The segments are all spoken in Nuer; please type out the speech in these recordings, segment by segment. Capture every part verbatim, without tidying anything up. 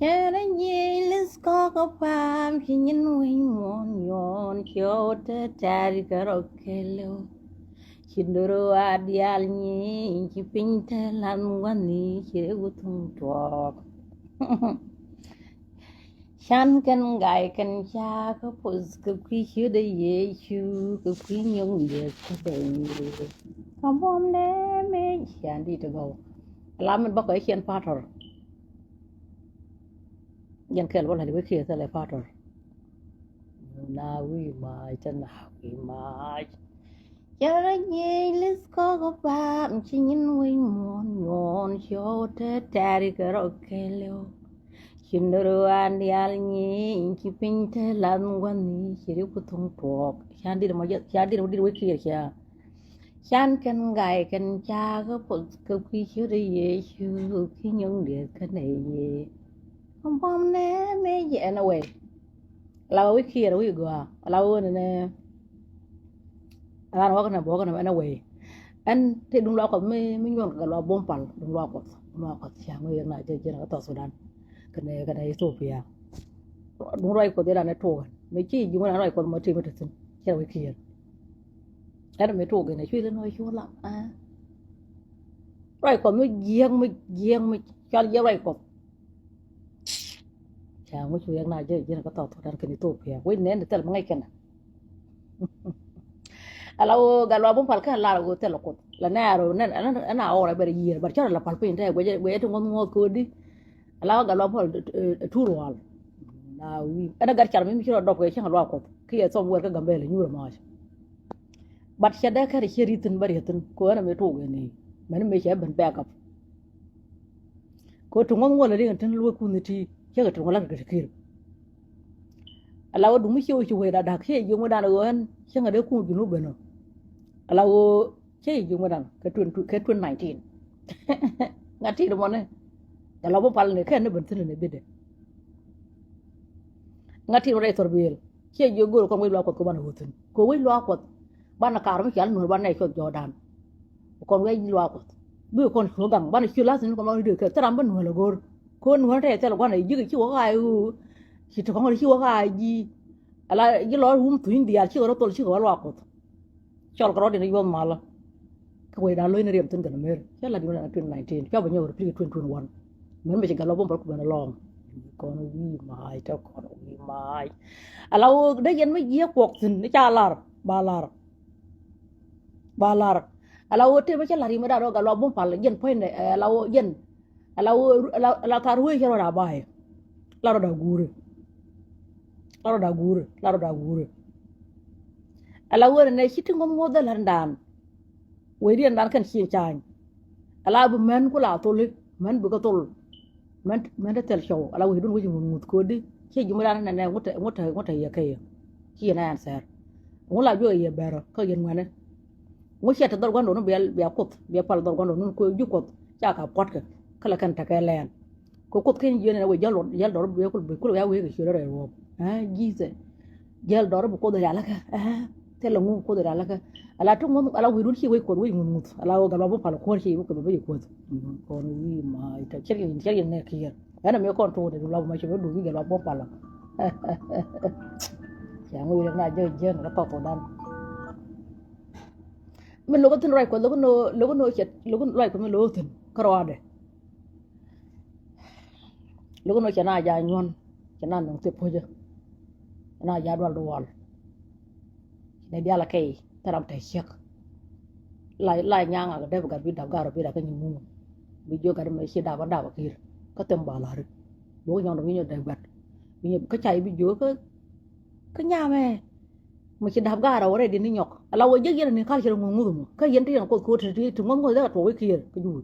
Cɛ rɔ jiɛc li̱th kɔk kä pa̱a̱m ci nyin wec muɔ̱ɔ̱n nyuɔ̱ɔ̱n ciɛ wä te tɛ̈ri kɛ rɔ kɛlɛw. Ci do̱r wa diaal nyieny ci piny te la̱th gua̱ni ci rɛ wä thuŋ tuɔɔk. Can kɛn ga̱y kɛn ca kä poth kɛ kui̱ ciötdɛ Yecu kɛ kui̱ nyɔ̱ŋ diɛth kä dee. Kä buɔ̱m nɛ mec can di̱t gɔw. Ala min bä kɔ iciɛn pa̱a̱tɔr. Jɛn kɛl bä la̱t wek kiɛ thilɛ pa̱a̱tɔr. Na wi̱i̱ mac te na wi̱i̱ mac. Cɛ rɔ jiɛc li̱th kɔk kä pa̱a̱m ci nyin wec muɔ̱ɔ̱n nyuɔ̱ɔ̱n ciɛ wä te tɛ̈ri kɛ rɔ kɛlɛw. Ci do̱r wa diaal nyieny ci piny te la̱th gua̱ni ci rɛ wä thuŋ tuɔɔk. Can di̱t mɔ jɛ, can di̱t mɔ di̱t wec kiɛ ca. Can kɛn ga̱y kɛn ca kä poth kɛ kui̱ ciötdɛ Yecu kɛ kui̱ nyɔ̱ŋ diɛth kä dee. Kä buɔ̱m nɛ mec jɛ ɛn a wec. Ala wä wi̱i̱ kiɛ rɛ wi̱i̱ gɔaa. Ala wä nɛ nɛ. Ala wä kɛ nɛ buɔ̱k kɛ nɛ ɛn a wec. Ɛn te duŋ luaak Kuɔth mi, mi nyuɔn kɛ Gatluak Buɔ̱m Pal, duŋ luaak Kuɔth, duŋ luaak Kuɔth. Ca ŋui̱ yɛn na jɛ jiɛn kä South Sudan. Kɛnɛ, kɛnɛ Ethiopia. Duŋ ruac Kuɔth ilan ɛ tuɔɔk ɛn. Mi ci ji̱ ŋuan ruac Kuɔth mɔ ti mi te thi̱n. Cɛ rɛ wi̱i̱ kiɛ. Ɛn mi tuɔɔk ɛn ɛ cuc lɛ nɔ cu lam. Ruac Kuɔth mi jiɛk mi, jiɛk mi cɔal jɛ ruac Kuɔth. Ca ŋuc cu yɛk na jɛ jiɛn kä South Sudan kɛnɛ Ethiopia. Wec nɛn thil mi ŋäc kɛn. Ala wä Gatluak Buɔ̱m Pal kɛn lar wä thil Kuɔth. La nɛɛr wä nɛn, ɛn a ɣɔr ɛ bɛr yiër. Bɛr cɔr la pal piny tɛ guɛcɛ, guɛcɛ ti ŋuɔth ŋuɔth ko̱di. Ala wä Gatluak Buɔ̱m Pal, eh, tur wal. Na wi̱i̱. Ɛn a gat car mi mi ci rɔ dɔp kɛ cäŋ luaak Kuɔth. Kiɛ thɔm wɛr kä Gambɛl nyuur mac. But cɛ dee kɛr ciɛ ri̱th thi̱n bä ri̱th thi̱n. Kɛ ɣän a mi tuɔɔk ɛn i̱. Mɛn mi cɛ ben back up. Kɛ ti ŋuɔ̱th ŋuɔ̱th lɛ riŋ tin luɔ̱c kun ti cä kɛ ti ŋuɔ̱th la̱t kɛ ti kir. Ala wä duŋ mi ciɛ wä ci wee da̱k da̱k ciɛ jiök mi dan ɣöö ɛn cä ŋa̱t dee kun Junub ben ɔ. Ala wä ciɛ jiök mi dan kɛ twenty, kɛ twenty nineteen. Ŋa̱t ti mɔni. Ala wä pal ni kɛn ni ben thi̱n ni bidɛ. Ŋa̱t ti rɛy thɔr biëël. Ciɛ jiök go̱o̱r kɔn wec luaak Kuɔth kɛ banɛ ɣöö thi̱n. Kɛ wec luaak Kuɔth. Banɛ kaar mi cial nuɔ̱ɔ̱r banɛ cuɔth jɔɔdan. Kɔn wec luaak Kuɔth. Bikɛ kɔn cuɔ̱ gaŋ banɛ cuɔ̱ la̱th ni kɔn banɛ dee kɛ thil ram bä nuɔ̱ɔ̱r lɛ go̱o̱r. Kɛ ɣöö nuɔ̱ɔ̱r tɛy thil gua̱n ɛ ji̱k ci wä ɣaac ɣöö. Ci ti kɔŋ ci wä ɣaac ji̱. Ala ji̱ lɔr wum thuny diaal cikɛ rɔ thol cikɛ wä luaak Kuɔth. Cɔl kɛ rɔɔdiɛn i̱ yuɔth malä. Kä wecdan lo̱c ni riɛm thi̱n kɛn America. Cä la̱t yun twenty nineteen. Cua bɛ nyɔk repeat twenty twenty-one. Mɛn bɛ ci Gatluak Buɔ̱m Pal ku ben alɔŋ. Kɔn wi̱i̱ mac, tɔ kɔn wi̱i̱ mac. Ala wä dee yɛn mi jiɛ kuɔk thi̱n, ca lar, ba lar. Ba lar. Ala wä tëë mi cä lar yɛ mi da̱a̱ dɔ̱ Gatluak Buɔ̱m Pal, jɛn puɔ̱nydɛ, eh, ala wä jɛn. Ala wä, ala, ala thar wee cɛ rɔ daa ba̱a̱ yɛ. La rɔ daa guuri. La rɔ daa guuri, la rɔ daa guuri. Ala wä nɛ ci ti ŋuɔ̱th ŋuɔ̱th dee la̱t dan. Wee diɛn dan kɛn cieŋ ca̱a̱ny. Ala bi män ku la tholi, män bi kä thol. Män, män te thil cɔw, ala wee dun wec ŋuth ŋuth kodi. Ciɛ ji̱ mi dan nɛ nɛ ŋut tɛ, ŋut tɛ, ŋut tɛ yɛ kɛ yɛ. Ci yɛ nɛ ɛn thɛr. Ŋu la juɛ yɛ bɛrɛ kä yɛn ŋuɛnɛ. Ŋu ciɛ te dhɔr gua̱ndɔ ni bia, bia kuoth, bia pal dhɔr gua̱ndɔ ni ko ji̱ kuoth ca ka puɔ̱tkɛ. Kä la kɛn tekɛ lɛɛn. Kɛ kuoth ken jiɛn ɛn wec jäl dɔr, jäl dɔr bi kul, bi kul wia wek kɛ ciöt rɛy ruɔ̱ɔ̱p. Ɛ ji̱thɛ. Jäl dɔr bi kuoth rialikä. Ɛ thilɛ ŋu kuoth rialikä. Ala ti ŋuth, ala wi̱i̱dun ci wec kuoth wec ŋuth ŋuth. Ala wä Gatluak Buɔ̱m Pal kuɔ̱r ci wec kuoth bi kuoth. Kɔn wi̱i̱ ma ita cir yɛn, cir yɛn nɛ kiɛr. Ɛn mi kɔn tuuni du lɔp ma ci bi du wi̱i̱ Gatluak Buɔ̱m Pal. Ca ŋuth yɛn na jɛ jɛ na tɔt dan. Mi lokä thin ruac kuɔth lokä no, lokä no cɛ, lokä ruac kuɔth mi lokä thin kärɔadɛ. Lo̱k ni cɛ na ja nyuɔ̱n, cɛ na nuŋ thip pucä. Cɛ na ja dual dual. Cɛ ni dial a kɛy thil ram te ciek. La, la nyaŋ a kɛ dep gat bi dap gat rɔ bi dak kä nyi muŋ. Bi jiök gat mi ci dap a dap a kir. Kä thim ba lari. Bi wä nyɔŋ dɔm nyi nyɔ dep gat. Bi nyɔ kä cay bi jiök kä, kä nyamɛ. Mi ci dap gat rɔ wä rɛy di ni nyɔk. Ala wä jiäk yɛn ni kal ci rɔ ŋuŋ ŋuth mɔ. Kä yɛn ti yɛn kuoth kuoth ti ti ŋuɔ̱th ŋuɔ̱th dee ka tuɔk wä kiɛɛr kä juul.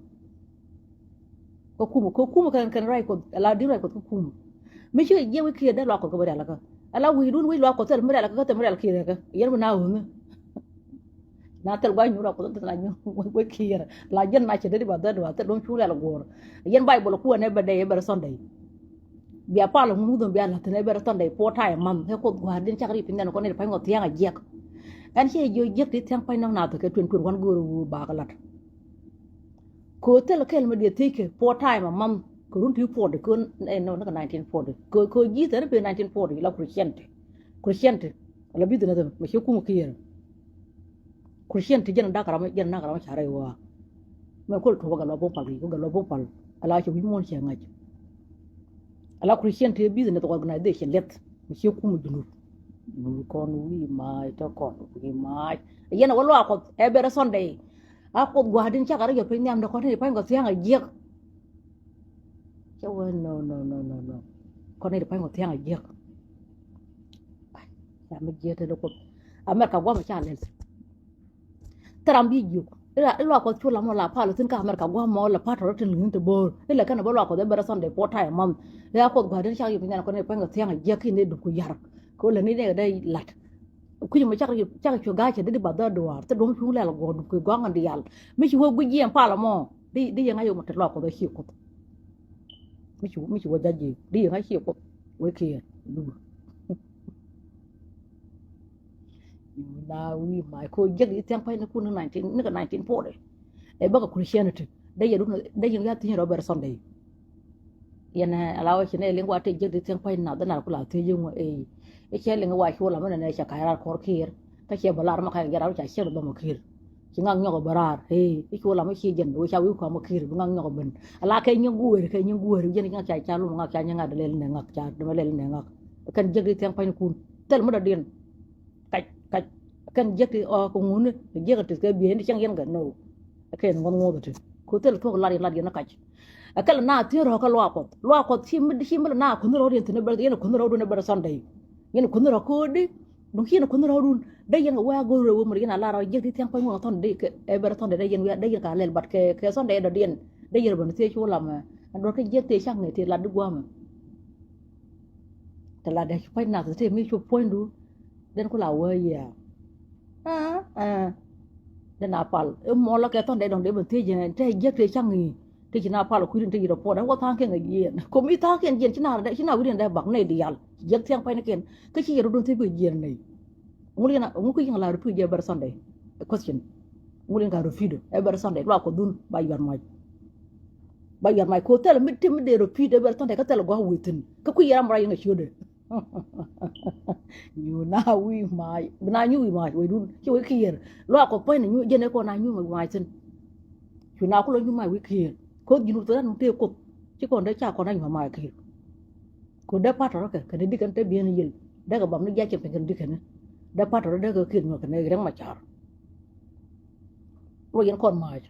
Kä kumä, kä kumä kɛn, kɛn ruac kuɔth, ala di̱t ruac kuɔth kä kumä. Mi cikɛ jiɛ wi̱i̱ kiɛɛr dee luaak kuɔth kä bä rialikä. Ala wi̱i̱dun wi̱i̱ luaak kuɔth thil mi rialikä kä thil mi rial kiɛɛr kä. Yɛn mi na wuni. Na thil gua̱c nyuur ruac kuɔth thil na nyuur wi̱i̱ kiɛɛr. La jɛn na cɛ dee di ba dhɛt ba thil duɔ̱ŋ cuŋ rial guɔ̱ɔ̱r. Yɛn Baibol kuɔn ɛ bɛ dee ɛ bɛ rɛ Sunday. Bia pal ŋun wudhom bia la̱th thi̱n ɛ bɛ rɛ Sunday four time month. Ɛ kuoth gua̱a̱r din cak ri piny nɛn kɔn ni ri pa̱ny ŋɔ thia̱ŋ a jiɛk. Ɛn ciɛ jiɛ jiɛk ti thia̱ŋ pa̱ny nɔŋ nath kɛ twenty twenty-one go̱o̱r wu bakä la̱t. Kɛ ɣöö thilɛ kɛl mi diɛ thiec kɛ four time a month, Kɛ run ti forty kɛ, eh, no, ni kɛ nineteen forty kɛ, kɛ Jesus ni pee nineteen forty la Christianity. Christianity la business mɛ ci kum kiɛr. Christianity jɛn dak ram, jɛn dak ram ca rɛy wa. Mɛ kol tuɔk gɛ lɔ bom pal, gɛ lɔ bom pal. Ala ci wi̱c muɔn cɛ ŋa̱c. Ala Christianity business organization lɛth mɛ ci kum Junub. Kɔn wi̱i̱ mac, tɔ kɔn wi̱i̱ mac. Yɛn a wä luaak Kuɔth every Sunday. A Kuoth gua̱a̱r din cakɛ rɔ yɔ piny nhiam dee kɔn ni pany kɔ thia̱a̱ŋ a jiɛk. Cɛ wee no, no, no, no, no. Kɔn ni pany kɔ thia̱a̱ŋ a jiɛk. Ca mi jiɛk te ni Kuoth. America guam ca lɛl. Thɛram bi jiök. Ila, ila Kuɔth cu lam la pal thin ka America guam mɔ la patrɔ tin liŋ te bo̱o̱r. Ila kɛn bä luaak Kuɔth every Sunday four time a month. Ila Kuoth gua̱a̱r din cakɛ yɔ piny nhiam kɔn ni pany kɔ thia̱a̱ŋ a jiɛk ki ni duk ku yar. Kɛ wä lɛ ni nɛ dee lat. Kui̱c mɛ cak, cak cuɛ ga̱a̱c cɛ di di bath dhɔr duaar thil duɔ̱ŋ cuŋ lɛl guɔ̱ɔ̱r duk kui̱ gua̱ŋ in diaal. Mi ci wä guic jiɛn palä mɔ di, di yɛn ŋa̱c yom te luaak Kuɔth a ci Kuoth. Mi ci, mi ci wä ja̱c ji̱ di yɛn ŋa̱c ci Kuoth wee kiɛɛr. Duk. Yu na wi̱i̱ mac ko jek di thiaŋ pa̱c ni kun ni nineteen, ni kɛ nineteen forty. Ɛ bäkɛ Christianity. Dee yɛ duk, dee yɛn ya thi̱n rɔ bɛr Sunday. Yɛn ɛ ala wä ci nɛ liŋ wa tëë jiäk di thiäŋ pa̱ny nath dhän al ku la thiec ji̱ ŋuɔ ëë. I̱ cɛ liŋ wa cu lam inɛ nɛ cɛ ka̱c raar kɔr ki̱i̱r. Kä cɛ bä lar ma ka̱c jɛ raar ca ciek dhɔm ki̱i̱r. Ci ŋak nyɔk bä raar ëë i̱ cu lam i̱ ci jɛn bi ca wi̱i̱ kuam ki̱i̱r bi ŋak nyɔk ben. Ala kɛ nyiŋ gueer kɛ nyiŋ gueer jɛn ŋak ca ca lum ŋak ca nyiŋ ŋak dee lɛl inɛ ŋak ca dee lɛl inɛ ŋak. Kɛn jiäk di thiäŋ pa̱ny kun thil mi dɔ̱diɛn. Kac kac kɛn jiäk ti ɔ kɛ ŋuni jiäk ti kɛ biey ni cäŋ yɛn kɛ no. Kɛn ŋuɔth ŋuɔth ti ku thil thuɔk lat yɛn lat yɛn kac. Ɛ kɛl na thier rɔ̱ kä luaak Kuɔth luaak Kuɔth ci mi ci mi la na kunh rɔ̱ yɛn thin bɛr yɛn kunh rɔ̱ dun bɛr Sunday. Yɛn kunh rɔ̱ ko̱di dun ci yɛn kunh rɔ̱ dun dee yɛn kɛ wee a go̱r rɛw wee mur yɛn a lar jiäk ti thiaŋ pa̱ny ŋuɔth Sunday kɛ ɛ bɛr Sunday dee yɛn wee dee yɛn ka lɛl but kɛ kɛ Sunday dɔ̱diɛn dee yɛn bɛ ni thiec cu lam ɛ dɔ̱r kä jiäk ti cäŋ ni ti lat di gua̱a̱mɛ. Te la dee cu pa̱ny nath te mi cu puɔ̱nydu. Den ku la wee yɛ. Aa aa. Den a pal i̱ muɔlä kɛ thɔn dee dɔ̱ŋ dee ben thiec ji̱n te jiäk te ca̱ŋ i̱. Te ci na pal kui̱din te ci rɔ puɔt ɛn wä tha̱a̱ŋ kiɛn kɛ jiɛn komi tha̱a̱ŋ kiɛn jiɛn ci na rɛ ci na wi̱diɛn dee bak nɛy diaal. Jiäk thia̱ŋ pa̱ny ni kiɛn kä ci yɛ rɔ duɔ̱n thiec bi jiɛn nɛy. Ŋul yɛn a ŋul kä yɛn a la rɔ pi̱i̱ jɛ every Sunday. Question. Ŋul yɛn ka rɔ pi̱i̱ dɔ every Sunday luaak Kuɔth dun ba yuat mac. Ba yuat mac ko thilɛ mi ti mi dee rɔ pi̱i̱ dee bɛr thɔn dee kä thilɛ gɔaa wee thi̱n kä kui̱ yɛ ram rɔ yɛn a ciötdɛ. Nyu na wi̱i̱ mac bi na nyu wi̱i̱ mac wee dun ci wee kiɛɛr luaak Kuɔth puɔ̱ny ni nyu jɛn ɛ kɔn na nyu wi̱i̱ mac thi̱n. Cu na kulɔ nyu mac wee kiɛɛr koth ji̱n wut thɔn ran tëë Kuoth ci kɔn dee ca kɔn na nyu mac kiɛɛr. Ko dee patɔr kɛ kɛn dikɛn te biɛn yil dee kɛ bam ni jiac cɛ piny kɛn dikɛn dee patɔr dee kɛ kiɛɛr nyuɔth kɛn rɛŋ ma car. Luɔc yɛn kɔn mac.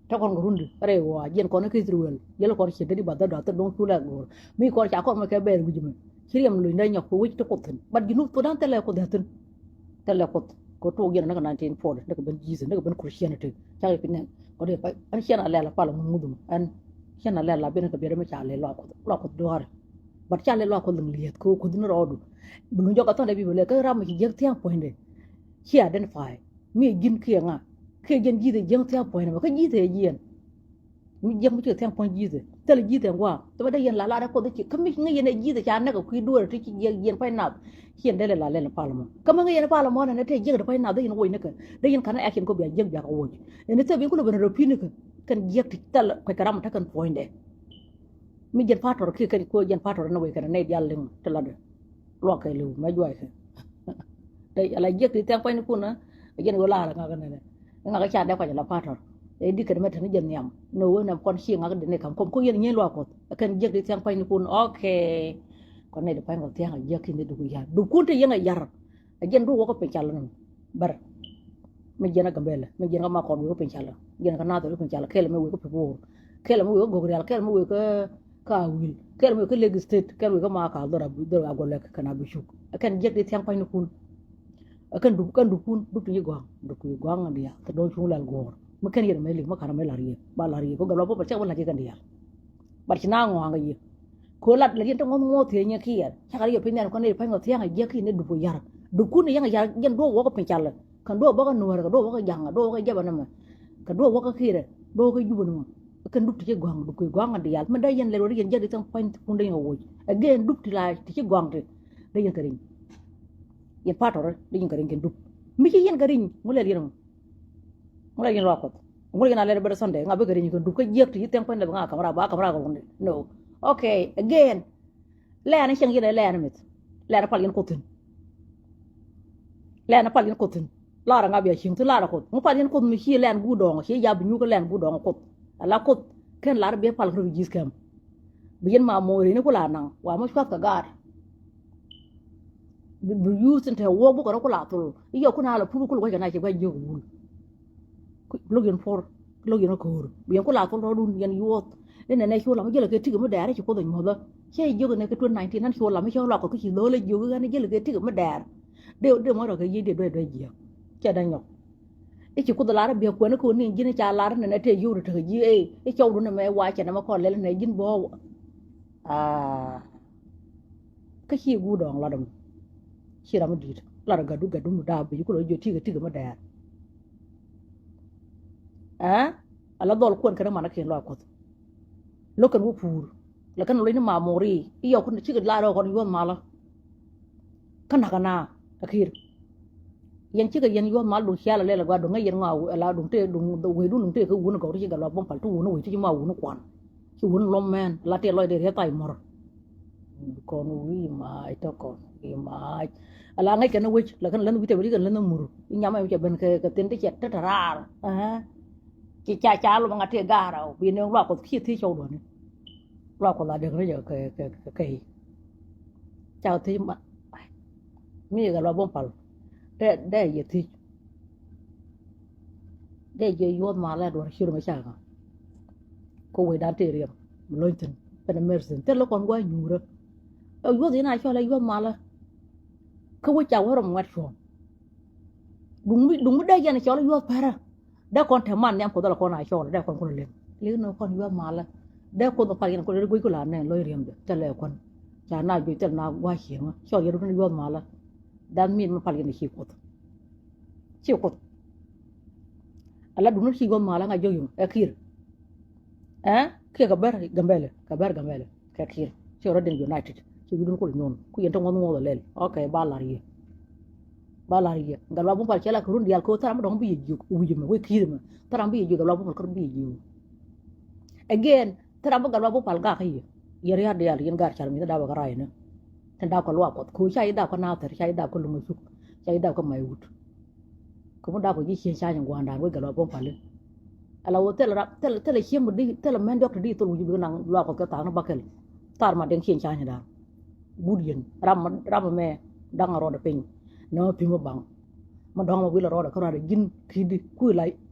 Te kɔn kɛ rundi rɛy ɣɔaa jiɛn kɔn kä Ithirɛl yɛl kɔn ciet dee di bath dhɔr da̱th thil duɔ̱ŋ cu lɛ go̱o̱r mi kɔn ca kɔn mɛ kɛ bɛɛr wi̱c mɛ ci riɛm luny dee nyɔk kɛ wec ti Kuoth thi̱n but ji̱ nup thok da̱ŋ thilɛ Kuoth dee thi̱n. Thilɛ Kuoth kɛ tuɔɔk yɛn näk nineteen forty näk ben Jesus näk ben Christianity cak i̱ piny nɛn kɔn i̱ pa̱c ɛn ciɛn a lɛl a pal ŋun ŋuth mɛ ɛn ciɛn a lɛl a ben kɛ biɛt mɛ ca lɛl luaak Kuoth luaak Kuoth dua̱a̱r. But ca lɛl luaak Kuoth liŋ liɛth kɛ Kuoth ni rɔɔdu bi luny jɔk a thɔn dee bi bɛ lɛ kä ram mɛ ci jiäk thia̱a̱ŋ puɔ̱nydɛ. Ci identify mi ji̱n kiɛ ŋa kiɛ jiɛn ji̱th ɛ jiäŋ thia̱ŋ puɔ̱ny nɛmɛ kä ji̱th ɛ jiɛn. Mi jiäŋ mi ci thia̱ŋ puɔ̱ny ji̱th ɛ thilɛ ji̱th ɛ ŋua̱a̱ thimɛ dee yɛn la lat ɛ Kuoth ci kä mi ŋäc yɛn ɛ ji̱th ɛ ca näk ɛ kui̱ duɔ̱ɔ̱r ti ci jiɛn puɔ̱ny nath. Ci yɛn dee lɛ la lɛl puɔ̱ny nɛmɛ kä mi ŋäc yɛn puɔ̱ny nath dee yɛn wuɔc näkä dee yɛn ka̱n ɛ action kɔ bia jiäk bia kɛ wuɔc. Ɛn ɛ thil bi kulɛ ben rɔ pi̱n kä kɛn jiäk ti thil kuec kɛ ram tä kɛn puɔ̱nydɛ. Mi jiɛn patɔr kiɛ kɛn kuɔ jiɛn patɔr ni wec kɛn nɛy diaal liŋ ti latdɛ. Luak kɛ liw mɛ juac kɛ. Ala jiɛk ti thiaŋ puɔ̱nykun ɛ jiɛn wee lar ŋak nɛnɛ. Ŋak ca dee kuac ala patɔr ɛ di kɛn mɛ tɛn jiɛn nhiam ni wee nɛm kɔn ci ŋak di ni ka̱m kom ko yɛn nyieny luak Kuɔth. Kɛn jiɛk ti thiaŋ puɔ̱nykun okay. Kɔn nɛy di puɔ̱ny kɔ thiaŋ a jiɛk kin di duk yar dukun ti yɛn a yar. A jiɛn duɔ̱k wäkä piny cal ni bär. Mi jiɛn a Gambɛlɛ mi jiɛn kä Makɔt wëë kä piny cal jiɛn kä Nathɛr wëë kä piny cal kɛl mi wëë kä Pibor kɛl mi wëë kä Gogrial kɛl mi wëë kä Awil kɛl mi wëë kä Lake State kɛl wëë kä Makal dhɔr a dhɔr a Gɔlɛk kɛn a bi cuk. Ɛ kɛn jiɛk di thiaŋ pa̱ny ni kun. Ɛ kɛn dup kɛn dup kun dup ti nyi gɔaŋ dup ti nyi gɔaŋ a diaal kɛ dɔ̱ŋ cuŋ lɛl guɔ̱ɔ̱r mi kɛn yɛn mɛ lik mi ka̱n a mɛ la̱r yɛ ba la̱r yɛ ko gɛl wa bä pɛ cɛ wä la̱r yɛ kɛn diaal. Bat ci na ŋɔaŋ kɛ yiëë. Kɛ lat lɛ yɛn te ŋuɔ̱th ŋuɔ̱th thiee nyɛ kiɛɛr cakɛ ri yɛ piny nhial kɔn i̱ pa̱ny kɔ thia̱a̱ŋ a jiäk ki̱n i̱ dup kɛ ya̱r. Dukun i̱ yɛn a ya̱r yɛn duɔ̱ɔ̱k wäkä piny calä. Kɛn duɔ̱ɔ̱k bäkä nuäärä kɛ duɔ̱ɔ̱k bäkä ja̱ŋä duɔ̱ɔ̱k bäkä jabä nɛmɛ. Kɛ duɔ̱ɔ̱k wäkä kiɛɛrɛ duɔ̱ɔ̱k kä jupä nɛmɛ. Kɛn dup ti ci gɔ̱a̱ŋ dup kɛ gɔ̱a̱ŋ a diaal mɛ dee yɛn lɛl wä dee yɛn jiäk di thia̱a̱ŋ pa̱ny kun dee yɛn a woc. Again dup ti la ti ci gɔ̱a̱ŋ ti dee yɛn kɛ riny. Yɛn patɔrä dee yɛn kɛ riny kɛn dup. Mi ci yɛn kɛ riny ŋu lɛl yɛn ŋu. Ŋu lɛl yɛn luaak Kuɔth. Ŋuɔ̱t yɛn a lɛl bɛr Sunday ŋa bikɛ ri̱ny kɛ duk kä jiäk ti ci thɛŋ kuɛn lɛ bi ŋa kamra ba kamra kɛ wuni. No. Okay, again. Lɛɛn cieŋ yɛn lɛɛn mith. Lɛɛn pal yɛn Kuoth thi̱n. Lɛɛn pal yɛn Kuoth thi̱n. Lar ŋa bia cieŋ thi̱n lar Kuoth. Ŋu pal yɛn Kuoth mi ci lɛɛn guut dɔɔŋ, ci yap bi nyukä lɛɛn guut dɔɔŋ Kuoth. Ala Kuoth ken lar bi pal kä refugees camp. Bi yɛn ma mo̱o̱ri ni ku la naŋ wa mi cuath kɛ gaat. Bi, bi yuth tin te wuɔk bukɛ rɔ ku la thul. I̱ yɔ ku na la pur ku la gua̱c kɛ na ci gua̱c jiök wul. Lo̱k yɛn puɔr, lo̱k yɛn ko̱o̱r. Bi yɛn ku la thul rɔɔdun yɛn yuɔth. Inɛ nɛ cu lam mi jälɛ kɛ tik mi dɛɛr ci Kuoth a nyuɔthä. Cɛ jiök nɛ kɛ twenty nineteen nan cu lam mi cä luak kɔ kä ci dho̱l a jiök ɣän jälɛ kɛ tik mi dɛɛr. Dee, dee mɔ rɔ kɛ yiëë dee duec duec jiääk. Cɛ dee nyɔk. I̱ ci Kuoth lar biɛ kuɛn kä ni ji̱n ca lar nɛ nɛ tëë yio̱w rɔ tekɛ ji̱ ëë. I̱ cɔwdun ɛmɛ wa cɛ nɛmɛ kɔn lɛl nɛ ji̱n bɔ̱ɔ̱. Aa. Kä ci guur dɔɔŋ lat ɛmɛ. Ci ram mi di̱i̱t lat ɛ gatdu gatdu mi daap bi ci kulɛ jiö tikɛ tikɛ mi dɛɛr. Ɛ ala dhɔl kuɛn kɛn manä kiɛn luaak Kuɔth. Lo̱k kɛn wä puur lɛ kɛn luɔ̱c ni ma mo̱ri i̱ yɔk kun cikɛ lar ɛ kɔn yuɔth malä. Kä nakä na ɛ ki̱i̱r. Yɛn cikɛ yɛn yuɔth mal duŋ cial a lɛl a gɔaa duŋ ŋäc yɛn ŋɔa la duŋ tëë duŋ wecdun duŋ tëë kä wun gɔw ti ci gat luaak buɔ̱m pal ti wun wec ti ci ma wun kuan. Ci wun lɔm mɛn la tëë lɔcdɛ rieth tay mɔr. Kɔn wi̱i̱ mac tɔ kɔn wi̱i̱ mac. Ala ŋäc kɛn wec la kɛn län wi̱i̱ tɛmɛ ti kɛn län mur i̱ nyam ɛmɛ cɛ ben kɛ kɛ thin ti cɛ te te raar. Ɛɛ. Ci ca ca lom ŋa tëë gaar a bi nööŋ luaak Kuɔth kiɛ thiec cɔw duɔ̱ni. Luaak Kuɔth a dek rɛc kɛ kɛ kɛ kɛ. Ca thiec ma mi kɛ luaak buɔ̱m pal. Dee dee yɛ thiec. Dee jiɛ yuɔth malä duɔ̱r ciöt mɛ cakɛ. Kä wecdan tëë riɛm mi lo̱ny thi̱n pɛn emergency thil lä kɔn gua̱c nyuurä. Ɛ yuɔth in a cɔl ɛ yuɔth malä. Kä wec ca wä rɔm ŋuɛt cuɔ̱ɔ̱ŋ. Duŋ mi duŋ mi dee yɛn cɔl ɛ yuɔth pärä. Dee kɔn te man nhiam Kuoth ala kɔn a cɔl dee kɔn kulɛ lem. Li̱k ni kɔn yuɔth malä. Dee Kuoth mi pal yɛn kulɛ guic kulɛ anɛ lo̱c riɛm jɛ thil lɛ kuan. Ca na juɔc thil na gua̱c cieŋä cɔl yɛn run yuɔth malä. That mean mi pal yɛn ci Kuoth. Ci Kuoth. Ala duŋni ci guɔth malä ŋa jiök yum ɛ ki̱i̱r. Ɛ kiɛ kɛ bɛr Gambɛlɛ kɛ bɛr Gambɛlɛ kɛ ki̱i̱r ci rɔ den united ci wi̱dun kul nyuɔn ku yɛn te ŋuɔth ŋuɔth ɛ lɛl. Okay ba lar yɛ. Ba lar yɛ gat luaak buɔ̱m pal cɛ la kɛ run diaal kɛ ɣöö thil ram mi dɔ̱ŋ bi yɛ jiök wi̱c mɛ wec ki̱i̱r mɛ thil ram bi yɛ jiök gat luaak buɔ̱m pal kɛ run bi yɛ jiök. Again thil ram bi gat luaak buɔ̱m pal gak kä yɛ. Yɛ ria̱a̱r diaal yɛn gar car mi thil dap ɛ kɛ ray ni. Tin dap kɛ luaak Kuɔth kɛ ɣöö ca yɛ dap kɛ nathɛr ca yɛ dap kɛ luŋ ɛ cuk ca yɛ dap kɛ may wut. Kä mi dap kɛ ji̱ cieŋ cany in gua̱a̱ndan wec gat luaak buɔ̱m pali. Ala ɣöö thilɛ rap thilɛ thilɛ cieŋ mi di thilɛ mɛn diɔ̱k ti di thol wi̱c bi naŋ luaak Kuɔth kɛ thaak ni bakɛl. Thar ma deŋ cieŋ cany in da̱a̱n. But yɛn ram ma ram mɛ da̱ŋ a rɔɔdɛ piny. Nɛ ma pi̱m mi baŋ. Ma dɔ̱ŋ ma wi̱l a rɔɔdɛ kä rɔɔdɛ ji̱n ki̱di kui̱ la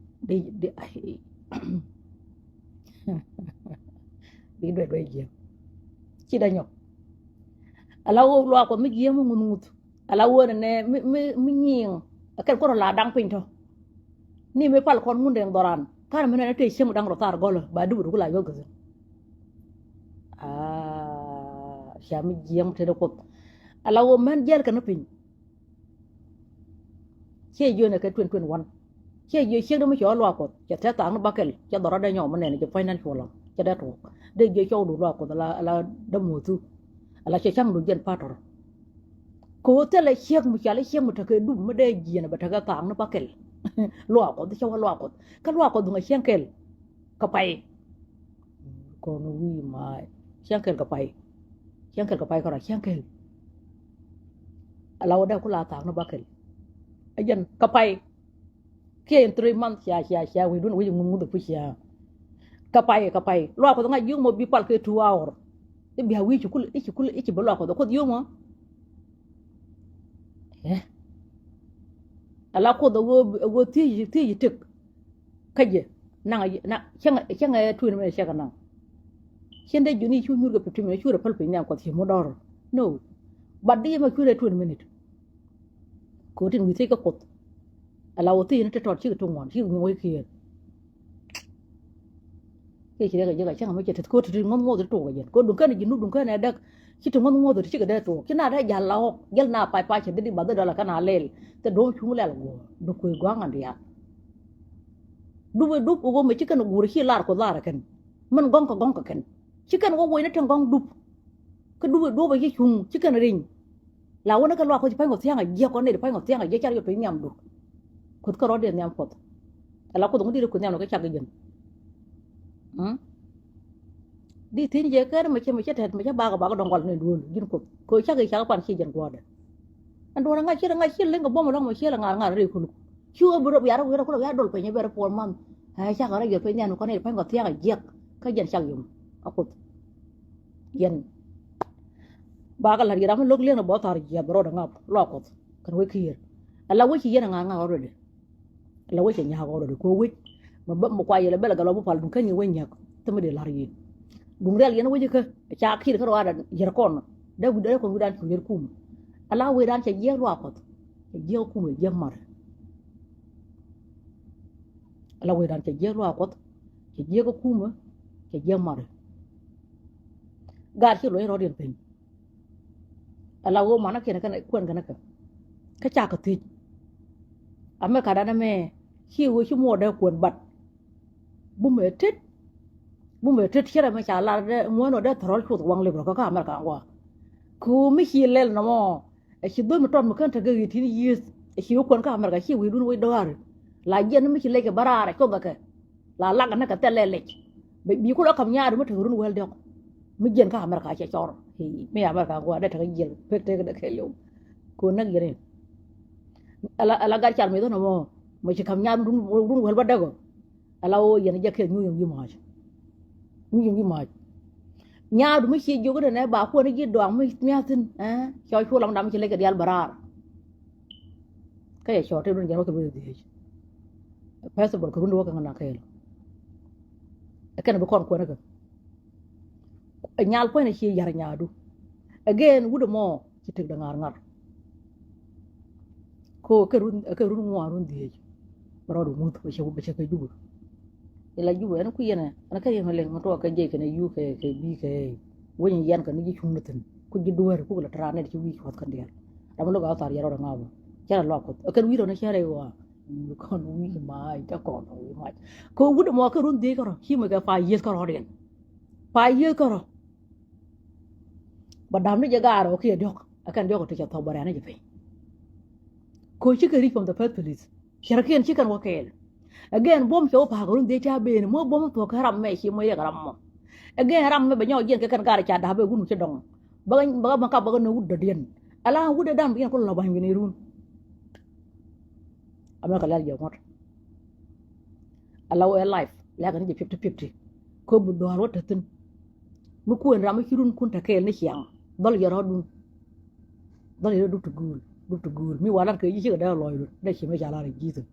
di di ai. Di duɛ duɛ jiɛm. Ci da nyɔk. Ala ɣöö luaak Kuɔth mi jiɛm mi ŋuth ŋuth. Ala wä nɛ nɛ mi mi mi nyiŋ. Kɛn kuɔn rɔ la daŋ piny tɔ. Ni mi pal kɔn ŋun deŋ dhɔran than mi nɛ nɛ te cieŋ mi daŋ rɔ thar gɔlä ba dup rɔ ku la yuɔth gäthin. Aa cia mi jiɛm te dɛ Kuoth. Ala wä mɛn jiɛl kɛn piny. Ciɛ jiö nɛ kɛ twenty twenty one. Ciɛ jiö ciek dɛ mi cɛ wä luaak Kuɔth cɛ thɛth thaak ni bakɛl cɛ dhɔr adɛ nyɔk mi nɛn cɛ pua̱ny nan cuɔ lam cɛ dɛ tuɔɔk dee jiö cɔw du luaak Kuɔth ala ala dämuɔthu. Ala cɛ caŋ du jiɛn patɔr. Kɛ ɣöö thilɛ ciek mi cɔal i̱ ciek mi tekɛ dup mi dee jiɛn bɛ tekɛ thaak ni bakɛl. Luaak Kuɔth cɛ wä luaak Kuɔth kä luaak Kuɔth dhuŋ a cieŋ kɛl. Kɛ pay. Kɔn wi̱i̱ mac cieŋ kɛl kɛ pay. Cieŋ kɛl kɛ pay kɛ rɔ cieŋ kɛl. Ala wä dee ku la thaak ni bakɛl. Ɛ jɛn kɛ pay. Kiɛ in three months cia cia cia wi̱i̱ dun wi̱i̱ ŋuŋ ŋuŋ dee ku cia. Kɛ pay kɛ pay luaak Kuɔth ŋa̱c yio̱o̱k mɔ bi pal kɛ two hour. I̱ bia wi̱i̱ ci kul i̱ ci kul i̱ ci bi luaak Kuɔth Kuoth yio̱o̱k mɔ. Ɛ ala Kuoth a ɣöö a ɣöö thiec thiec tek. Kä jɛ naŋ a na cäŋ cäŋ a twenty minutes cɛ kɛ naŋ. Cien dee jiöni cu nyuur kɛ fifteen minutes cu rɛ päl piny nhiam Kuɔth ci mut dɔ̱r. No. But di yɛ mɛ cu rɛ twenty minutes. Kɛ ɣöö tin wi̱i̱ thiec kä Kuoth. Ala wä thiec ni te tɔt cikɛ ti ŋuan cikɛ ŋuan wec kiɛɛr. Kiɛ ci riɛk a jiäk a cäŋ a mi cɛ teth kɛ ɣöö ti ti ŋuɔ̱th ŋuɔ̱th ti tuɔɔk a jɛn kɛ ɣöö duŋ kɛn a ji̱ nup duŋ kɛn a däk. Ci ti ŋuɔ̱th ŋuɔ̱th ti cikɛ dee tuɔɔk ci na dee ja̱l la ɣɔk jäl na pay pay cɛ dee di bath dee dɔl a kɛn a lɛl. Thil duɔ̱ɔ̱ŋ cuŋ lɛl guɔ̱ɔ̱r duŋ kuëë gua̱a̱ŋ an diaal. Dup ɛ dup ɛ ɣöö mɛ ci kɛn ɛ guur ci lar Kuoth lar ɛ kɛn. Min gɔ̱ŋ kɛ gɔ̱ŋ kɛ kɛn ci kɛn ɣöö woc ni tin gɔ̱ŋ dup. Kä dup ɛ dup ɛ ci cuŋ ci kɛn riny. La wä ni kɛ luaak Kuɔth ci pa̱ny kɔ thia̱a̱ŋ a jiɛk kɔn nɛy ti pa̱ny kɔ thia̱a̱ŋ a jiɛk car yɔ piny nhiam duk. Kuoth kärɔ̱diɛn nhiam Kuɔth. Ala Kuoth ŋu di ri Kuoth nhiam ni kä cak ji̱n. Di thi̱n jɛ kɛn mɛ cɛ mɛ cɛ tɛt mɛ cɛ bakɛ bakɛ dɔ̱ŋ gɔl ni duel ji̱n Kuoth kɛ cak i̱ cak pan ci ji̱n guɔ̱dɛ. Ɛn duɔ̱n ŋa̱c ci ri ŋa̱c ci liŋ kɛ buɔ̱m ɛlɔ̱ŋ mɛ ci lɛ ŋa̱r ŋa̱r ri kuluk. Ci wä bi rɔ bia rɔ wi̱i̱ rɔ kuluk ya dol piny ɛ bɛr puɔl man. Ɛ cak rɔ yɔt piny nhiam ni kɔn i̱ pany kɔ thia̱k ɛ jiɛk kä ji̱n cak yom. A Kuoth yɛn. Bakɛ la̱t yɛ ram mi lo̱k liɛŋ ni bɔ thar jiɛth bɛ rɔɔdɛ ŋap lɔ a Kuoth kɛn wec ki̱i̱r. Ala wec ci yɛn ɛ ŋa̱r ŋa̱r already. Ala wec cɛ nya̱a̱k already kɛ wec. Mɛ bä mɛ kua yɛl ɛ bɛl ɛ gal ɔ bi pal duŋ kä nyi wec nya̱k. Thimɛ dee la̱r yɛn duŋ rial yɛn wec kä. Ca ki̱i̱r kä rɔɔdɛ yɛr kɔn dee wi̱c dee rɛ kɔn wi̱dan cu yɛr kum. Ala wecdan cɛ jiɛk luaak Kuɔth. Cɛ jiɛk kum cɛ jiɛk mat. Ala wecdan cɛ jiɛk luaak Kuɔth. Cɛ jiɛk kä kum cɛ jiɛk mat. Gaat ci luɔc rɔɔdiɛn piny. Ala ɣöö manä kiɛn kɛn kuɛn kɛn kɛ kä ca kɛ thiec. Amɛ kadan ɛmɛ ci ɣöö ci muɔɔr dee kuɛn bat. Bumɛ tet. Bumɛ tet cɛ rɛ mɛ ca lar dee ŋuɛn ɔ dee thɔrɔl cuth waŋ lip rɔ kä kä America ŋuɔ. Kɛ ɣöö mi ci lɛl nɔmɔ ɛ ci dhöl mi tɔt mi kän tekɛ ɣet tin yieth ɛ ci wä kuɛn kä America ci wi̱i̱dun wec dɔaari. La jiɛn mi ci lec kɛ bä raar ɛ cuɔth ɛ kɛ. La lak ni kɛ thɛl lɛ lec. Bi, bi kulɛ kɔm nyaadu mi tek run wɛl diɔk. Mi jiɛn kä America cɛ cɔr. Hi, mi America guɔ dee tek jiɛl pek tek dee kɛ liw. Ko näk yɛn in. Ala, ala gat car mi dhɔn mɔ. Mɔ ci kɔm nyaadu run, run wɛl ba dek ɔ. Ala woo yɛn jɛ kɛ nyuuc yɛn wi̱i̱ mac. Nyuuc yɛn wi̱i̱ mac. Nyaadu mi ci jiök ni nɛ ba kuɔn ji̱ dɔaŋ mi miathin. Ɛ, cɔ cu lam dam ci lec kɛ dial bɛ raar. Kä yɛ cɔɔt ti run jɛn wä kɛ bi dhiec. Festival kɛ run di wä kɛ ŋa na kɛɛl. Ɛ kɛn bi kɔn kuɛn kɛ. Ɛ nyal puɔ̱ny ni ci yar nyaadu. Again wut ɛmɔ ci tek dɛ ŋa̱r ŋa̱r. Ko kɛ run, kɛ run ŋuan run dhiec. Bɛ rɔɔd muth bɛ cɛ, bɛ cɛ kɛ Jubɛ. Ila Jubɛ ɛn ku yɛn ɛ ɛn kɛ yɛn liŋ mɛ tuɔɔk kɛ jɛy kɛn ɛ yuu kɛ, kɛ bii kɛ weny yɛn kɛ ni ji̱ cuŋ ni thi̱n ku ji̱ dueer kuk la te raan nɛt ci wi̱i̱ cuɔth kɛn diaal. Ram mi lo̱k a thar yɛn rɔɔd ɛ ŋa̱a̱ bä cɛ rɛ luak Kuoth ɛ kɛn wi̱i̱ rɔ ni cɛ rɛ ɣɔaa. Kɔn wi̱i̱ mac kä kɔn wi̱i̱ mac kɛ wut ɛmɔ kɛ run dhiec kärɔ ci mɛ kɛ pa yieth kärɔ diɛn. Pa yieth kärɔ. Bɛ dam ni jɛ gaar ɔ kiɛ diɔ̱k ɛ kɛn diɔ̱k ɔ ti cɛ thɔk bɛ rɛn ni jɛ piny. Ko ci kɛ ri̱c from the first place. Cärkiɛn ci kɛn wä kɛɛl. Again buɔ̱m cɛ wä pa̱a̱k run dhiec ca ben mɔ buɔ̱m thuɔ̱k kɛ ram mɛ ci mɔ yek ram mɔ. Again ram mɛ bɛ nyɔk jiɛn kɛ kɛn gar ca da̱p ɛ wun ci dɔŋ. Bäkä bäkä bäkä bäkä nä wut dɔ̱diɛn. Ala wut dee da̱n bi yɛn ku lɔ ba̱ny wi̱n irun. Amɛ kɛ lɛl jɛ ŋuɔ̱t. Ala wee life lɛkɛ ni jɛ fifty fifty. Kä bi dhɔaal wä te thi̱n. Mi kuën ram mi ci run kun te kɛɛl ni ciaŋ dhɔl yɛ rɔ̱dun. Dhɔl yɛ rɔ̱ dup ti guul dup ti guul mi walan kɛ yic cikɛ dee lɔcdun dee ci mi ca lar ji̱thin.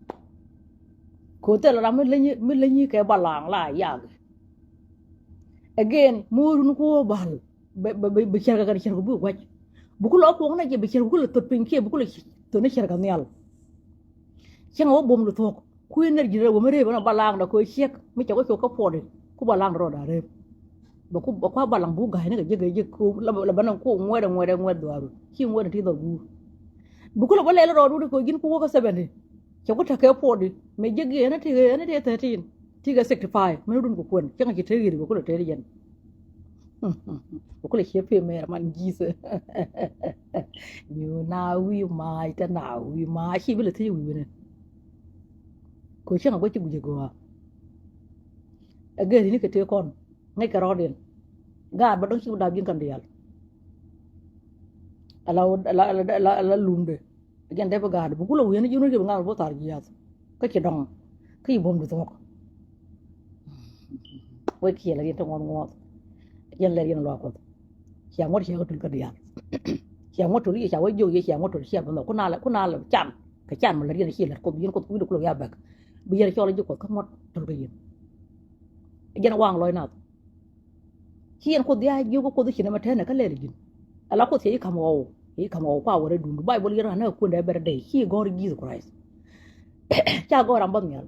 Kɛ thil ram mi lenyi mi lenyi kɛ balaŋ la yak. Again mi wä run ku wä bal. Bɛ bɛ bɛ cɛrkɛ kɛn cɛrkɛ bi guac. Bi ku lɔ kuɔŋ na jɛ bi cɛrkɛ ku lɛ thot piny kiɛ bi ku lɛ thot ni cɛrkɛ nhial. Cäŋ wä buɔm lu thuɔk. Ku in ner ji̱n rɛw wä mi reep ɛn ɔ balaŋ dɔ kɛ ciek mi cɛ wä cok kä puɔdi. Ku balaŋ dɔ rɔ da reep. Bɛ ku bɛ ku a balaŋ bu ga̱a̱c ni kɛ jek kɛ jek ku la bɛ nɔŋ ku ŋuɛt ɛ ŋuɛt ɛ ŋuɛt dhuaaru ci ŋuɛt ɛ ti dhɔ guur. Bi ku lɛ bä lɛl rɔɔdu di kɛ ji̱n ku wä kä seventy. Cɛ ku tekɛ puɔdi mɛ jek yɛn ɛ ti ɛ ni ti thirteen. Ti kɛ sixty five mɛn run kɛ kuɛn cäŋ ci te ɣiri bɛ ku lɛ te ri yɛn. Bɛ ku lɛ ciɛ pee mɛr man ji̱th. Nyu na wi̱i̱ mac te na wi̱i̱ mac ci bi lɛ thiec wi̱i̱ wini. Kɛ cäŋ a guac ci guic a gɔaa. Ɛ gɛɛri ni kɛ tëë kɔn ŋäc kɛ rɔɔdiɛn. Gaat bä dɔ̱ŋ ci bi dap ji̱n kɛn diaal. Ala ala ala ala lumde. Jɛn dee bi gaat bi gulɛ wi̱i̱ni ji̱n wi̱i̱ni ji̱ bi ŋa̱k bi thar jiath. Kä ci dɔ̱ŋ kä ci buɔ̱m di thuɔ̱k. Wec kiɛ lɛ riɛn ti ŋuɔth ŋuɔth. Jɛn lɛ riɛn luaak Kuɔth. Cia ŋuɔ̱t cia kä tul kä diaal. Cia ŋuɔ̱t tul i̱ ca wec jiök i̱ cia ŋuɔ̱t tul cia bi nhɔk ku nalɛ ku nalɛ can. Kɛ can mi lɛ riɛn ci lät Kuoth bi yɛn Kuoth wi̱cdɛ kulɛ wi̱i̱ a bäk. Bi yɛn cɔl ji̱ Kuɔth kä ŋuɔ̱t tul kä yɛn. Jɛn waŋ lɔc nath. Ci yɛn Kuoth dhia jiök kä Kuoth i̱ ci nɛmɛ tɛnɛ kä lɛl ji̱n. Ala Kuoth cɛ i̱ ka̱m ɣɔw i̱ ka̱m ɣɔw kua wä rɛ duundu Baibol yɛn ran nä kuendɛ bɛr dɛy ci gɔ̱r Jesus Christ. Ca gɔ̱r ram bä nhial.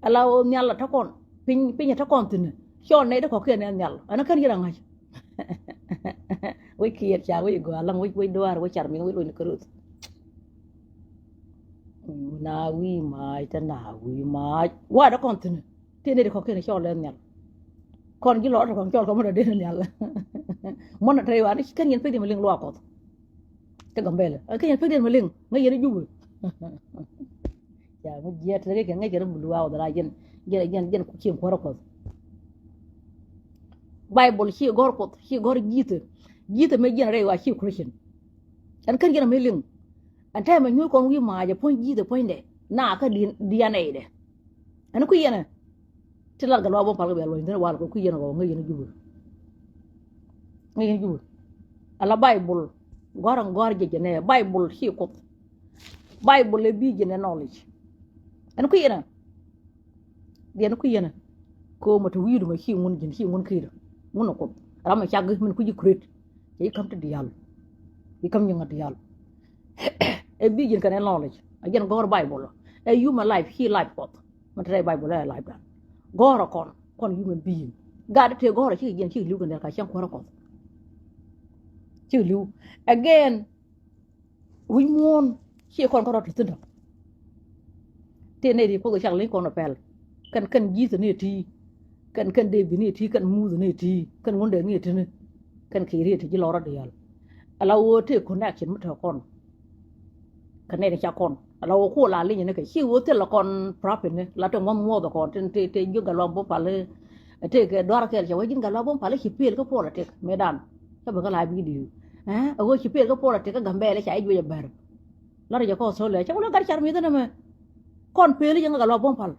Ala ɣöö nhial a te kɔn piny piny a te kɔn thi̱n. Cɔl nɛy ti kɔ̱kiɛn ɛ nhial ɛn kän yɛn a ŋa̱c. Wec kiɛɛt ca wec gɔaa laŋ wec wec duaar wec car mi̱th wec wec ni käruth. Na wi̱i̱ maac te na wi̱i̱ maac wa te kɔn thi̱n. Ti nɛy ti kɔ̱kiɛn cɔl ɛ nhial. Kɔn ji̱ lɔr ti kɔn cɔl kɔn mi dɔ̱diɛn nhial. Muɔ̱n a te ɣɔaa ni ci kän yɛn pek diɛn mi liŋ luaak Kuɔth. Kä Gambɛlɛ kä yɛn pek diɛn mi liŋ ŋäc yɛn i̱ Jubɛ. Ya mi jiɛt rɛ kɛ ŋäc kɛ rɛ mi luaa wä dhɛ la jɛn jɛn jɛn jɛn ci kuɔrä Kuɔth. Baibol ci gɔr Kuɔth, ci gɔr ji̱thɛ. Ji̱thɛ mi jɛn rɛ wa ci Christian. Ɛn kän jɛn mi liŋ. Ɛn tɛmɛ nyuur kɔn wi̱i̱ ma̱a̱cɛ puɔ̱ny ji̱thɛ puɔ̱nydɛ na kä D N A dɛ. Ɛn kui̱ yɛnɛ. Ti lat Gatluak Buɔ̱m Pal kɛ bia luɔ̱ny thi̱n wal kɛ kui̱ yɛnɛ kɛ ŋäc yɛn Jubɛ. Ŋäc yɛn Jubɛ. Ala Baibol gɔ̱r ɛn gɔ̱r jɛ jɛ nɛ Baibol ci Kuɔth. Baibol ɛ bi jɛ nɛ knowledge. Ɛn kui̱ yɛnɛ. Diɛn kui̱ yɛnɛ. Ko̱o̱mɛ ti wi̱i̱du mɛ ci ŋun ji̱n ci ŋun ki̱i̱dɛ. Ŋun ɛ Kuɔth ram mɛ cak min kui̱ ji̱ create. Cɛ ji̱ ka̱m ti diaal. Ji̱ ka̱m nyiŋ a diaal. Ɛ bi ji̱n kɛn ɛ knowledge a jɛn gɔ̱r Baibol ɛ human life ci life Kuɔth. Mɛ te rɛy Baibol ɛ life dan gɔ̱r ɛ kɔn kɔn human being. Gat te gɔ̱r ɛ cikɛ jiɛn cikɛ li̱w kɛn dɛr ka cäŋ kuäärä Kuɔth. Cikɛ li̱w again. Wi̱c muɔ̱ɔ̱n ci kɔn kä rɔt te thi̱n tɔ. Te nɛy ri Kuoth ɛ cak li̱ny kɔn ɛ pɛl. Kɛn kɛn ji̱th ni ti kɛn kɛn David ni ti kɛn Muth ni ti kɛn wundɛ ni ti ni kɛn kɛ ri ti ji̱ lɔr rɔt diaal. Ala wä te connection mi te kɔn. Kɛ nɛy ni ca kɔn ala wä ku la li̱ny ni kɛ ci wä thil kɔn prapin ni la te ŋuɔth ŋuɔth kɔn tin te te jiök Gatluak Buɔ̱m Pal. Te kɛ duar kɛl cɛ wä ji̱n Gatluak Buɔ̱m Pal ci pel kä politik mi dan. Cä bä kä la video. Ɛ wä ci pel kä politik kä Gambɛl ca i̱ juɔc a bɛr. La rɛ jɛ kä Australia cɛ wä la gat car mi̱th ni mɛ. Kɔn pel jɛ ŋä Gatluak Buɔ̱m Pal.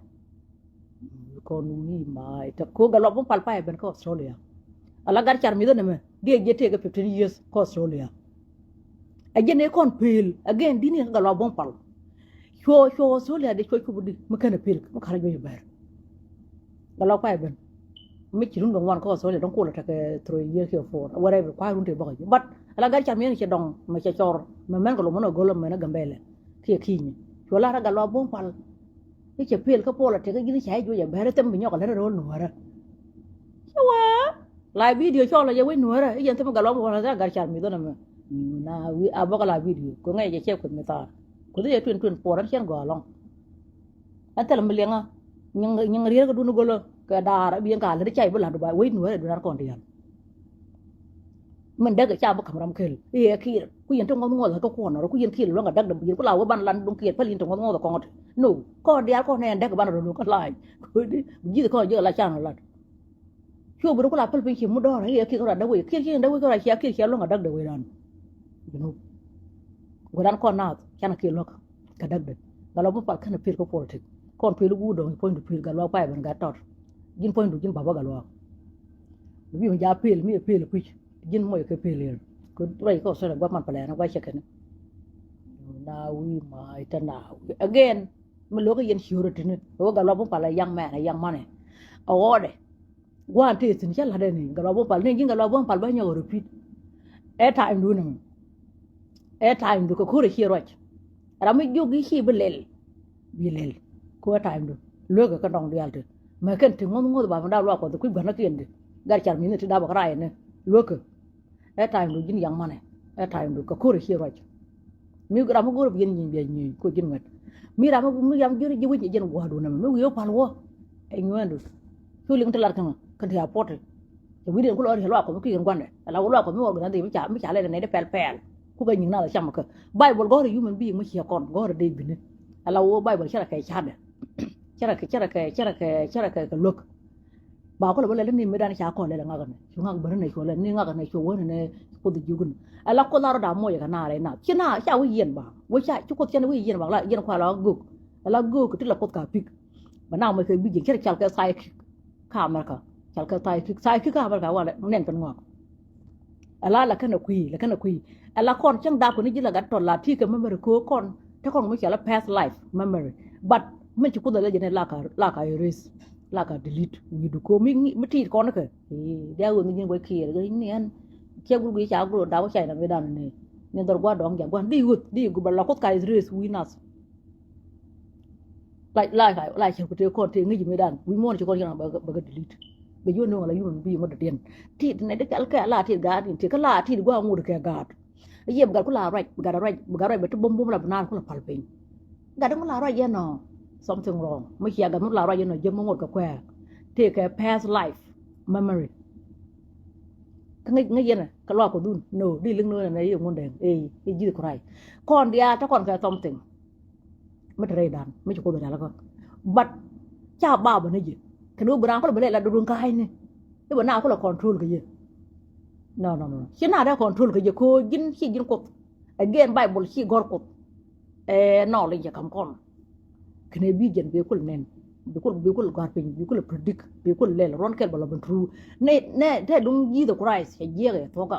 Kɔn wi̱i̱ ma̱a̱ ɛ tɛk ko̱ Gatluak Buɔ̱m Pal pay ben kä Australia. Ala gat car mi̱th ni mɛ diɛ jiɛ tëëk ɛ fifteen years kä Australia. Ɛ jɛn ɛ kɔn pel again di̱t ni kä Gatluak Buɔ̱m Pal. Cuɔ cuɔ Australia dee cuɔ cup di mi kɛn ɛ pel mi ka̱r ɛ juɔc ɛ bɛr. Gatluak pay ben mi ci run kɛ ŋuan kä Australia dɔ̱ŋ kulɛ tekɛ three years kiɛ four whatever kuay run te bäkɛ ji̱ but ala gat car mi̱th ni cɛ dɔ̱ŋ mɛ cɛ cɔr mɛ mɛn kɛ lomän ɛ go̱l mɛn ɛ Gambɛlɛ. Kiɛ ki̱i̱nyɛ cuɔ lar ɛ Gatluak Buɔ̱m Pal. I̱ cɛ pel kä politik i̱ ji̱n i̱ ca i̱ juɔc ɛ bɛr i̱ thɛm bi nyɔk ɛ lät ɛ ro̱l nuäärä. Cɛ wee la video cɔl ɛ jɛ wec nuäärä i̱ jɛn thɛm i̱ Gatluak Buɔ̱m Pal ɛ gat car mi̱th ɛ nɛmɛ. Na wi̱i̱ a bäkɛ la video kɛ ŋäc jɛ cɛ kueth mi thaar kueth i̱ jɛ twen twen puɔr ɛn cɛn gɔaa lɔ̱ŋ. Ɛn thilɛ mi liɛŋä nyiŋ rier kä dun i̱ go̱lä kɛ daar ɛ bi yɛn ka lät i̱ ca i̱ bi la̱t Dubai wec nuäärä ɛ dun ar kɔn diaal. Min däk ɛ ca bi ka̱m ram kel i̱ ɛ kiɛɛr ku yɛn ti ŋuɔth ŋuɔth kä kuɔn nɔrɔ ku yɛn kiɛɛr luäŋ a däk däk yɛn ku la wä ban lan duŋ kiɛɛr päl yɛn ti ŋuɔth ŋuɔth ɛ kɔŋ ɔt. No kɔn diaal kɔn nɛ yɛn däk ban rɔ luäŋ kä la̱a̱c. Ji̱th kɔn ji̱ ɛ la can ɔ lat. Cu bi rɔ ku la päl piny ci mut dɔ̱ɔ̱r i̱ ɛ kiɛɛr kä rɔ a däk wec kiɛɛr ci yɛn däk wec kä rɔ a cia kiɛɛr cia luäŋ a däk däk wec dan. Gudan kɔn naath canɛ kiɛ luäk. Kɛ däk däk Gatluak Buɔ̱m Pal känɛ pil kä politik. Kɔn pil i̱ guur dɔ̱ŋ i̱ puɔ̱nydu pil Gatluak pay ben gat tɔt. Ji̱n puɔ̱nydu ji̱n baba Gatluak. Bi mi ja pil mi ɛ pil i̱ kui̱c ji̱n moc kɛ pil yɛn. Kɛ rɛy kä Australia gua̱th man pɛlɛɛn gua̱th cɛ kɛn. Na wi̱i̱ ma itɛ na wi̱i̱ again. Mi lo̱k i̱ yɛn ciöörä ti̱ni ɛ wä Gatluak Buɔ̱m Pal ɛ young man ɛ young money. Ɛ ɣɔɔdɛ. Gua̱a̱n tëë thi̱n cä la̱t ɛn i̱ Gatluak Buɔ̱m Pal ni ji̱n Gatluak Buɔ̱m Pal bä nyɔk repeat. Ɛ time dun ɛmɛ. Ɛ time du kɛ ko̱r ɛ ciɛ ruac. Ram mi jiök i̱ ci bi lɛl. Bi lɛl. Ko ɛ time du lueekɛ kä dɔŋ diaal ti mɛ kɛn ti ŋuɔ̱th ŋuɔ̱th ba mi da̱a̱ luaak Kuɔth kui̱ gua̱n kä kiɛn di. Gat car mi̱ni ti da̱a̱ bä kä raayɛ ni lueekɛ. Ɛ time du ji̱n yaŋ manɛ. Ɛ time du kɛ ko̱r ɛ ciɛ ruac. Mi ram mi go̱o̱r bi yɛn nyieny bia nyieny ko ji̱n ŋuɛt. Mi ram mi ram ji̱ ji̱ wi̱c ji̱n gua̱a̱r du nɛmɛ mi wi̱i̱ wä pal wä. Ɛ nyuɛɛn du. Cu liŋ ti lat käŋä kɛn ti a puɔt ti. Cɛ wi̱i̱ diɛn ku lɔ riɛ luak kɔ mi ki̱i̱r gua̱ndɛ ala wä luak kɔ mi wä gɛ na dhim mi ca mi ca lɛ nɛ nɛ di pɛl pɛl. Ku kɛ nyiŋ na la cam kä Baibol gɔ̱r human being mi ciɛ kɔn gɔ̱r dee bini. Ala wä Baibol cɛ rɛ kɛ ca̱dɛ. Cɛ rɛ kɛ cɛ rɛ kɛ cɛ rɛ kɛ cɛ rɛ kɛ kɛ luäk. Ba kulɛ bä lɛl ni mëëdan ca kɔn lɛl ŋakɛ nɛ cu ŋak bäni nɛ cu lɛl ni ŋakɛ nɛ cu wäni nɛ Kuoth jiök ni. Ala Kuoth la rɔ da moc kɛ naar in nath ci naar ca wi̱i̱ yiɛn ba wä ca ci Kuoth cɛn wi̱i̱ yiɛn ba la yiɛn kua la göök. Ala göök ti la Kuoth ka pik. Bɛ na moc kɛ bi jiɛn cɛ cal kɛ psychic. Ka America cal kɛ psychic psychic ka America wa nɛn kɛn ŋɔak. Ala la kɛn a kui̱ la kɛn a kui̱. Ala kɔn cäŋ dak kɔn i̱ ji̱ la gat tɔt la ti kɛ memory ko kɔn te kɔn mi cɛ la past life memory. But min ci Kuoth a lɛ jɛ ni la ka la ka erase la ka delete wi̱i̱du ko mi mi tiit kɔn kɛ. Ee dia ɣöö mi ji̱n guac kiɛɛr gɛ ni ɛn. Ciɛ gul gui̱ ca gul da wä ca inɔ mi dan ni ni dhɔr gua̱ dɔŋ jɛ gua̱n di ɣöth di gu ba la Kuoth ka erase wi̱i̱ nath. La la la cɛ ku te kɔn te ŋi̱c mi dan wi̱i̱ muɔ̱ɔ̱n ci kɔn ci na ba ba delete. Bɛ ji̱ wä no̱o̱ŋ la yun bi ŋot dɔ̱diɛn. Tit nɛ di kɛl kɛ la tit gaat in ti kä la tit gua̱ ŋut kɛ gaat. Yiëë bi gat ku la ruac bi gat ruac bi gat ruac bɛ ti bom bom la bi naar ku la pal piny. Gat ŋu la ruac yɛn nɔ something wrong mi cia gat ŋu la ruac yɛn nɔ jek mi ŋot kɛ kuɛɛr. Tëë kɛ past life memory. Kä ŋäc ŋäc yɛn kɛ luak kɔ dhun no di liŋ no̱o̱n ɛn ɛ yɛ ŋun dɛŋ ɛ yɛ ji̱th kuray. Kɔn diaal te kɔn kɛ something. Mi te rɛydan mi ci Kuoth rial kä. But ca baba ni ji̱ kɛn ɣöö bi raan kulɛ bi lɛ la dudun ka̱a̱cni. I̱ bɛ na kulɛ control kɛ yɛ. No, no, no. Ci na dee control kɛ yɛ kɛ ɣöö ji̱n ci ji̱n Kuoth. Again, Bible ci gɔ̱r Kuoth. Ɛ, knowledge jɛ kam kɔn. Kɛn ɛ vision bi kul nɛn. Bi kul, bi kul gɔ̱r piny, bi kul predict, bi kul lɛl ruɔ̱n kɛl bɛ lɔ ben true. Nɛ, nɛ, te duŋ Jesus Christ cɛ jiɛk ɛ thuɔ̱kä.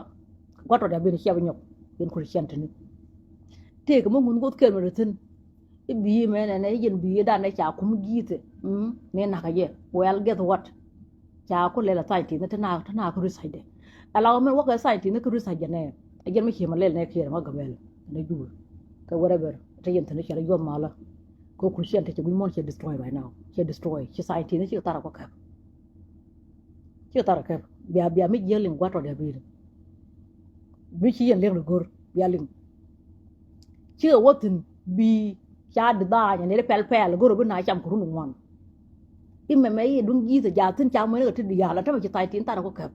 Gua̱t tɔt ya ben ciɛ bi nyɔk. Yɛn Christian tini. Tëëkɛ mi ŋun Kuoth kɛl mi rɛ thi̱n. I̱ bi̱i̱ mɛ nɛnɛ i̱ yɛn bi̱i̱ dan ɛ ca kum gi̱i̱th. Mm, ni nakä jɛ. Well, guess what? Ca ku lɛl ɛ scientist ni ti na, ti na kä research dɛ. Ala wä mɛn wäkɛ scientist ni kä research jɛ nɛ. Ɛ jɛn mi ci ma lɛl nɛ kiɛr ma gabɛl. Nɛ jur. Kɛ whatever. Ti yɛn thi̱n i̱ cɛ lɛ yuɔth malä. Kɛ Christian ti cɛ gui̱c muɔ̱n cɛ destroy right now. Cɛ destroy. Ci scientist ni ci kɛ thar ɛ kɔ kɛp. Cikɛ thar kɛp bia, bia mi jiäk liŋ gua̱t tɔt ya bi̱i̱ni. Mi ci yɛn liŋ ni go̱r bia liŋ. Cikɛ wä thi̱n bi ca di dhaany ni ri pɛl pɛl go̱r bi na cam kɛ run ŋuan. Imɛ mɛ i̱ duŋ ji̱th a ja thi̱n ca mɛn kɛ ti di yal a tämɛ ci thai tin thar kɔ kɛp.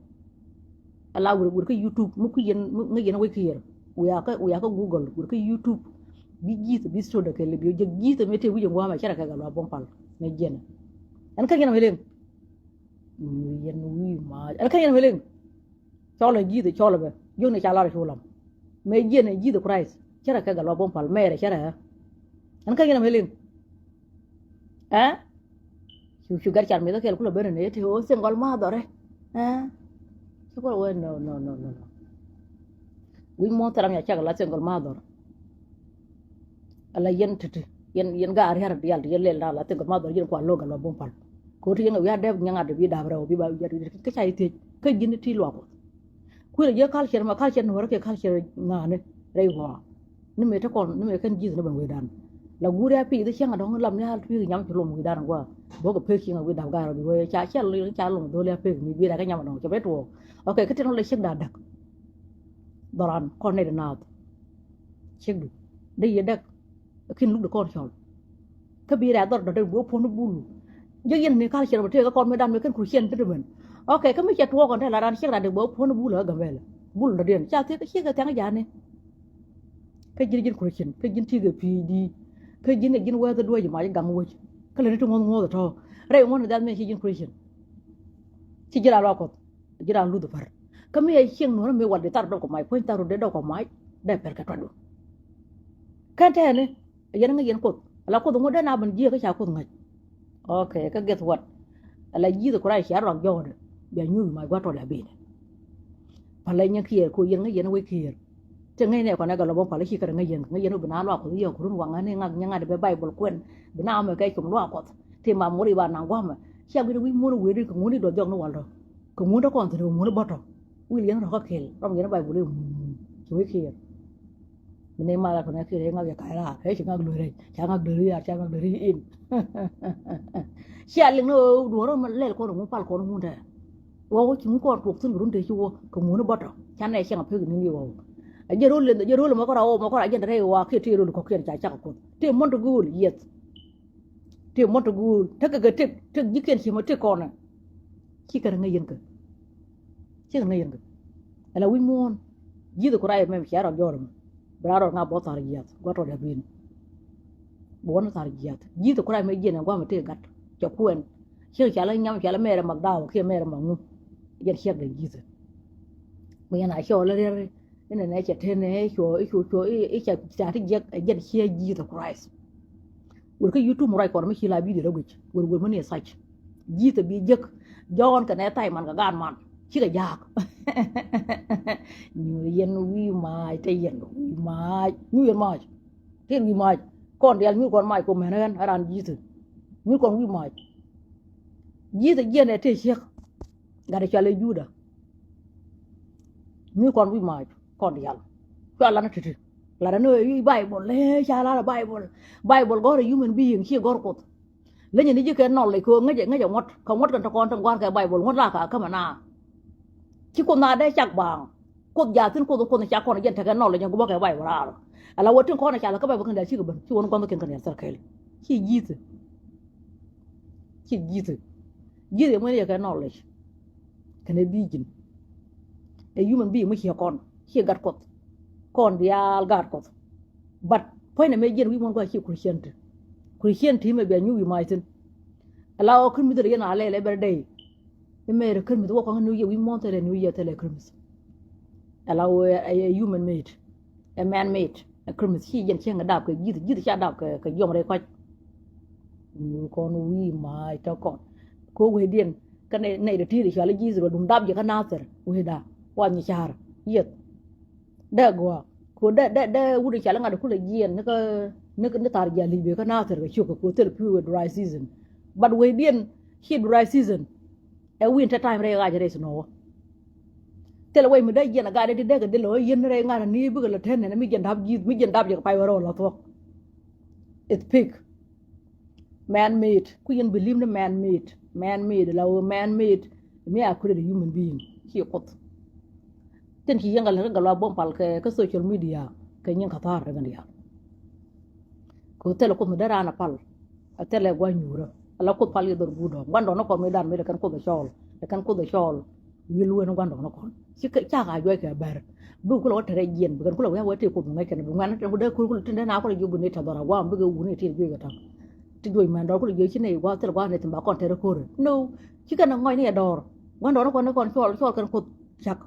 Ala wir, wir kä YouTube mi kui̱ yɛn, mi ŋäc yɛn wec kiɛr. Wiakä, wiakä Google wir kä YouTube. Bi ji̱th bi sot a kɛ li bi jɛ ji̱th a mi te wi̱c a ŋuamɛ cɛ rɛ kɛ gɛ luaak buɔ̱m pal. Mɛ jiɛn ɛn kä yɛn a mi liŋ. Yɛn wi̱i̱ maac ɛn kä yɛn mi liŋ. Cɔl ɛ ji̱th cɔl ɛ bɛ jiökni ca lar cu lam. Mɛ jiɛn ɛ ji̱th Christ cärɛ kɛ gɛ luaak buɔ̱m pal mɛɛrɛ cärɛ ɛ. Ɛn kä yɛn mi liŋ. Ɛ cu, cu gat car mith ɛ kɛl kulɛ ben ɛ nɛ ti ɣöö single mother ɛ. Ɛ ci kulɛ wee no, no, no, no, no. Wi̱c muɔ̱ɔ̱n thil ram ya cak la single mother. Ala yɛn ti̱ti̱ yɛn, yɛn gaat ria̱r diaal ti yɛn lɛl na la single mother yɛn kua lo̱k a luaak buɔ̱m pal. Ko̱ ti yɛn a wi̱i̱ a dɛp nyɛŋ a dɛp yi dap rɛw bi ba wi̱i̱ a kä ca yi thiec kä ji̱n ti luaak Kuɔth. Kuël a jiɛ culture ma culture ni wärä kiɛ culture ŋa̱a̱ni rɛy ɣɔaa. Ni mëë te kɔn ni mëë kɛn ji̱th ni ben wecdan. La guuri a pi̱i̱th cäŋ a dɔ̱ŋ lam ni a pi̱i̱th nyam ci lom wecdan a gua̱a̱. Bok a pek cieŋ a wi̱i̱ dap gaat rɛw bi wee ca cɛl ca lom dho̱li a pek mi bi dak a nyam a dɔ̱ŋ cɛ ben tuɔɔk. Ok, kä tin la ciek da däk. Dhɔran kɔn nɛy di naath. Ciekdu dee yɛ däk. Kin luk di kɔn cɔl. Kä bi rɛ̈th dhɔr dɔ̱dɛ bi wä puɔ̱n bul. Jek yɛn ni kal ciɛn bä tëë kä kɔn mi dan mi kɛn Christian ti di mɛn. Ok, kä mi cɛ tuɔɔk kɔn te la ran ciek ran di bä wä puɔ̱n bul kä Gambɛl. Bul dɔ̱diɛn ca thiek kä ciek kɛ thiaŋ ja̱a̱ni. Kä ji̱n ji̱n Christian kä ji̱n ti kɛ P H D. Kä ji̱n ji̱n wɛth duɔ̱c mac gaŋ wec. Kä leni ti ŋuɔ̱th ŋuɔ̱th tɔ̱ rɛy ŋuɔ̱th ni dhath mi ci ji̱n Christian. Ci ji̱ ran luaak Kuɔth. Ji̱ raan luth pär. Kä mi ɛ cieŋ nuɔ̱ɔ̱rä mi wal di thar dɔk kɔ mac puɔ̱ny thar rut dee dɔk kɔ mac dee pɛr kɛ tuatdu. Kɛn tɛɛni yɛn ŋäc yɛn Kuoth ala Kuoth ŋuɔ̱t dee na ben jiɛk kä ca Kuoth ŋäc. Ok, kä guess what? Ala Jesus Christ cia ruak jɔɔdɛ bia nyuuth mac gua̱t tɔl a bi̱i̱dɛ. Pälɛ nyɛ kiɛɛr ko yɛn ŋäc yɛn wec kiɛɛr. Ti ŋäcnɛ kɔn ɛ gɛ lɔ bä pal i̱ ci kärɛ ŋäc yɛn ŋäc yɛn wä bi na luak Kuoth i̱ yɛ kurun waŋ ɛ ni ŋak nyɛ ŋa̱t bɛ Baibol kuɛn bi na mɛ kɛ cum luak Kuɔth. Ti mam ŋuɔ̱t i̱ ba naŋ gua̱mɛ cia gui̱n wi̱c muɔ̱n i̱ wëëdi kɛ ŋuɔ̱n i̱ duɔth jɔk ni wal dɔ̱. Kɛ ŋuɔ̱n dä kɔn thi̱n kɛ ŋuɔ̱n i̱ bɔ̱tɔ wi̱i̱l yɛn rɔ̱kä kɛl rɔm yɛn Baibol i̱ ŋuɔ̱n ci wi̱c kiɛɛr. Mi ni mal kɔn ɛ kiɛɛr i̱ ŋak yɛ ka̱c raar ɛ ci ŋak lueeri ca ŋak lueeri yaar ca ŋak lueeri in. Cia liŋ ni ɣöö duɔ̱ɔ̱r rɔm lɛl kɔn i̱ ŋuɔ̱n pal kɔn i̱ ŋuɔ̱n tɛɛ. Wä wä ci ŋuɔ̱n kɔn tuɔk thi̱n kɛ run tëë ci wä kɛ ŋuɔ̱n i̱ bɔ̱tɔ ca nɛ cieŋ a pek ni ni wä wä. A jiɛn ro̱l lɛn a jiɛn ro̱l mɛ kɔn a wä mɛ kɔn a jiɛn rɛy wä kiɛ tëë ro̱l kɔ̱kiɛn ca cak a Kuoth tëë muɔ̱n ti gööl yieth. Tëë muɔ̱n ti gööl tekɛ kɛ tëk tëk ji̱kiɛn ci mɛ tëk kɔnɛ. Ci kɛn ŋäc yɛn kɛ ci kɛn ŋäc yɛn kɛ. Ala wi̱c muɔ̱ɔ̱n ji̱th kuray mɛ cia rɔ jɔr mɛ. Bi raa rɔ ŋa bɔ thar jiath gua̱t rɔ dap in. Bi wän thar jiath ji̱th kuray mɛ jiɛn ɛ gua̱mɛ tëë gat cɛ kuɛn. Ciek ca la nyam ca la mɛrɛ mak daw kiɛ mɛrɛ mak ŋu. Jɛn ciek dee ji̱th. Bi yɛn a cɔɔl riɛri. Inɛ nɛ cɛ te nɛ i̱ cuɔ i̱ cuɔ cuɔ i̱ ca ca ti jiɛk ɛ jɛn ciɛ Jesus Christ. Wër kä YouTube mi ruac kɔn mi ci la video rɛ guic wër wër mi ni sac. Jesus bi jiɛk Jɔ̱ɔ̱n kɛ nɛ tha̱a̱c man kɛ gaat man cikɛ ja̱a̱k. Nyuur yɛn wi̱i̱ maac te yɛn wi̱i̱ maac nyuur yɛn maac. Tin wi̱i̱ maac kɔn diaal nyuur kɔn maac kɛ mɛn ɣän ɛ raan Jesus. Nyuur kɔn wi̱i̱ maac. Jesus jiɛn ɛ te ciek. Gat ɛ cɔal ɛ Juda. Mi kɔn wi̱c maac kɔn diaal. Cua lan ti̱ti̱. Lan ni i̱ Baibol ëë ca lan Baibol. Baibol gɔ̱r ɛ human being ci gɔ̱r Kuoth. Leny ni ji̱ kɛ knowledge kɛ ŋäcɛ ŋäcɛ ŋuɔ̱t kɛ ŋuɔ̱t kɛn te kɔn te gua̱r kɛ Baibol ŋuɔ̱t la ka kämɛ na. Ci Kuoth na dee cak baaŋ. Kuoth jaathin Kuoth Kuoth ca kɔn jɛn tekɛ knowledge gubä kɛ Baibol raar. Ala wä tin kɔn ca la kä Baibol kɛn diaal cikɛ ben ci wä ni gua̱nh kɛn kɛn diaal thil kɛɛl. Ci ji̱thi. Ci ji̱thi. Ji̱thi muen yɛ kɛ knowledge. Kɛnɛ vision. Ɛ human being mi ciɛ kɔn ciɛ gat Kuɔth. Kɔn diaal gat Kuɔth. But puɔ̱nynɛ mëë jiɛn wi̱i̱ muɔ̱ɔ̱n gua̱a̱ ci Christianity. Christian ti mɛ bia nyuki mac thin. Ala ɔ Christmas rɛ yɛn a lɛl every day. Imɛ rɛ Christmas wä kɔŋ New Year wi̱i̱ muɔ̱ɔ̱n thilɛ New Year thilɛ Christmas. Ala ɔ ɛ human made, ɛ man made. Ɛ Christmas ci jɛn cieŋ ɛ dap kɛ ji̱th, ji̱th ca dap kɛ jiɔm rɛy kɔc. Nyuur kɔn wi̱i̱ mac tɔ kɔn. Ko wecdiɛn kä nɛy dee ti̱i̱t cual i̱ ji̱th rɔ duŋ dap jɛ kä nathir wecda. Wa nyi ca̱r yieth. Dee gɔaa ko dee dee dee wut in ca lɛ ŋa̱t kulɛ jiɛn ni kä ni ni thar jial li̱c bee kä nathir kɛ ciök kɛ ko thil pi̱w ɛ dry season. But wecdiɛn ci dry season. Ɛ winter time rɛy ɣac rɛy snow. Thil wec mi dee jiɛn a gat dee ti dee kɛ dee lɛ ɣä yien rɛy ŋa̱t ni bikɛ lɛ tɛn nɛn mi jiɛn dap ji̱th mi jiɛn dap jɛ kɛ pay wä rɛw la thuɔ̱k. It's fake. Man made ku yɛn believe ni man made, man made la wee man made. Mi a create a human being ci Kuoth. Tin ci yɛn gal gal wa bom pal kɛ kɛ social media kɛ nyin ka thar kɛ gan dial. Ko thil Kuoth mi dee ran a pal. A thil ɛ gua nyuurä. Ala Kuoth pal yɛ dhor guudɔ guandɔ ni kɔn mi dan mi lɛ kɛn Kuoth a cɔɔl lɛ kɛn Kuoth a cɔɔl. Wi̱i̱ lueeni gua̱ndɔɔŋnikɔn ci kɛ cak a juɔc kɛ bɛr. Bi kulɛ wä tɛrɛ jiɛn bi kɛn kulɛ wä wä tëë Kuoth ŋäc kɛn bi ŋuɛn tɛn ku dee ko̱r kulɛ tin dee na kulɛ jiök bi ni tɛth dhɔr a gua̱a̱m bikɛ wuni tëë juɔc kɛ ta̱ŋ. Ti juɔc mɛn dɔɔr kulɛ jiök ci nɛy gua̱a̱ thil gua̱a̱ ni thin ba kɔn tɛrɛ ko̱r. No. Ci kɛn ŋɔc ni ɛ dɔɔr. Gua̱ndɔɔŋnikɔn ni kɔn cɔɔl cɔɔl kɛn Kuoth cak.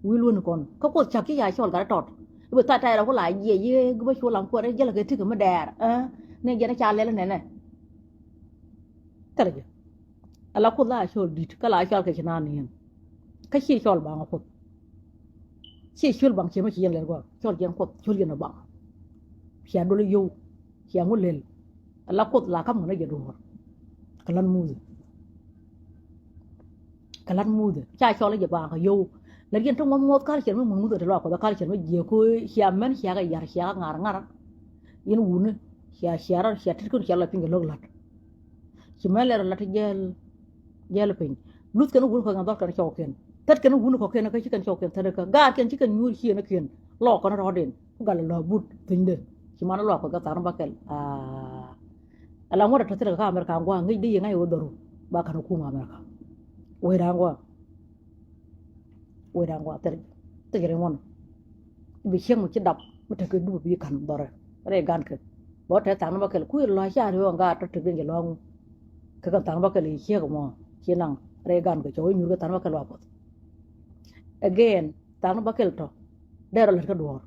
Wi̱i̱ lueeni kɔn kä Kuoth cak ci ya cɔɔl gat tɔt. I̱ bi tha̱a̱c ta̱a̱c rɔ ku la jiɛc yi gi bä cu lam kuɛn rɛ jälɛ kɛ tik mi dɛɛr. Ni jiɛn ca lɛl nɛnɛ. Thilɛ jɛ. Ala Kuoth la a cɔl di̱t kä la a cɔl kɛ ci naan niɛn. Kä ci cɔl baŋ a Kuoth. Ci cɔl baŋ ci mɛ ci yɛn lɛl guɔ cɔl jiɛn Kuoth cɔl yɛn a baŋ. Cia dol yio̱w cia ŋu lɛl. Ala Kuoth la kam ŋun a jɛ duɔ̱ɔ̱r. Kɛ lan Muthɛ. Kɛ lan Muthɛ ca cɔl jɛ baŋ kɛ yio̱w. Lɛ yɛn ti ŋuɔth ŋuɔth kal cɛn mi ŋun Muthɛ ti luaak Kuoth a kal cɛn mi jiɛ ko cia mɛn cia kɛ yar cia kɛ ŋar ŋar. Yɛn wuni cia cia rɔ cia tit kun cia la piny kɛ lo̱k lat. Ci mɛn lɛr lat jɛl jɛl piny. Luth kɛn wun kɔkiɛn dhɔl kɛn cɔwkiɛn thät kɛn wun kɔkiɛn kä ci kɛn cɔwkiɛn thät kä gaat kɛn ci kɛn nyuur ciëën kiɛn. Lɔɔk kɔn rɔɔdin ku gal lɔ but thinyde. Ci man luak kɔth kä thaar ni bakɛl. Ala ŋuɔt a tɔ̱ thil kä Amerika ŋuak ŋic di yiŋ a iwä dhɔru ba kɛn kum Amerika. Wecdan ŋuak. Wecdan ŋuak thil thil ri ŋuɔn. Bi cieŋ mi ci dap mi tekɛ dup bi ka̱n dhɔrɛ rɛy gan kɛ. Bä tɛ tha̱a̱ŋ ni bä kɛl kui̱ lɔ ca ri ɣɔn gaat tɔ tek din jɛ lɔŋ. Kɛ kɛ tha̱a̱ŋ ni bä kɛl i̱ ciek mɔ ci naŋ rɛy gan kɛ cɔw i̱ nyur kɛ tha̱a̱ŋ ni bä kɛl wa puɔth. Again tha̱a̱ŋ ni bä kɛl tɔ dee rɔ lät kä duɔ̱ɔ̱r.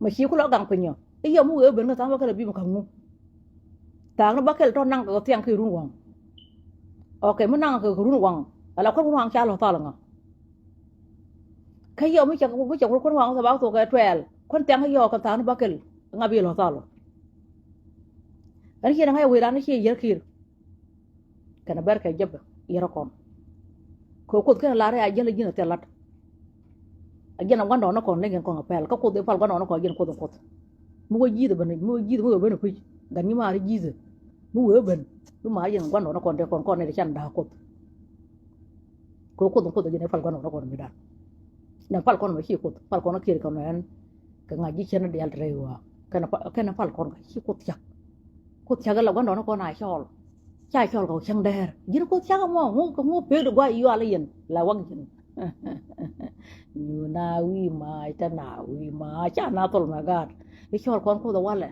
Mɛ ci ku lɔ gaŋ piny ɔ i̱ yɛ mi wee ben kä tha̱a̱ŋ ni bä kɛl bi mi ka̱m ŋu. Tha̱a̱ŋ ni bä kɛl tɔ naŋ kɛ thiaŋ ki run waŋ. Ok mi naŋ kɛ run waŋ. Ala kuan run waŋ ca lɔ thal ŋa. Kä yɔm mi cɛ mi cɛ kuɔn waŋ thok bak thok kɛ twelve kuɔn thiaŋ yɔɔk kɛ tha̱a̱ŋ ni bä kɛl. Ŋa bi lɔ thal. Ɛn ciɛ ni ŋa̱c wec ran ni ciɛ yier ki̱i̱r. Kɛn bɛr kɛ jɛp yier kɔn. Kɛ Kuoth kɛn lar a jäl ji̱n a thil lat. A jiɛn a gua̱ndɔɔŋnikɔn leny kɛn kɔn a pɛl kä Kuoth ɛ pal gua̱ndɔɔŋnikɔn a jiɛn Kuoth in Kuoth. Mi wä ji̱th ben mi wä ji̱th mi wä ben a kui̱c gat nyi maar ji̱th. Mi wee ben mi maar jiɛn gua̱ndɔɔŋnikɔn dee kɔn kɔn nɛ can da̱a̱k Kuoth. Kɛ Kuoth in Kuoth a jiɛn ɛ pal gua̱ndɔɔŋnikɔn mi da̱a̱k. Nɛ pal kɔn mɛ ci Kuoth pal kɔn a kiɛɛr kɔn ɛn. Kɛ ŋa̱c ji̱ cɛn a diaal te rɛy ɣɔaa kɛn a pal kɔn kɛ ci Kuoth cak. Kuoth cak ɛ la gua̱ndɔɔŋnikɔn a cɔɔl. Ca cɔl kɛ cäŋ dɛɛr ji̱n Kuoth cak ɛmɔ ŋu kɛ ŋu pek di gua̱c yual i̱ yɛn la wak ji̱n. Nyu na wi̱i̱ maac te na wi̱i̱ maac ca na thol mɛ gaat. I̱ cɔl kɔn Kuoth ɛ walɛ.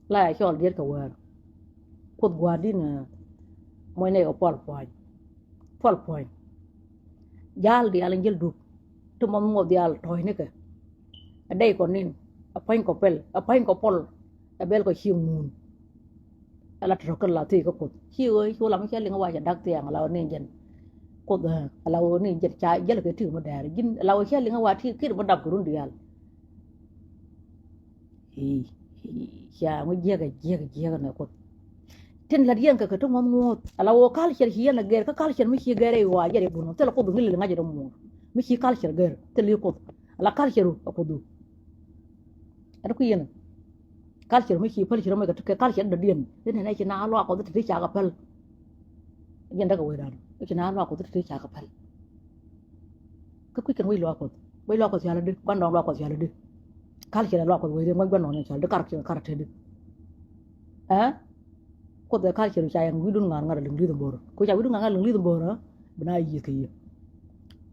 La ya cɔl diet kɛ wäär. Kuoth gua̱a̱r di̱n ɛ muɔcnɛ kɛ pual pua̱ny. Pual puɔ̱ny. Ja̱a̱l diaal in jäl dup ti muɔth muɔth diaal tɔ̱ɔ̱cnikɛ. A dɛy kɔ nin a pa̱ny kɔ pɛl a pa̱ny kɔ pɔl. A bɛl kɔ ci ŋuun. A la tɔ̱tɔ̱ kɛ la thiec kä Kuoth ci ɣöö ci wä lam cä liŋ a wac a da̱k thiaŋ a la ɣöö ni jɛn. Kuoth a la ɣöö ni jɛn ca jäl kɛ tik mi dɛɛr ji̱n a la ɣöö cä liŋ a wac ti kit mi dap kɛ run diaal. Cia ŋu jiäkä jiäkä jiäkä nɛ Kuoth. Tin la̱t yɛn kɛ kɛ ti ŋuɔ̱th ŋuɔ̱th ala ɣöö culture ci yɛn a gɛr kä culture mi ci gɛr i̱ ɣɔaa jɛ ri bun thilɛ Kuoth ŋi̱l li ŋa̱c ri muɔ̱ɔ̱r mi ci culture gɛr thilɛ Kuoth ala culture ru a Kuoth du. Ɛn ku yɛn culture mi ci päl ci rɔ mɛ kɛ culture dɔ̱diɛn ri nɛn ɛ ci na luaak Kuɔth ti ti cakɛ päl. Yɛn däkɛ wecdan ɛ ci na luaak Kuɔth ti ti cakɛ päl. Kä kui̱c kɛn wec luaak Kuɔth wec luaak Kuɔth cɔal adi gua̱ndɔɔŋ luaak Kuɔth cɔal adi. Kal cɛ luaak Kuɔth wec adi ŋuac gua̱ndɔɔŋ ni cɔal adi kar cɛ kar tɛt di. Ɛ Kuoth ɛ kal cɛ ru ca yɛn wi̱dun ŋa̱r ŋa̱r liŋ li̱th bo̱r ko ca wi̱dun ŋa̱r ŋa̱r liŋ li̱th bo̱r. Bi na yieth kɛ yie.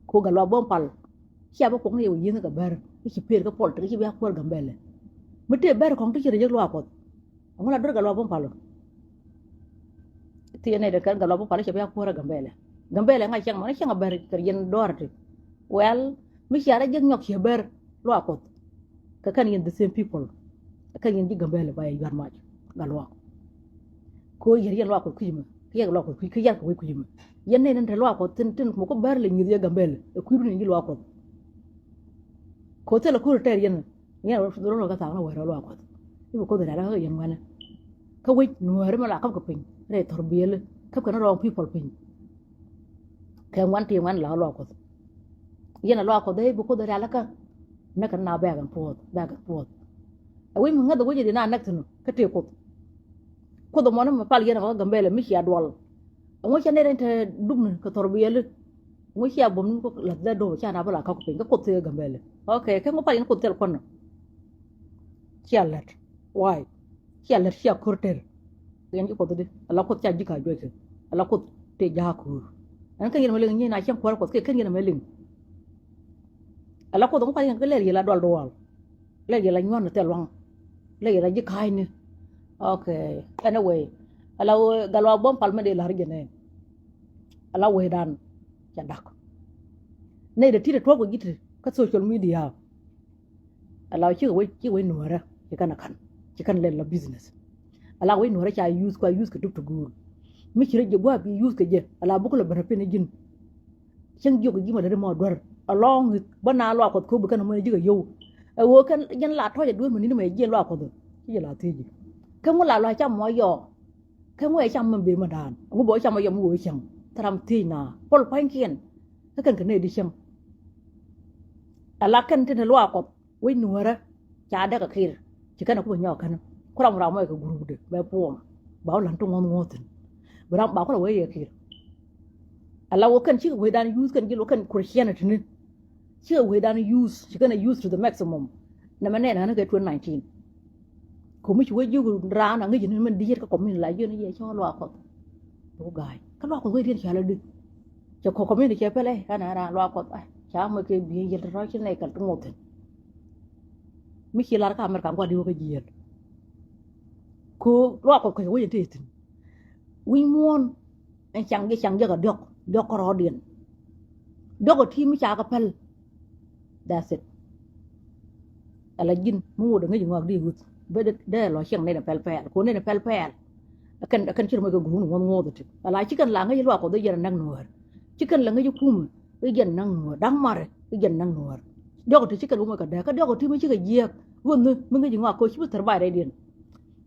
Ko gat luaak bom pal. Cia bä kuɔk ni yɛ wä yieth ni kɛ bär i̱ ci pëër kä politik i̱ ci bia kuäär Gambɛlɛ. Mi tëë bär kɔŋ ti ci rɛy jek luaak Kuɔth. Ɛŋu la duer Gatluak Buɔ̱m Pal ɔ? Thiecɛ nɛy dee kɛn Gatluak Buɔ̱m Pal i̱ ci bia kuäär ɛ Gambɛlɛ. Gambɛlɛ ŋa̱c cäŋ mɔ ni cäŋ a bär kɛ yɛn dɔɔr ti. Well, mi cia rɛy jek nyɔk ciɛ bär luaak Kuɔth. Kɛ kɛn yɛn the same people. Kɛ kɛn yɛn ji̱ Gambɛlɛ ba yɛ yuat mac Gatluak. Kɛ ɣöö yɛr yɛn luaak Kuɔth kui̱c mɛ, kɛ yɛr luaak Kuɔth kui̱c, kɛ yar kɛ wec kui̱c mɛ. Yɛn nɛy ni te luaak Kuɔth tin, tin muk kä bär lɛ nyieth yɛ Gambɛlɛ, ɛ kui̱du ni ji̱ luaak Kuɔth. Kɛ ɣöö thilɛ ko̱r tɛɛr yɛn, yɛn rɔ rɔ kɛ thaak ni wɛɛr luaak Kuɔth. I̱ bi Kuoth rɛ̈t kä yɛn ŋuɛ̈nɛ. Kä wec Nuääri mɛ la käp kɛ piny rɛy thɔr biëli, käp kɛ ni wrong people piny. Kɛ ŋuan ti ŋuan la luaak Kuɔth. Yɛn a luaak Kuɔth ɛ bi Kuoth rialikä. Näk kɛn na bɛ̈ɛ̈k ɛn puɔth, bɛ̈ɛ̈k ɛn puɔth. Ɛ wec mi ŋäth ɛ wec di na näk thi̱n kä tëë Kuoth. Kuoth ɛmɔni mi pal yɛn ɛ kä Gambɛlɛ mi cia duɔl. Ɛŋu cia nɛy rɛny te dupni kɛ thɔr biɛli. Ɛŋu cia buɔmni kɛ la̱th dee do̱p ca na bi la ka̱k piny kä Kuoth thil Gambɛlɛ. Ok, kä ŋu pal yɛn Kuoth thil kuɔn nɔ. Cia lät. Why? Cia lät cia ko̱r tɛr. Yɛn ji̱ Kuɔth di ala Kuoth ca ji̱ ka juɔc kɛ. Ala Kuoth tëë ja̱a̱k ko̱r. Ɛn kɛn yɛn mɛ liŋ nyin a cieŋ kuäär Kuɔth kɛ kɛn yɛn mɛ liŋ. Ala Kuoth ŋu pal yɛn kɛ lɛl yɛl a dual dual. Lɛl yɛl a nyuan ni thil luaŋ. Lɛl yɛl a ji̱ ka̱a̱cni. Ok. Anyway, ala Gatluak Buɔ̱m Pal mɛ dee la̱r jɛ nɛ. Ala wecdan ca da̱k. Nɛy dee ti̱t a tuɔ̱k kɛ ji̱ ti kä social media. Ala cikɛ wec, cikɛ wec Nuäärä ci kɛn a ka̱n, ci kɛn lɛl la business. Ala wec Nuäärä ca use, kua use kɛ dup ti guul. Mi ci rɔ jiɛ gua̱a̱p bi use kɛ jɛ ala buk kɛ lɛ ben a pin i̱ ji̱n. Cieŋ jiök kɛ ji̱ ma lät imɔ duer alɔŋ i̱ bä na luaak Kuɔth ko̱p bi kɛn a mɔ ji̱ kɛ yio̱w. Ɛ ɣöö kɛn jɛn la tɔ̱ɔ̱c a duer mi ni̱n imɔ jiɛn luaak Kuɔth. Ci jɛ la thiec ji̱ kɛ ŋu la luaak cam mɔ yɔɔ. Kɛ ŋu ɛ cam mɛ ben mɛ daan ŋu bɛ wä cam mɔ yɔɔ mi wee cieŋ. Thɛr ram thiec na pol pua̱nykiɛn. Kä kɛn kɛ nɛy di cieŋ. Ala kɛn tin luaak Kuɔth wec Nuäärä ca däk a kir. Ci kɛn a ku bɛ nyɔk kɛn ku ram ram mɔ kɛ group di bɛ puɔm. Ba wä lan ti ŋuɔth ŋuɔth thi̱n. Bi ram ba ku la wee yɛ kir. Ala wä kɛn cikɛ wecdan use kɛn ji̱ lo kɛn Christianity ni. Cikɛ wecdan use ci kɛn a use to the maximum. Nɛmɛ nɛn ɣän kɛ twenty nineteen. Ko̱mi ci wec jiök raan a ŋäc ni mɛn diet kä community la jiön yɛ cɔ luaak Kuɔth. Bi wä ga̱a̱c kä luaak Kuɔth wec diet cɔal adi. Cɛ kɔ community cɛ pɛlɛ ɛn ɛn raan luaak Kuɔth. Ca mɛ kɛ bi̱i̱ yɛl ti rɔ̱c ci nɛy kɛl ti ŋuɔth thi̱n. Mi ci lar kä America ŋuat di wä kä jiɛl. Ko luaak Kuɔth kɔc wec in te thi̱n. Wi̱ny muɔ̱ɔ̱n ɛn caŋ jɛ, caŋ jɛ kɛ diɔ̱k, diɔ̱k kärɔɔdiɛn. Diɔ̱k ɛ ti mi ca kɛ päl. That's it. Ala ji̱n mi ŋot ɛ ŋäc ŋɔak di wuth bä dee lɔ cieŋ nɛn ɛ pɛl pɛɛl ko nɛn ɛ pɛl pɛɛl. Ɛ kɛn, ɛ kɛn ci rɔ mɛ kɛ gurun ŋuɔ̱th ŋuɔ̱th ɛ ti ala ci kɛn la ŋäc luaak Kuɔth ɛ jɛn ɛ näk Nuäär. Ci kɛn la ŋäc kumɛ ɛ jɛn ɛ näk Nuäär da̱ŋ marɛ ɛ jɛn ɛ näk Nuäär. Diɔ̱k ɛ ti ci kɛn wä mɛ kɛ dee kä diɔ̱k ɛ ti mi ci kɛ jiääk. Wä ni mi ŋäc ŋɔak ko ci bi thɛr bay rɛydiɛn.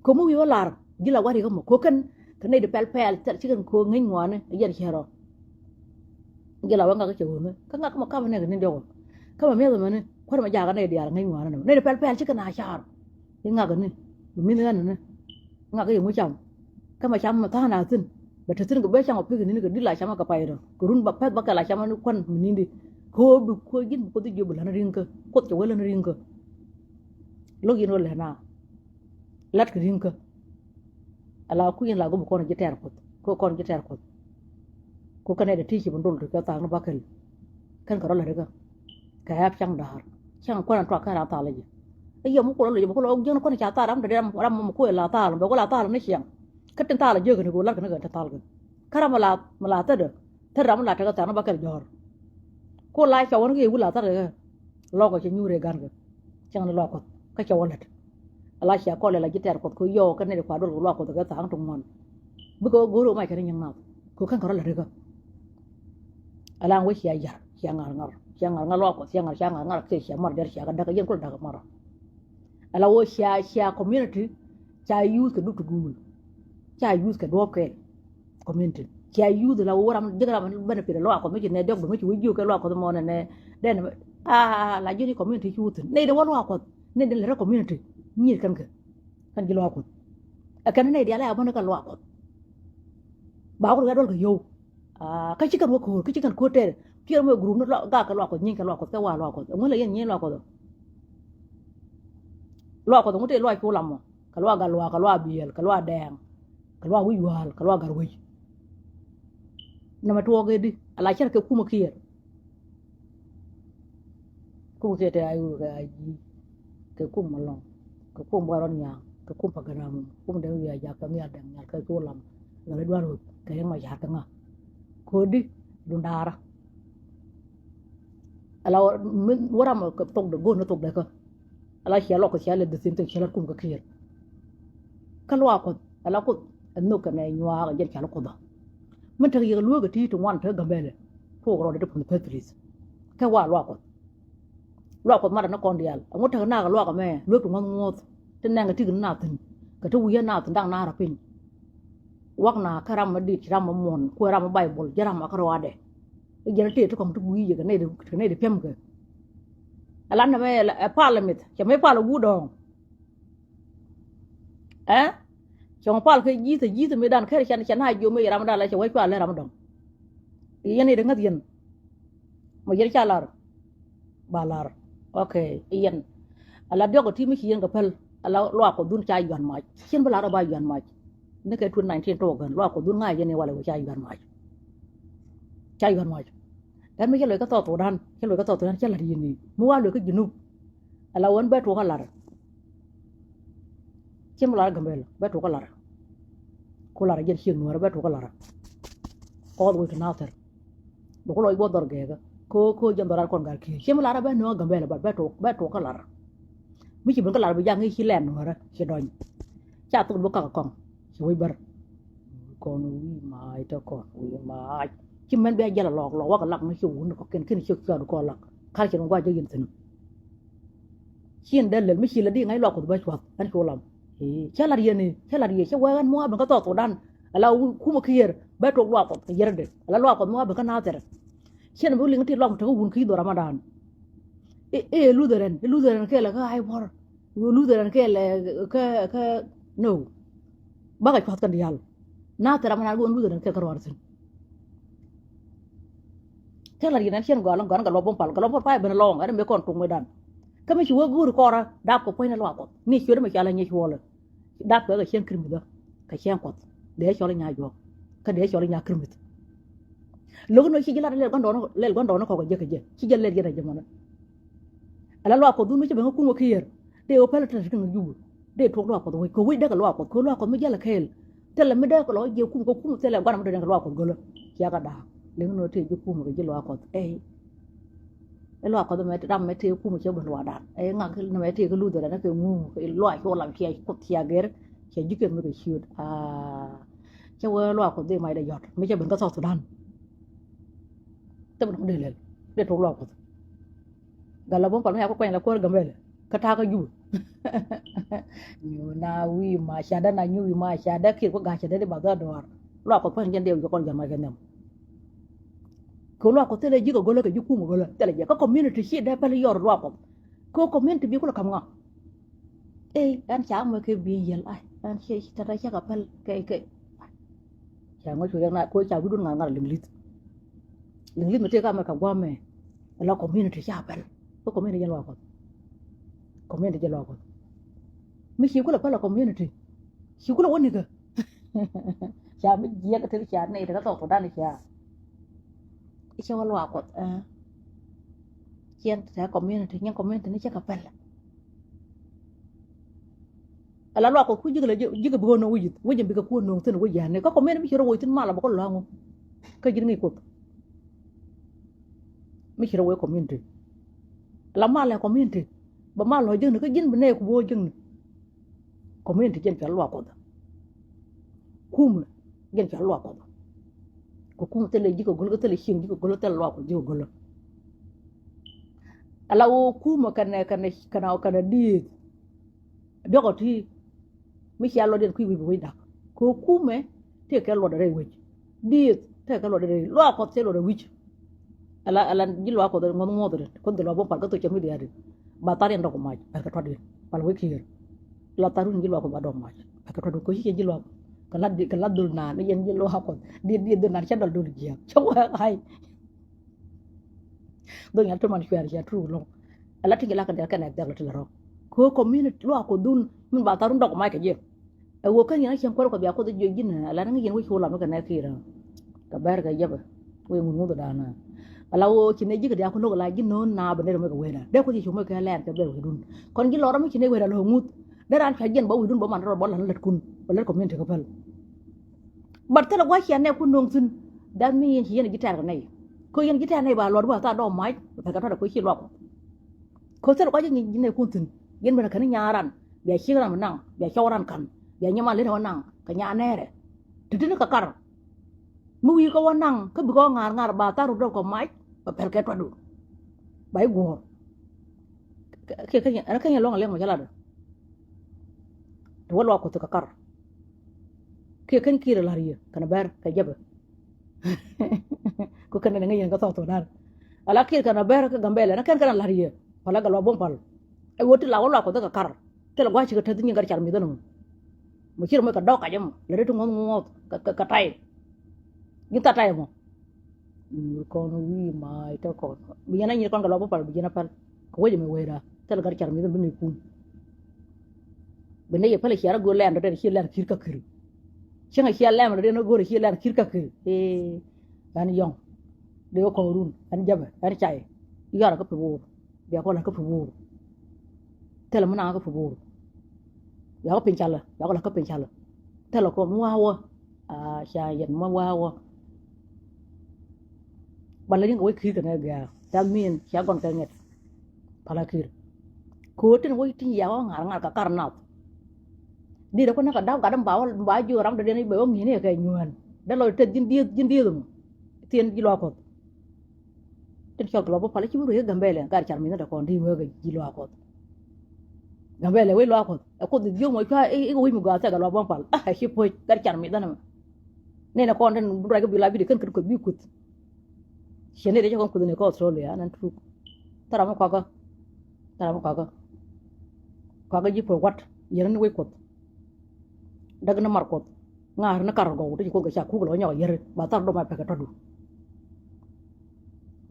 Ko̱mi wi̱i̱ wä lar ji̱ la wä rikä mɔ ko kɛn kɛ nɛy di pɛl pɛl thil ci kɛn ko ŋäc ŋuani yɛn cɛ rɔ. Ji̱ la wä ŋak cɛ wuni kä ŋak mɔ kamɛ nɛk ni diɔk. Kamɛ miɛth mɛni kuäär mɛ jakä nɛy diaal ŋäc ŋuani nɛ nɛy di pɛl pɛl ci kɛn a car. I̱ ŋak ni mi mi̱th ɣän ni ŋak i̱ ŋu cam. Kamɛ cam mɛ tha̱a̱n a thi̱n bɛ te thi̱n kɛ bee cam a pek ni ni kɛ di̱t la cam a kɛ pay rɔ kɛ run ba pɛth ba kɛ la cam ni kuän mi ni̱n di. Kɛ ɣöö bi kuäär ji̱n bi kuäth i̱ jiö bi län ri̱ŋ kä kuoth cɛ wee län ri̱ŋ kä. Lo̱k yɛn wä lɛ na. Lat kɛ ri̱ŋ kä. Ala kui̱n la go̱m kɔn ji̱ tɛɛr kuoth kɛ kɔn ji̱ tɛɛr kuoth. Ku kɛn ɛ dee ti ci bi dol ti kɛ thaak ni ba kɛl. Kɛn kɛ rɔ lɛ rikä. Kɛ ɣɛp caŋ da̱a̱r caŋ kuan tuak kɛn ram thal ji̱. Ɛ yɛ mi kuɔl lɛ ji̱ mi kuɔl ɔ jiäŋ ni kuan ca thal ram te ram ram mi kuɛ la thal bɛ ku la thal ni ciɛŋ. Kä tin thal jiäk ni ku lat kɛ ni kɛ te thal kɛ. Kä ram mi la mi la thädɛ thäd ram mi la tekɛ thaak ni ba kɛl jɔ̱ɔ̱r. Ku la cɔw ni kɛ wul la thal kɛ kɛ. Lɔk kɛ cɛ nyuur ɛ gan kɛ. Cäŋ ni luaak kuɔth kä cɛ wä lät. Ala cia kɔl ɛ la ji̱ tɛɛr kuɔth kɛ yɔw kɛ nɛy di kua duɔl kɛ luaak kuɔth kɛ tha̱a̱ŋ ti ŋuan. Bikɛ ɣöö go̱o̱r ɣöö mac kɛn nyiŋ nath kɛ kɛn kɛ rɔ lät rikä. Ala ŋuɛ cia yar cia ŋa̱r ŋa̱r cia ŋa̱r ŋa̱r luaak kuɔth cia ŋa̱r cia ŋa̱r ŋa̱r kɛ cia mar diɛr cia kɛ da̱k kɛ yɛn kulɛ da̱k kɛ mar. Ala ɣöö cia cia community ca use kɛ dup ti guul. Ca use kɛ duɔ̱ɔ̱p kɛɛl. Community cia youth la wä ram jek ram ben pidɛ luaak kuɔth mi ci nɛ diɔk ben mi ci wä jiök kɛ luaak kuɔth mɔ nɛ nɛ. Dɛn a la ji̱n i̱ community ci wä thi̱n nɛ dɛ wä luaak kuɔth nɛ dɛ lɛ rɛ community. Nyiet kɛn kɛ kɛn ji̱ luaak kuɔth. Ɛ kɛn nɛ dial a bä ni kɛ luaak kuɔth. Ba wä rial duɔl kɛ yio̱w. Kä ci kɛn wä ko̱o̱r kä ci kɛn ko̱o̱r tɛɛr. Piɛr mɛ group ni gak kɛ luaak kuɔth nyiny kɛ luaak kuɔth kɛ wa luaak kuɔth ɛŋu la yɛn nyiny luaak kuɔth. Luaak kuɔth ɛŋu tëë luaak cu lam mɔ. Kɛ luaak gat luaak kɛ luaak biɛl kɛ luaak dɛɛŋ. Kɛ luaak wi̱c wa̱a̱l kɛ luaak gat wec. Nɛmɛ tuɔɔk ëëdi ala cär kɛ kumä kiɛɛr. Kum kiɛ te a iwek a ji̱ kɛ kum Malɔŋ, kɛ kum Buarɔn Nyaŋ, kɛ kum Paganamu, kum Dɛŋ Wi̱i̱ a jak kɛ nhial Dɛŋ Nhial kɛ cu lam. Ɣäl i̱ Dual Wek kɛ Riɛk Macar kɛ ŋa? Kodi dundara. Ala wä ram thok de go̱o̱n thok de kä. Ala cia luak kɛ cia lɛ the same thing, cia lat kum kɛ Kiir. Kä luak Kuɔth ala Kuoth ɛ nhök kɛnɛ nyuaak ɛ jɛn cal Kuoth ɔ. Min tek yek lueek ɛ ti̱i̱ ti ŋuan te Gambɛlɛ tuɔɔk rɔɔdɛ ti puɔ̱nh peth please. Kɛ wa luak Kuɔth. Luak Kuɔth matdɛ ni kɔn diaal ɛŋu tek naak ɛ luak ɛmɛ lueek ti ŋuɔ̱th ŋuɔ̱th ti nɛŋ ɛ tik ni naath thi̱n kɛ ti wi̱i̱ ɛ naath thi̱n da̱ŋ naar ɛ piny. Wak na kä ram mi dit ci ram mi muɔ̱n kuɛ ram mi Baibol ji̱ ram mi kä ruaadɛ. I̱ jiɛn tëë ti kɔ̱ŋ ti gui̱i̱c kɛ nɛy ti piɛmkɛ. Ɛ lan nɛmɛ ɛ pal ɛ mith cɛ mi pal ɛ wut dɔ̱ɔ̱ŋ. Ɛ cɛ ŋɔ pal kɛ ji̱th ɛ ji̱th ɛ mëëdan kɛr cɛ na jiom mëë ram dan la cɛ wec pal lɛ ram dɔ̱ŋ. Yɛn i̱ di ŋäth yɛn mɔ yɛn ca lar. Ba lar. Ok. Yɛn ala diɔk ɛ ti mi ci yɛn kɛ päl. Ala luak Kuɔth dhun ca yuan mac cien bi lar ɛ ba yuan mac. Ni kɛ twenty nineteen tɔk gän luak Kuɔth dhun ŋa̱c yɛn i̱ walɛ wec ca yuan mac. Ca yuan mac. Ɛn mi cä loc kä South Sudan cä loc kä South Sudan cä lat yɛn i̱ mi wa loc kä Junub. Ala wän bɛ tuɔk kä lar. Ciem lar Gambɛl bɛ tuɔk kä lar. Ku lar jɛn ciek nuɔrä bɛ tuɔk kä lar. All the way to Nasir. Bɛ ku lɔc buɔth dhɔr gɛɛkä ko ko jɛn dhɔr ar kɔn gar kiɛ ciem lar bɛ nöö Gambɛl bɛ tuɔk bɛ tuɔk kä lar. Mi ci ben kä lar bi jaŋ i̱ ci lɛn nuɔrä ci dɔny. Ca thok bi kak kɔŋ ci wec bär. Kɔn wi̱i̱ maac te kɔn wi̱i̱ maac. Ci mɛn bia jɛl a lɔɔk lɔɔk wakɛ lak ni ci wun kɔkiɛn kiɛn ci cuat kɔ lak kar cin guac jɛ yin thi̱n. Cin dee lel mi ci la di ŋa̱c luak Kuɔth bä cuath ɛn cu lam. Cä lat yɛn i̱ cä lat yɛ cä wee ɛn mua̱a̱ ben kä South Sudan. Ala kumä kiɛɛr bɛ tuɔk luak Kuɔth kɛ yɛr dee ala luak Kuɔth mua̱a̱ ben kä Nasir. Cin bi liŋ ti luak mi te kä wun ki dhor amadan. I̱ Lutheran i̱ Lutheran kɛɛl kä ai buɔr. Lutheran kɛɛl kä kä no. Bakɛ cuath kɛn diaal. Nasir amadan kä wun Lutheran kɛɛl kä ruar thi̱n. Cä lat yɛn ɛn cien gɔal ɛn gɔal ɛn gɛ luɔp bom pal gɛ luɔp bom pal ben lɔŋ ɛn mëë kɔn tuk mëë dan. Kä mi ci wee go̱o̱ri kɔrä dap kɛ puɔ̱ny ni luak Kuɔth ni ciöt mi cɔal ɛ nyiec wuɔlɛ. Dap kɛ kɛ cien kirmith ɔ kɛ cien Kuɔth dee cɔl i̱ nya juɔk. Kä dee cɔl i̱ nya kirmith. Lo̱k ni ci ji̱ lat lɛl gua̱ndɔɔn lɛl gua̱ndɔɔn kɔk kɛ jɛ kɛ jɛ ci jɛ lɛl yɛn ɛ jɛ mɔnɛ. Ala luak Kuɔth dhun mi ci ben kä kum kä kiɛɛr dee wä pɛl tɛt kä ŋäc Jubä. Dee tuɔk luak Kuɔth wec kɛ wec dee kɛ luak Kuɔth kɛ luak Kuɔth mi jäl kɛɛl. Thilɛ mi dee kɛ lɔ jɛ kum kɛ kum thilɛ gua̱n mi dee kɛ luak Kuɔth gölä. Cia kɛ da̱a̱k liŋ ni wä tëë ji̱ kum kɛ ji̱ luak Kuɔth ɛ. Ɛ luak Kuɔth mɛ ram mɛ tëë kum cɛ ben luak da̱a̱k ɛ ŋak ni mɛ tëë kɛ Lutheran kɛ ŋuŋ kɛ luak cu lam cia Kuoth cia gɛr. Cia ji̱ kɛ mi kɛ ciöt aa. Cɛ wee luak Kuɔth dee mac dee jɔt mi cɛ ben kä South Sudan. Thilɛ mi dee lɛl dee tuɔk luak Kuɔth. Gal la bum pal mi a ku kuany la kuäär Gambɛl kä ta̱a̱ kä Jubä. Nyu na wi̱i̱ ma ca dee na nyu wi̱i̱ ma ca dee kiɛ ku ga̱a̱c ca dee di ba dhɔaar. Luak Kuɔth puɔ̱ny jɛn dee wi̱i̱ kɛ kɔn jɔ̱a̱n mac kɛ nhiam. Kɛ luak Kuɔth thilɛ ji̱ kɛ go̱lä kɛ ji̱ kum kɛ go̱lä thilɛ jɛ kä community ci dee pɛl yɔr luak Kuɔth. Kɛ community bi kulɛ ka̱m ŋa. Ey ɛn ca mɛ kɛ bi yɛl ai ɛn ci tɛtɛ cɛ kɛ pɛl kɛ kɛ. Ca ŋuɔ̱c cu yɛn na ko ca wi̱dun ŋa̱r ŋa̱r liŋ li̱th. Liŋ li̱th mi tëë ka mɛ kɛ gua̱a̱mɛ. Ala community ca pɛl kä community jɛ luak Kuɔth. Community jɛ luak Kuɔth. Mi ci kulɛ pɛl a community ci kulɛ wä nikä. Ca mi jiɛk tek ca nɛy tek kä South Sudan ca. I̱ cɛ wä luak Kuɔth ɛ. Ciɛn tɛ community nyɛ community ni cɛ kɛ pɛl. Ala luak Kuɔth ku ji̱ kɛ la ji̱ kɛ bi kɛ no̱o̱ŋ wi̱c ji̱th wi̱c ji̱ bi kɛ kuɔn no̱o̱ŋ thi̱n wi̱c ya̱ni kä community mi ci rɔ woc thi̱n mal a bä kɛ lua̱ŋ kä ji̱n ŋi̱i̱c Kuɔth. Mi ci rɔ woc community. Ala mal ɛ community bä mal lɔ ji̱kni kä ji̱n bi nɛy ku bo̱o̱ ji̱kni. Community jɛn cɔal luak Kuɔth. Kumɛ jɛn cɔal luak Kuɔth. Kɛ kumɛ thilɛ ji̱ kɛ go̱l kä thilɛ cieŋ ji̱ kɛ go̱l kä thilɛ luak Kuɔth ji̱ kɛ go̱l. Ala wä kumɛ kɛnɛ kɛnɛ kɛnɛ kɛnɛ dieth. Diɔkɔ ti mi cia luɔt yɛn kui̱ wi̱c bi wec dak. Kɛ kumɛ tëë kɛ luɔt rɛy wec. Dieth tëë kɛ luɔt rɛy luak Kuɔth tëë luɔt rɛy wi̱c. Ala ala ji̱ luak Kuɔth ŋuɔth ŋuɔth rɛ Kuoth dhil luak bä pal kä thok cɛ mi diaari. Ba thar yɛn dɔk mac pɛr kɛ tuat yɛn pal wec kiɛɛr. La thar wun ji̱ luak Kuɔth ba dɔk mac pɛr kɛ tuat wec kɛ ci cɛ ji̱ luak Kuɔth. Kɛ la kɛ la dhol naan ni yɛn ji̱ luak Kuɔth dieth dieth dhol naan cɛ dɔl dhol jiääk cɛ wee ɣa̱c. Dhol nyan tuman cuɛɛr cia true lɔ̱ŋ. Ala ti jɛ la kɛ dɛr kɛnɛ dhɛk lɔ ti la rɔ. Kɛ community luak Kuɔth dhun min ba thar wun dɔk mac kɛ jiɛ. Ɛ ɣöö kä yɛn a cieŋ kuäär kɔ bia Kuoth jiök ji̱n ɛ la ni ŋäc yɛn wec cu lam ni kɛ nɛɛk ki̱i̱r ɛ. Kɛ bɛr kɛ yɛpɛ wec ŋuth ŋuth ɛ da̱a̱n ɛ. Ala ɣöö ci nɛ ji̱ kɛ diaal ku lo̱k ala ji̱ no̱o̱n na bɛ nɛr mɛ kɛ wecda. Dee kuoth ci cu mɛ kɛ lɛn kɛ bɛ wecdun. Kɔn ji̱ lɔrä mi ci nɛ wecda lo̱k ŋuth. Dee raan ca jiɛn bä wecdun bä man rɔ bä la̱t, la̱t kun bä la̱t community kä päl. But thilɛ gua̱c ciɛ nɛ kun no̱o̱ŋ thi̱n. That mean ci yɛn ji̱ tɛɛr kɛ nɛy. Kä yɛn ji̱ tɛɛr nɛy ba luɔt wä thaar dɔɔk mac bɛ pɛr kɛ tɔt ɛ kuec ci luak kuɔth. Kä thilɛ gua̱c ji̱ nɛ kun thi̱n. Yɛn ben kɛn nyaar ran bia ciek ran bä naŋ, bia cɔw ran ka̱n, bia nyɛ man len wä naŋ kɛ nyaar nɛɛrɛ. Ti ti ni kɛ kar. Mi wi̱i̱ kä wä naŋ kä bikɛ wä ŋa̱r ŋa̱r ba thar rut dɔp kɛ mac bɛ pɛl kɛ tuatdu. Ba i̱ guɔ̱ɔ̱r. Kiɛ kä nyɛ luɔ̱ŋ a liɛŋ mɛ cä latdä. Ti wä luak kuoth kɛ kar. Kiɛ kɛn kiɛ la̱r yɛ kɛn bɛr kɛ jɛpɛ. Ku kɛn ni ŋäc yɛn kä South Sudan. Ala kiɛ kɛn bɛr kä Gambɛlɛ ni kɛn kɛn la̱r yɛ pal a Gatluak Buɔ̱m Pal. Ɛ wä ti la wä luak kuoth kɛ kar. Thilɛ gua̱c cikɛ täth nyin gat car mi̱th ɛn mɔ. Mɔ ci rɔ mɔ kɛ dɔk kac ɛmɔ lɛ ri ti ŋuɔth ŋuɔth kɛ tay. Ji̱n tha tay ɛmɔ. Nyuur kɔn wi̱i̱ ma̱a̱ itɔ kɔn bi yɛn a nyir kɔn kɛ lɔ bä pal bi yɛn a pal. Kɛ wec ɛmɛ wecda thil gat car mi̱th ɛn bi ni kum. Bi ni yɛ pal cia rɔ go̱o̱r lɛn dɔ̱dɛn ci lɛn ki̱r kä ki̱r. Cieŋ a cia lɛm dɔ̱dɛn a go̱o̱r ci lɛn ki̱r kä ki̱r. Ee ɛn yɔ̱ŋ. Dee wä kɔɔrun ɛn jäpɛ ɛn cay. Yɔrɛ kä pi woor. Bia kɔ la̱t kä pi woor. Thilɛ mi naŋ kä pi woor. Bia kɔ piny calä bia kɔ la̱t kä piny calä. Thilɛ kɔ mi wa̱a̱ wä. Aa ca yɛn mi wa̱a̱ wä. Ba lät in kɛ wec ki̱i̱r kɛ nɛ gɛ̈ɛ̈r. That mean cia gɔn kɛ ŋɛt. Pala ki̱i̱r. Ko̱o̱t tin wec tin yia wä ŋa̱r ŋa̱r kɛ kar nath. Dit ɛ kuɛ näk kɛ da̱w gat in ba wä ba jiök ram dɔ̱diɛn i̱ bɛ wä ŋi̱i̱n i̱ kɛ nyuään. Dee lɔc tɛth ji̱n dieth ji̱n dieth ɛmɔ. Thieen ji̱ luaak kuɔth. Tin cɔl kɛ lɔ bä pal i̱ ci bi ruëë Gambɛlɛ gat car mi̱th ni dɛ kɔn di wee kɛ ji̱ luaak kuɔth. Gambɛlɛ wec luaak kuɔth ɛ kuoth i̱ dhiök mɔ cua i̱ kɛ wec mi gɔaa thɛk kɛ luaak bä pal a ɛ ci puɔ̱c gat car mi̱th ni mɛ. Ni nɛ kɔn tin ruac kä bi la bi di kän kän kueth bi kueth. Ciɛ ni dee cä kɔn kueth ni kä Australia ɛn ɛn truk. Thɛra mi kuakä. Thɛra mi kuakä. Kuakä ji̱ puɔ̱c wat yɛn ni wec kuɔth. Däk ni mar kuɔth ŋa̱r ni kar gɔw ti ci kuoth kɛ ca kuk lɔ nyɔk a yɛri ba thar dom a pekɛ tɔtdu.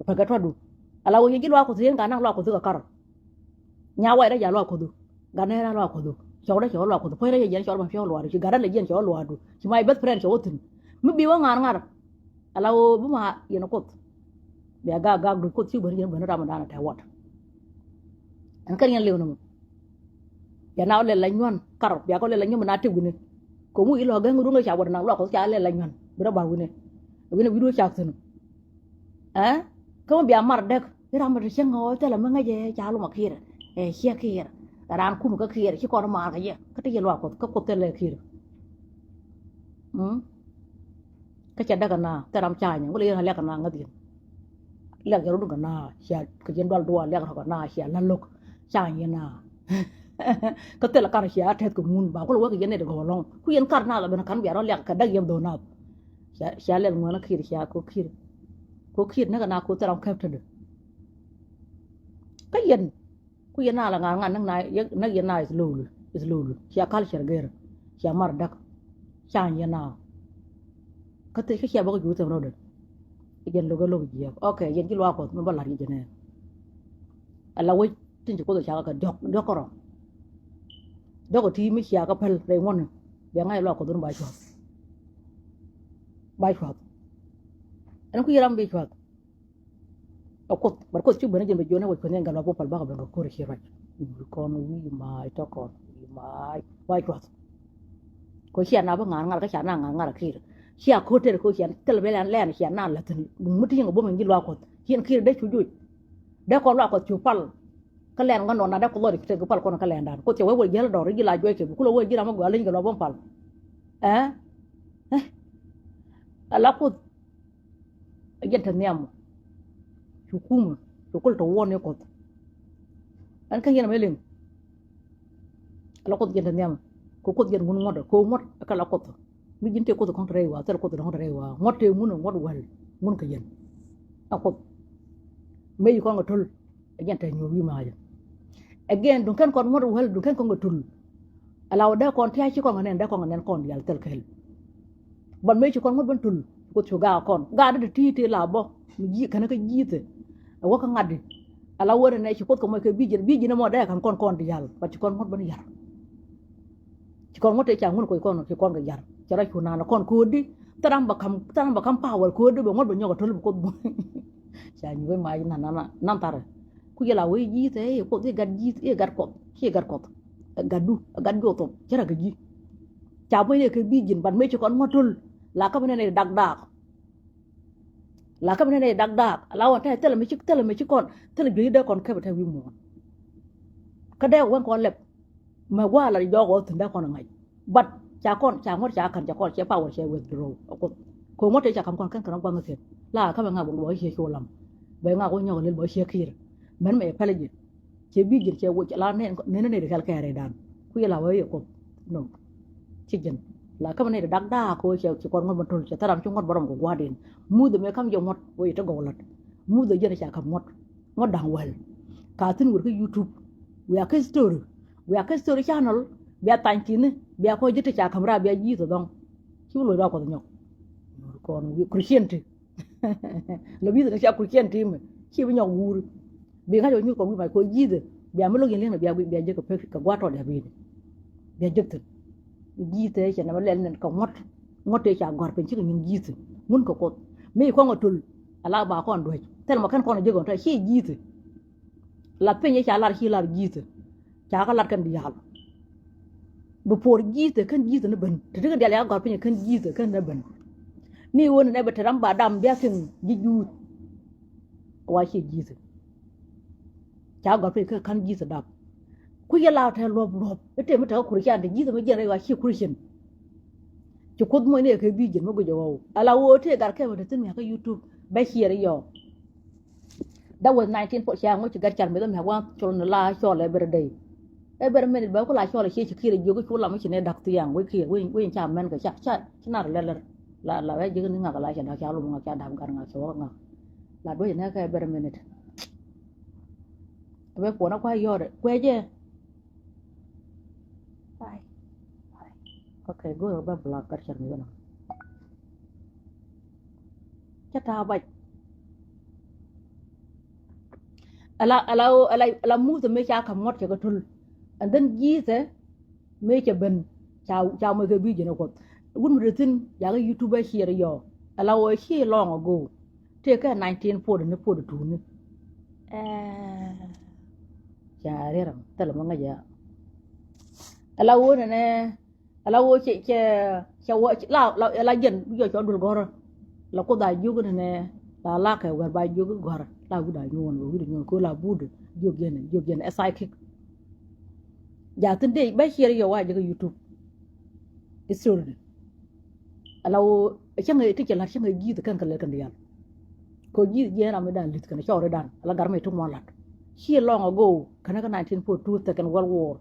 Pekɛ tɔtdu ala wä yɛ ji̱ luaak kuɔth yɛn ka naŋ luaak kuɔth kɛ kar. Nya wayda ja luaak kuɔthu. Gatdä ra luaak kuɔthu. Cɔwdä cɔw luaak kuɔthu puɔ̱nydä yɛ jiɛn cɔwdä ma piɔw luaadu ci gatdä lɛ jiɛn cɔw luaadu ci ma i̱ beth friend cɔw thin. Mi bi wä ŋa̱r ŋa̱r ala wä bi ma yɛn kuɔth. Bia gak gak duc kuoth ci ben jiɛn ben ram dan a tɛ wat. Ɛn kɛn yɛn liw ni mɔ. Bia na wä lɛl la nyuan kar bia kɔ lɛl la nyuan bi na tëk wi̱ni. Kɛ mu ilɔ gɛŋ run kä ca wä na luak kɔ ca lɛl la nyuan bi rɔ ba wi̱ni. Wi̱ni wi̱ni wä cak thi̱n. Ɛ kä mi bia mar däk i̱ ram mi ti cieŋ ɣɔɔ thilɛ mi ŋäcɛ ca lom a kiɛɛr. Ɛ ciɛ kiɛɛr kɛ raan kum kä kiɛɛr ci kɔn maar kɛ jɛ kä ti yɛ luak kuɔth kä kuoth thilɛ kiɛɛr. Kä cɛ däk kɛ na thil ram ca nyɛ wälɛ yɛn a liak kɛ na ŋäth yɛn. Liak jɛ rot kɛ na cia kɛ yɛn dual dual liak rɔ kɛ na cia la lo̱k ca nyɛ na. Kä thil kar cia tɛth kɛ ŋun ba kulɛ wek kɛ yɛn nɛt gɔw lɔŋ ku yɛn kar na la ben kan bia rɔ liak kɛ däk yɛn dho̱ nath. Cia lɛl ŋuɛn a kiɛt cia ko kiɛt. Ko kiɛt näk kɛ na ko thil ram kɛp tetdä. Kä yɛn Ku yɛn na la ŋa̱r ŋa̱r näk na näk yɛn na is lowly is lowly cia culture gɛr cia mar däk. Ca yɛn na kä thil kä cia bä kä juuth ɛn rɔdɛ. Yɛn lo̱k ɛ lo̱k jiɛk ok yɛn ji̱ luaak kuɔth mi bä la̱r yɛ jɛ nɛɛn. Ala wec tin ci kuoth ca kä diɔk diɔk kärɔ. Diɔk ɛ ti mi cia kä päl rɛy ŋuɔ̱n. Bia ŋa̱c luaak kuɔth wun ba cuath. Ba cuath. Ɛn ku yɛ ram bi cuath. Ɛ kuoth bät kuoth ci ben jɛn bɛ jiɔn ɛ wec kueth ni ɛn gat luaak bä pal bakɛ ben kɛ ko̱r ci ruac. Wi̱i̱ kɔn wi̱i̱ ma̱a̱c tɔ̱ kɔn wi̱i̱ ma̱a̱c wa̱a̱ cuath. Kɛ cia na bä ŋa̱r ŋa̱r kä cia na ŋa̱r ŋa̱r a kiɛt. Cia ko̱r tɛr kɛ cia thil bɛ lɛn lɛn cia na la̱th thi̱n mi ti yɛn kɛ buɔ̱m ɛn ji̱ luaak kuɔth ci ɛn kiɛt dee cu joc. Dee kɔn luaak kuɔth cu pal. Kä lɛn ŋä nɔn na dee kuoth lɔt i̱ ci tɛth kɛ pal kɔn kä lɛndan kuoth cɛ wee wee jiäl dɔr i̱ ji̱ la juɔc kɛ bi kulɛ wee ji̱ ram mi gɔaa leny kɛ luaak bä pal. Ɛ ɛ ala kuoth. Ɛ jɛn te nhiam mɔ. Cu kumä cu kul te wuɔ̱n ni kuɔth. Ɛn kä yɛn ɛmɛ liŋ. Ɛ la kuoth jɛn te nhiam mɔ. Kɛ kuoth jɛn ŋun ŋuɔ̱t ɛ kɛ ŋuɔ̱t ɛ kɛ la kuoth. Mi ji̱n tëë kuoth kɔ̱ŋ te rɛy wa̱a̱ thil kuoth dɔ̱ŋ te rɛy wa̱a̱ ŋuɔ̱t tëë ŋun ɛ ŋuɔ̱t wäl ŋun kɛ yɛn. Ɛ kuoth. Mëë ci kɔn kɛ to̱l. Ɛ jɛn te nyuɔ̱k wi̱i̱ ma̱a̱cä. Again duŋ kɛn kɔn ŋuɔ̱t wäl duŋ kɛn kɔn kɛ to̱l. Ala wä dee kɔn tia̱a̱ ci kɔn kɛ nɛn dee kɔn kɛ nɛn kɔn diaal thil kɛl. But mëë ci kɔn ŋuɔ̱t ben tul ci kuoth cu gaak kɔn gaak dee ti ti la bä mi ji̱ kɛn kä ji̱thɛ. Ɛ wä kä ŋa̱t di ala wä ri nɛ ci kuoth kɛ mɔc kɛ bi̱i̱ ji̱n bi̱i̱ ji̱n ɛmɔ dee ka̱n kɔn kɔn diaal but ci kɔn ŋuɔ̱t ben yar. Ci kɔn ŋuɔ̱t tëë ca ŋun kuɔc kɔn ci kɔn kɛ yar cɛ rɔ cu naan kɔn ko̱o̱t di. Thil ram bɛ ka̱m thil ram bɛ ka̱m power ko̱o̱t di bɛ ŋuɔ̱t bɛ nyɔk ɛ to̱l bi kuoth bä. Ca nyuuth ma nan nan nan tharɛ. Ku jɛ la wee ji̱ thɛ i̱ Kuoth i̱ gat ji̱ i̱ gat Kuɔth i̱ gat Kuɔth. Gatdu gat juɔth Kuɔth cɛ rɛ kɛ ji̱. Ca muɔ̱c ni kɛ bi̱i̱ ji̱n bat mëë ci kɔn ŋuɔ̱t töl. La kä bi nɛn i̱ dak daak. La kä bi nɛn i̱ dak daak la wä tɛ thilɛ mi ci thilɛ mi ci kɔn thilɛ juey dee kɔn kɛpɛ tɛ wi̱i̱ muɔ̱ɔ̱n. Kä dee wä kɔn lɛp. Mɛ gua̱a̱ la jɔɔk ɣɔɔ thi̱n dee kɔn ŋa̱c. But ca kɔn ca ŋuɔ̱t ca ka̱n ca kɔn cɛ power cɛ withdraw a Kuoth. Kɛ ŋuɔ̱t tëë ca ka̱m kɔn kɛn kɛn ŋuɔ̱t gua̱a̱th thi̱n la kä mɛ ŋa̱ bä luɔ̱k ciɛ cu lam. Bɛ ŋa̱ ku nyɔk lil bä ciɛ ki̱i̱r. Mɛn mɛ pɛlɛ ji̱. Cɛ bi̱i̱ ji̱n cɛ wec la nɛn nɛn nɛy di kɛl kɛɛrɛ dan. Ku yɛ la wee yɛ Kuoth. No. Ci ji̱n la kä mɛ nɛy di dak daak kɛ wee cɛ ci kɔn ŋuɔ̱t mɛ to̱l cɛ thäram ci ŋuɔ̱t bä rɔm kɛ gua̱a̱r din. Muth mɛ kam jɛ ŋuɔ̱t wee te gɔw lat. Muth jɛn ca ka̱m ŋuɔ̱t. Ŋuɔ̱t da̱ŋ wäl. Ka thi̱n wër kä YouTube. Wiaa kä story. Wiaa kä story channel. Bia thany thi̱n bia kɔ ji̱ ti ca ka̱m raar bia ji̱ thɔ dhɔŋ. Ci wä loc raar Kuɔth nyɔk. Kɔn wi̱i̱ Christian ti. Lɔ bi̱i̱th ni cia Christian ti mɛ ci bi nyɔk wuuri. Bi ŋa̱c ɔ nyuth kɔ wi̱i̱ mac kɔ ji̱thɛ bia mi lo̱k yɛn li̱eŋ bia bia jek kɛ pek kɛ gua̱a̱r tɔɔt dɛ̈p i̱ni. Bia jek thi̱n. Ji̱thɛ cɛ nɛmɛ lɛl nɛn kɛ ŋuɔ̱t. Ŋuɔ̱t tëë ca gɔ̱a̱r piny cikɛ nyin ji̱thɛ ŋun kɛ Kuoth. Mi kɔŋ ɛ töl ala ba kɔn duec thil mɔ kɛn kɔn ɛ jek ɣɔn tɔ ci ji̱thɛ. La piny i̱ ca lar ci lar ji̱thɛ. Ca kä lat kɛn diaal. Bi puɔr ji̱thɛ kän ji̱thɛ ni ben te ti kɛn diaal ya gɔ̱a̱r piny kän ji̱thɛ kän ni ben. Ni wen nɛ bɛ te ram ba dam bia kiŋ ji̱ juuth. Wa ci ji̱thɛ. Ca gɔ̱a̱r piny kän ji̱thɛ dap. Ku yɛ la tɛ luɔp luɔp i̱ te mi te kä Christian te ji̱thɛ mi jiɛn rɛy wa ci Christian. Ci Kuoth muɔ̱c ni kɛ bi̱i̱ ji̱n mi guic ɛ ɣɔw ala ɣöö te gat kɛ mi te thi̱n mi kä YouTube bɛ ciɛɛr i̱ yɔɔ. That was nineteen forty. Cia ŋuc ci gat car mith mi hak wan col ni la cɔl every day. Every minute bɛ ku la cɔl cie ci kiɛr jiök cu lam ci ne dak thiaŋ wec kiɛr wec ca mɛn kɛ ca ca ci nar lɛlɛr. La la wec jiök ni ŋak la ca dak ca lum ŋak ca dap gat ŋak ca wä ŋak. La duec ne kɛ every minute. Bɛ puɔn a kuay yɔɔdɛ kuecɛ. Ai. Okay, go̱o̱r bä block gat car mith nɔ. Cä ta̱a̱ bac. Ala ala ala ala muth mëë ca ka̱m ŋuɔ̱t cɛ kɛ töl. And then ji̱thɛ mëë cɛ ben ca ca mëë kɛ bi̱i̱ ji̱n ɛ Kuɔth. Wut mi te thi̱n yakä YouTube ɛ ciɛɛr yɔɔ ala ɣöö ci long ago. Tëë kɛ nineteen forty ni forty two ni. Ɛɛ. Ca riɛr am thilɛ mi ŋäc ya. Ala ɣöö nɛnɛ Ala wä cɛ cɛ cɛ wä la la la jɛn bi jɔ cɔ dul gɔrä. La Kuoth a jiök ni nɛ la la kɛ wɛr ba jiök gɔrä la wi̱da nyuɔn wɛ wi̱da nyuɔn ko la bud jiök jɛn jiök jɛn ɛ psychic. Ja thin dee bɛ ciɛr yɔ wa jɛ kä YouTube. History ni ala wä cäŋ ɛ ti cɛ lat cäŋ ɛ ji̱th kɛn kɛ lɛ kɛn dial. Ko ji̱th jiɛn ram mi dan li̱th kɛn cɔɔri dan ala gar mi tuk mɔ lat. Ci lɔŋ ago kɛn kä nineteen forty two second world war.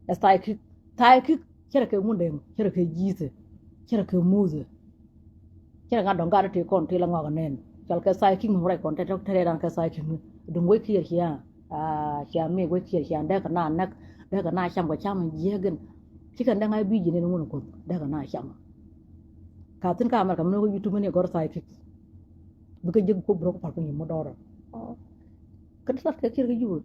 Ɛ psychic. Tha̱a̱ ki̱k cärɛ kɛ Ŋundɛŋ cärɛ kɛ Ji̱thɛ cärɛ kɛ Muthɛ. Cärɛ ŋa̱t dɔ̱ŋ gat ti kɔn ti la ŋɔak nɛn cɔal kɛ tha̱a̱ ki̱k mi rɛc kɔn tɛt tɛt dan kɛ tha̱a̱ ki̱k mi duŋ wec kiɛr cia. Cia mi wec kiɛr cia dɛk kɛ na näk dɛk kɛ na cam kɛ cam jiɛk gin. Ci kɛn dɛŋ a bi ji̱ nɛn Ŋun Kuoth dɛk kɛ na cam. Ka thi̱n ka America mi ni wec YouTube mi ni gɔr tha̱a̱ ki̱k. Bikɛ ji̱ Kuoth bi rɔ kɛ pal piny mɔ dɔrɔ. Kɛ ti lat kɛ kiɛr kɛ Jubɛ.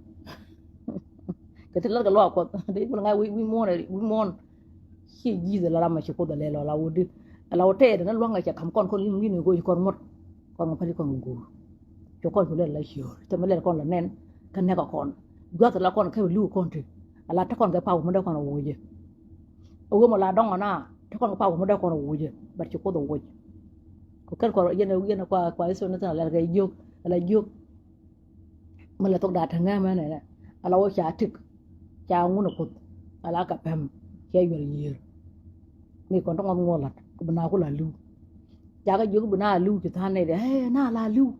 Kɛ ti lat kɛ luaak Kuɔth. Dee kul ŋa̱c wi̱i̱ muɔ̱ɔ̱n wi̱i̱ muɔ̱ɔ̱n. Ci Ji̱th ala ram ma ci Kuoth ala lɛl ala wä di. Ala wä tɛɛt ni lua̱ŋ kɛ cɛ ka̱m kɔn kɔn yim yini go̱o̱c kɔn muɔ̱t. Kɔn kɛ päli kɔn kɛ go̱o̱r. Cɛ kɔn cu lɛl la ciöör. Tɛmɛ lɛl kɔn la nɛn. Kä nɛk kɔn. Juath ala kɔn kɛ li̱w kɔn ti. Ala te kɔn kɛ pawä mi dee kɔn a wucɛ. A wee mɔ la dɔŋ ana te kɔn kɛ pawä mi dee kɔn a wucɛ. But ci Kuoth a wuc. Kɛ kɛn kɔn yɛn yɛn kua kua i̱ thon ni thin ala kɛ jiök. Ala jiök. Mi lɛ thok da̱a̱ te ŋämɛ nɛnɛ ala wä ca tik. Ca Ŋun a Kuoth ala ka pɛm cɛ yuɛr yiër. Mi kɔn ti ŋɔth ŋuɔ lat kɛ bi na ku la li̱w. Ca kɛ jiök bi na li̱w ci tha̱a̱n nɛy dɛ ɛ na la li̱w.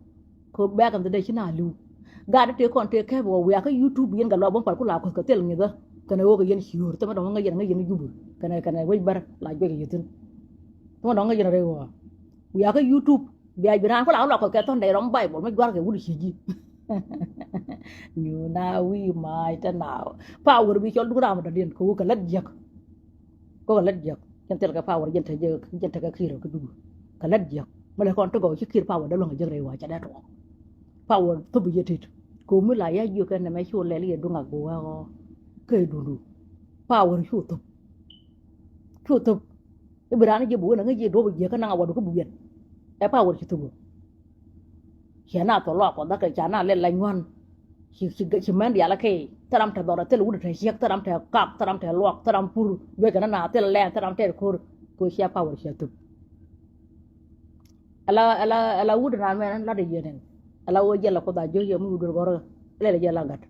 Kɛ bɛɛk ɛn thidɛ ci na li̱w. Gat ti tëë kɔn tëë kɛp wä wiakä YouTube yɛn kɛ lɔ bäm pal ku la Kuoth kɛ thil ŋi̱thä. Kɛnɛ ɣöö kɛ yɛn ciöör thimɛ dɔ̱ŋ ŋäc yɛn ŋäc yɛn Jubɛ kɛnɛ kɛnɛ wec bär la juɛc yɛ thi̱n. Thimɛ dɔ̱ŋ ŋäc yɛn rɛy ɣɔaa. Wiakä YouTube. Bia ji̱ raan ku la wä luak kɛ kɛ thɔn dee rɔm Baibol mi juarkɛ wut ci ji̱. Nyu na wi̱i̱ mac te naaw. Pawär bi cɔl duk ram dɔ̱diɛn kɛ wä kɛ lät jiäk. Kɛ kɛ lät jiäk cɛn thil kɛ pawär jɛn te jɛ jɛn te kɛ ki̱i̱r kɛ duk. Kɛ lät jiäk mi lɛ kɔn ti gɔw ci ki̱i̱r pawär dee luäŋ jiäk rɛy wa cɛ dee tuɔɔk. Pawär thop bi jɛ tit kɛ wä mi la ya jiök kɛ nɛmɛ cu lɛl yɛ duŋ ak bi wä ɣɔɔ. Kɛ dundu pawär cu thop. Cu thop. I̱ bi raan jiɛ bi wen aŋäc jiɛ duɔ̱p jiɛ kä naŋ a wadu kä bi wiɛt. Ɛ pawär ci thop. Cia na thɔ luak kɔ dhakɛ ca na lɛl la nyuan. Ci, ci, ci mɛn diaal kɛ thil ram te dhɔr thil wut te ciek thil ram te kak thil ram te luak thil ram pur. Juɔc kɛ na na thil lɛn thil ram te ko̱r. Ko cia power cia thup. Ala, ala, ala wut na mɛn la de yenen. Ala wä jɛ la ko da jo yɛ mu wut gɔr. Lɛl jɛ la gat.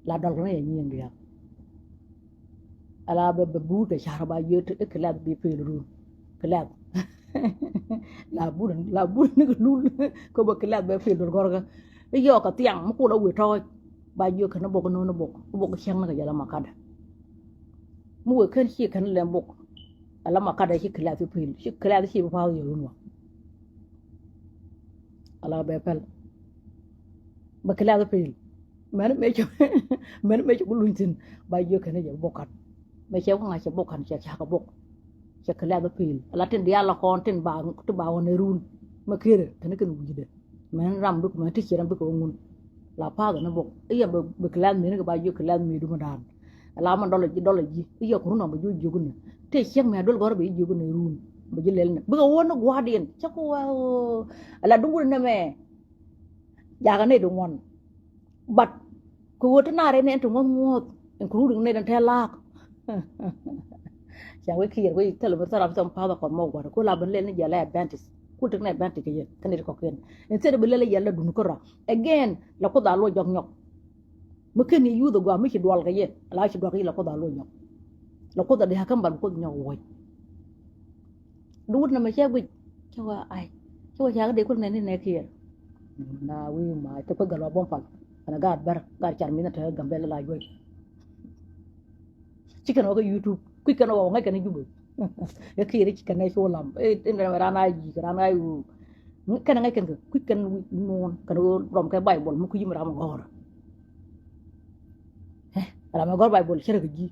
La dɔl kɛ na yɛ nyiŋ diaal. Ala bɛ, bɛ buut kɛ car ba yet i̱ kɛ lɛth bi pel run. Kɛ lɛth. La buut, la buut ni kɛ lul. Kɛ bɛ kɛ lɛth bɛ pel run gɔrkä. I̱ yɔɔk kɛ thiaŋ mi kul a wee tɔɔc. Ba jiök kɛn bok no̱o̱n bok, bok cäŋ ni kɛ jɛ la makadɛ. Mi wee kɛn ci kɛn lɛm bok. Ala makadɛ ci kɛ lɛth bi pel, ci kɛ lɛth ci bi pa̱a̱th yɛ run wa. Ala bɛ pɛl. Bɛ kɛ lɛth bi pel. Mɛn mëë cɛ, mɛn mëë cɛ ku luny thi̱n ba jiök kɛn jɛ bok kan. Mëë cɛ ku ŋa̱c cɛ bok kan cɛ cak kɛ bok. Cɛ kɛ lɛth pil ala tin diaal la kɔn tin ba, tin ba ɣɔn ɛ run. Mɛ kërɛ kɛn kɛn wi̱cdɛ. Mɛn ram bik mɛn ti ci ram bik kɛ ŋun. La path ni bok i̱ yɛ bɛ kɛ lɛth mëë ni kɛ ba jiök kɛ lɛth mëë dumä daan. Ala mɛn dɔlɛ ji̱, dɔlɛ ji̱ i̱ yɛ kurun ɔm bɛ jiök jiök ni. Tëë ciek mɛ duel gɔr bɛ jiök ni run. Bɛ ji̱ lɛl ni bikɛ wä ni gua̱a̱r diɛn cɛ ku wä. Ala duŋ wut ni mɛ. Jakä nɛy ti ŋuan. But kɛ ɣöö ti naar in ɛn ti ŋuɔ̱th ŋuɔ̱th including nɛy ti te la̱a̱k. Ca wee kiɛɛr wee thilɛ mi thil ram thil mi pa̱th a kɔn mɔ gua̱r ku la ben lɛl ni jɛ la advantage. Ku tek ni advantage kɛ yɛ kä nɛy ti kɔ̱kiɛn. Instead bi lɛl yɛ la dun kärɔa. Again la Kuoth a luɔc jɔk nyɔk. Mi ken ni yuth a gɔaa mi ci dual kɛ yɛ la ci dual kɛ yɛ la Kuoth a luɔc nyɔk. La Kuoth a dee a käm bal bi Kuoth nyɔk wuɔ̱c. Duut nɛmɛ cɛ guic cɛ wä ai cɛ wä ca kä dee kul nɛn ni nɛ kiɛɛr. Na wi̱i̱ ma cɛ kuoth gal wa bom pal. Kɛn a gaat bɛr gaat car mi̱n a te Gambɛl la juɔc. Ci kɛn wä kä YouTube kui̱c kɛn wä wä ŋäc kɛn a Jubɛ. Ɛ kiɛɛr ci kɛn a cu lam in rɛm ran a ji̱ kɛ ran a yu. Kɛn a ŋäc kɛn kɛ kui̱c kɛn wi̱c muɔ̱ɔ̱n kɛn wä rɔm kɛ Baibol mi kui̱c mi ram a gɔ̱rä. Ram a gɔ̱r Baibol cɛ rɛ kɛ ji̱.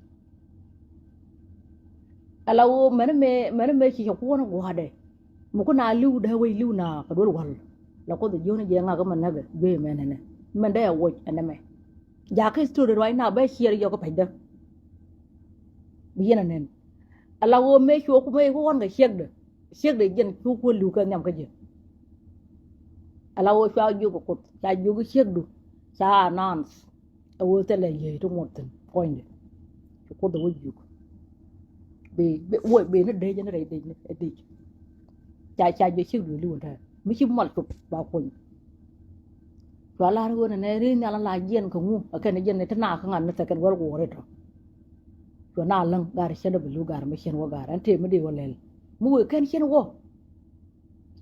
Ala ɣöö mɛn mɛ mɛn mɛ ci cɛ kuɔn gua̱a̱dɛ. Mi ku na li̱w dee wec li̱w na kɛ duel wal. La Kuoth jiöni jɛ ŋakä mɛ näkɛ juey mɛ nɛnɛ mɛn dee a wuɔc ɛnɛ mɛ. Jakä story ruac na bɛ ciɛɛr yɔk kä pɛcdä. Bi yɛn a nɛn. Ala ɣöö mɛ cuɔ ku mɛ ku ɣɔn kɛ ciekdɛ. Ciekdɛ jɛn cu kuɔ li̱w kɛ nhiam kä jɛ. Ala ɣöö cua jiök kɛ Kuoth ca jiök ciekdu ca announce. A wee thilɛ yiey ti ŋuɔt thi̱n kɔnydɛ. Ci Kuoth a wee jiök. Bi, bi, wee bi ni dec ni rɛy dec ni dec. Ca, ca jiɛ cik duëli wun tɛɛ mi ci mal cop ba kuny. Cua lar wen nɛ ri nhial la jiɛn kɛ ŋu a kɛn jiɛn ni ti na kä ŋa̱n ni thɛkɛn wɛl kuɔri tɔ. Cua na läŋ gar cɛn a bi lu gar mi cɛn wä gar ɛn tëë mi dee wä lɛl mi wee kɛn cɛn wä.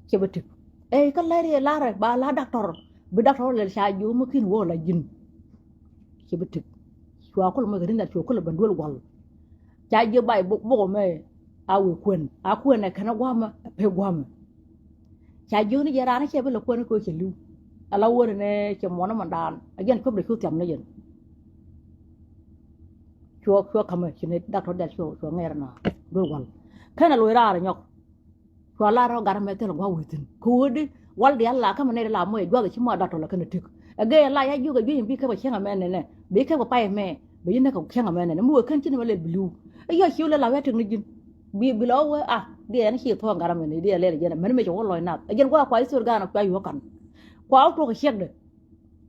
Cɛ bä tëk. Ey kä lɛr yɛ larɛ ba la daktɔr bi daktɔr lɛl ca jiök mi kin wä la ji̱n. Cɛ bä tëk. Cua kul mɛ kɛ rin dat cua kul bɛ duel gual. Ca jiök bay bok bok mɛ. A wee kuɛn a kuɛn ɛ kɛn a guamɛ ɛ pek guamɛ. Ca jiök ni jɛ raan cɛ bi la kuɛn kɛ cɛ li̱w. Ala wä ni nɛ cɛ muɔn ni mɔndan a jɛn cuɔp de cu thiam ni jɛn. Cua cua kamɛ ci ni daktɔr dial cua cua ŋɛr na duel gual. Kɛn a loc raar nyɔk. Cua lar rɔ gat mɛ thil gua̱ wi̱thin kɛ ɣöö di wal diaal la kä mɛ nɛy di la mɔc ɛ juath ɛ ci mɔc a dɔ̱tɔl ɛ kɛn ɛ tëk. Ɛ gɛy ɛ la ya jiök ɛ juec in bi kɛp ɛ cäŋ ɛmɛ nɛnɛ bi kɛp ɛ pay ɛmɛ bi yi näk ɛ cäŋ ɛmɛ nɛnɛ mi wee kɛn ci ni mɛ lɛl bi li̱w. Ɛ yɔ ciw lɛl la wee tëk ni ji̱n bi bi lɔ wee a di ɛn ci thuɔ̱k gat ɛmɛ ni di ɛ lɛl ɛ jɛn ɛmɛn mɛ cɛ wä lɔc nath ɛ jɛn gua̱ kua ci thor gan ɛ kua yuɔ̱k kan. Kua wä tuɔk ɛ ciɛkdɛ.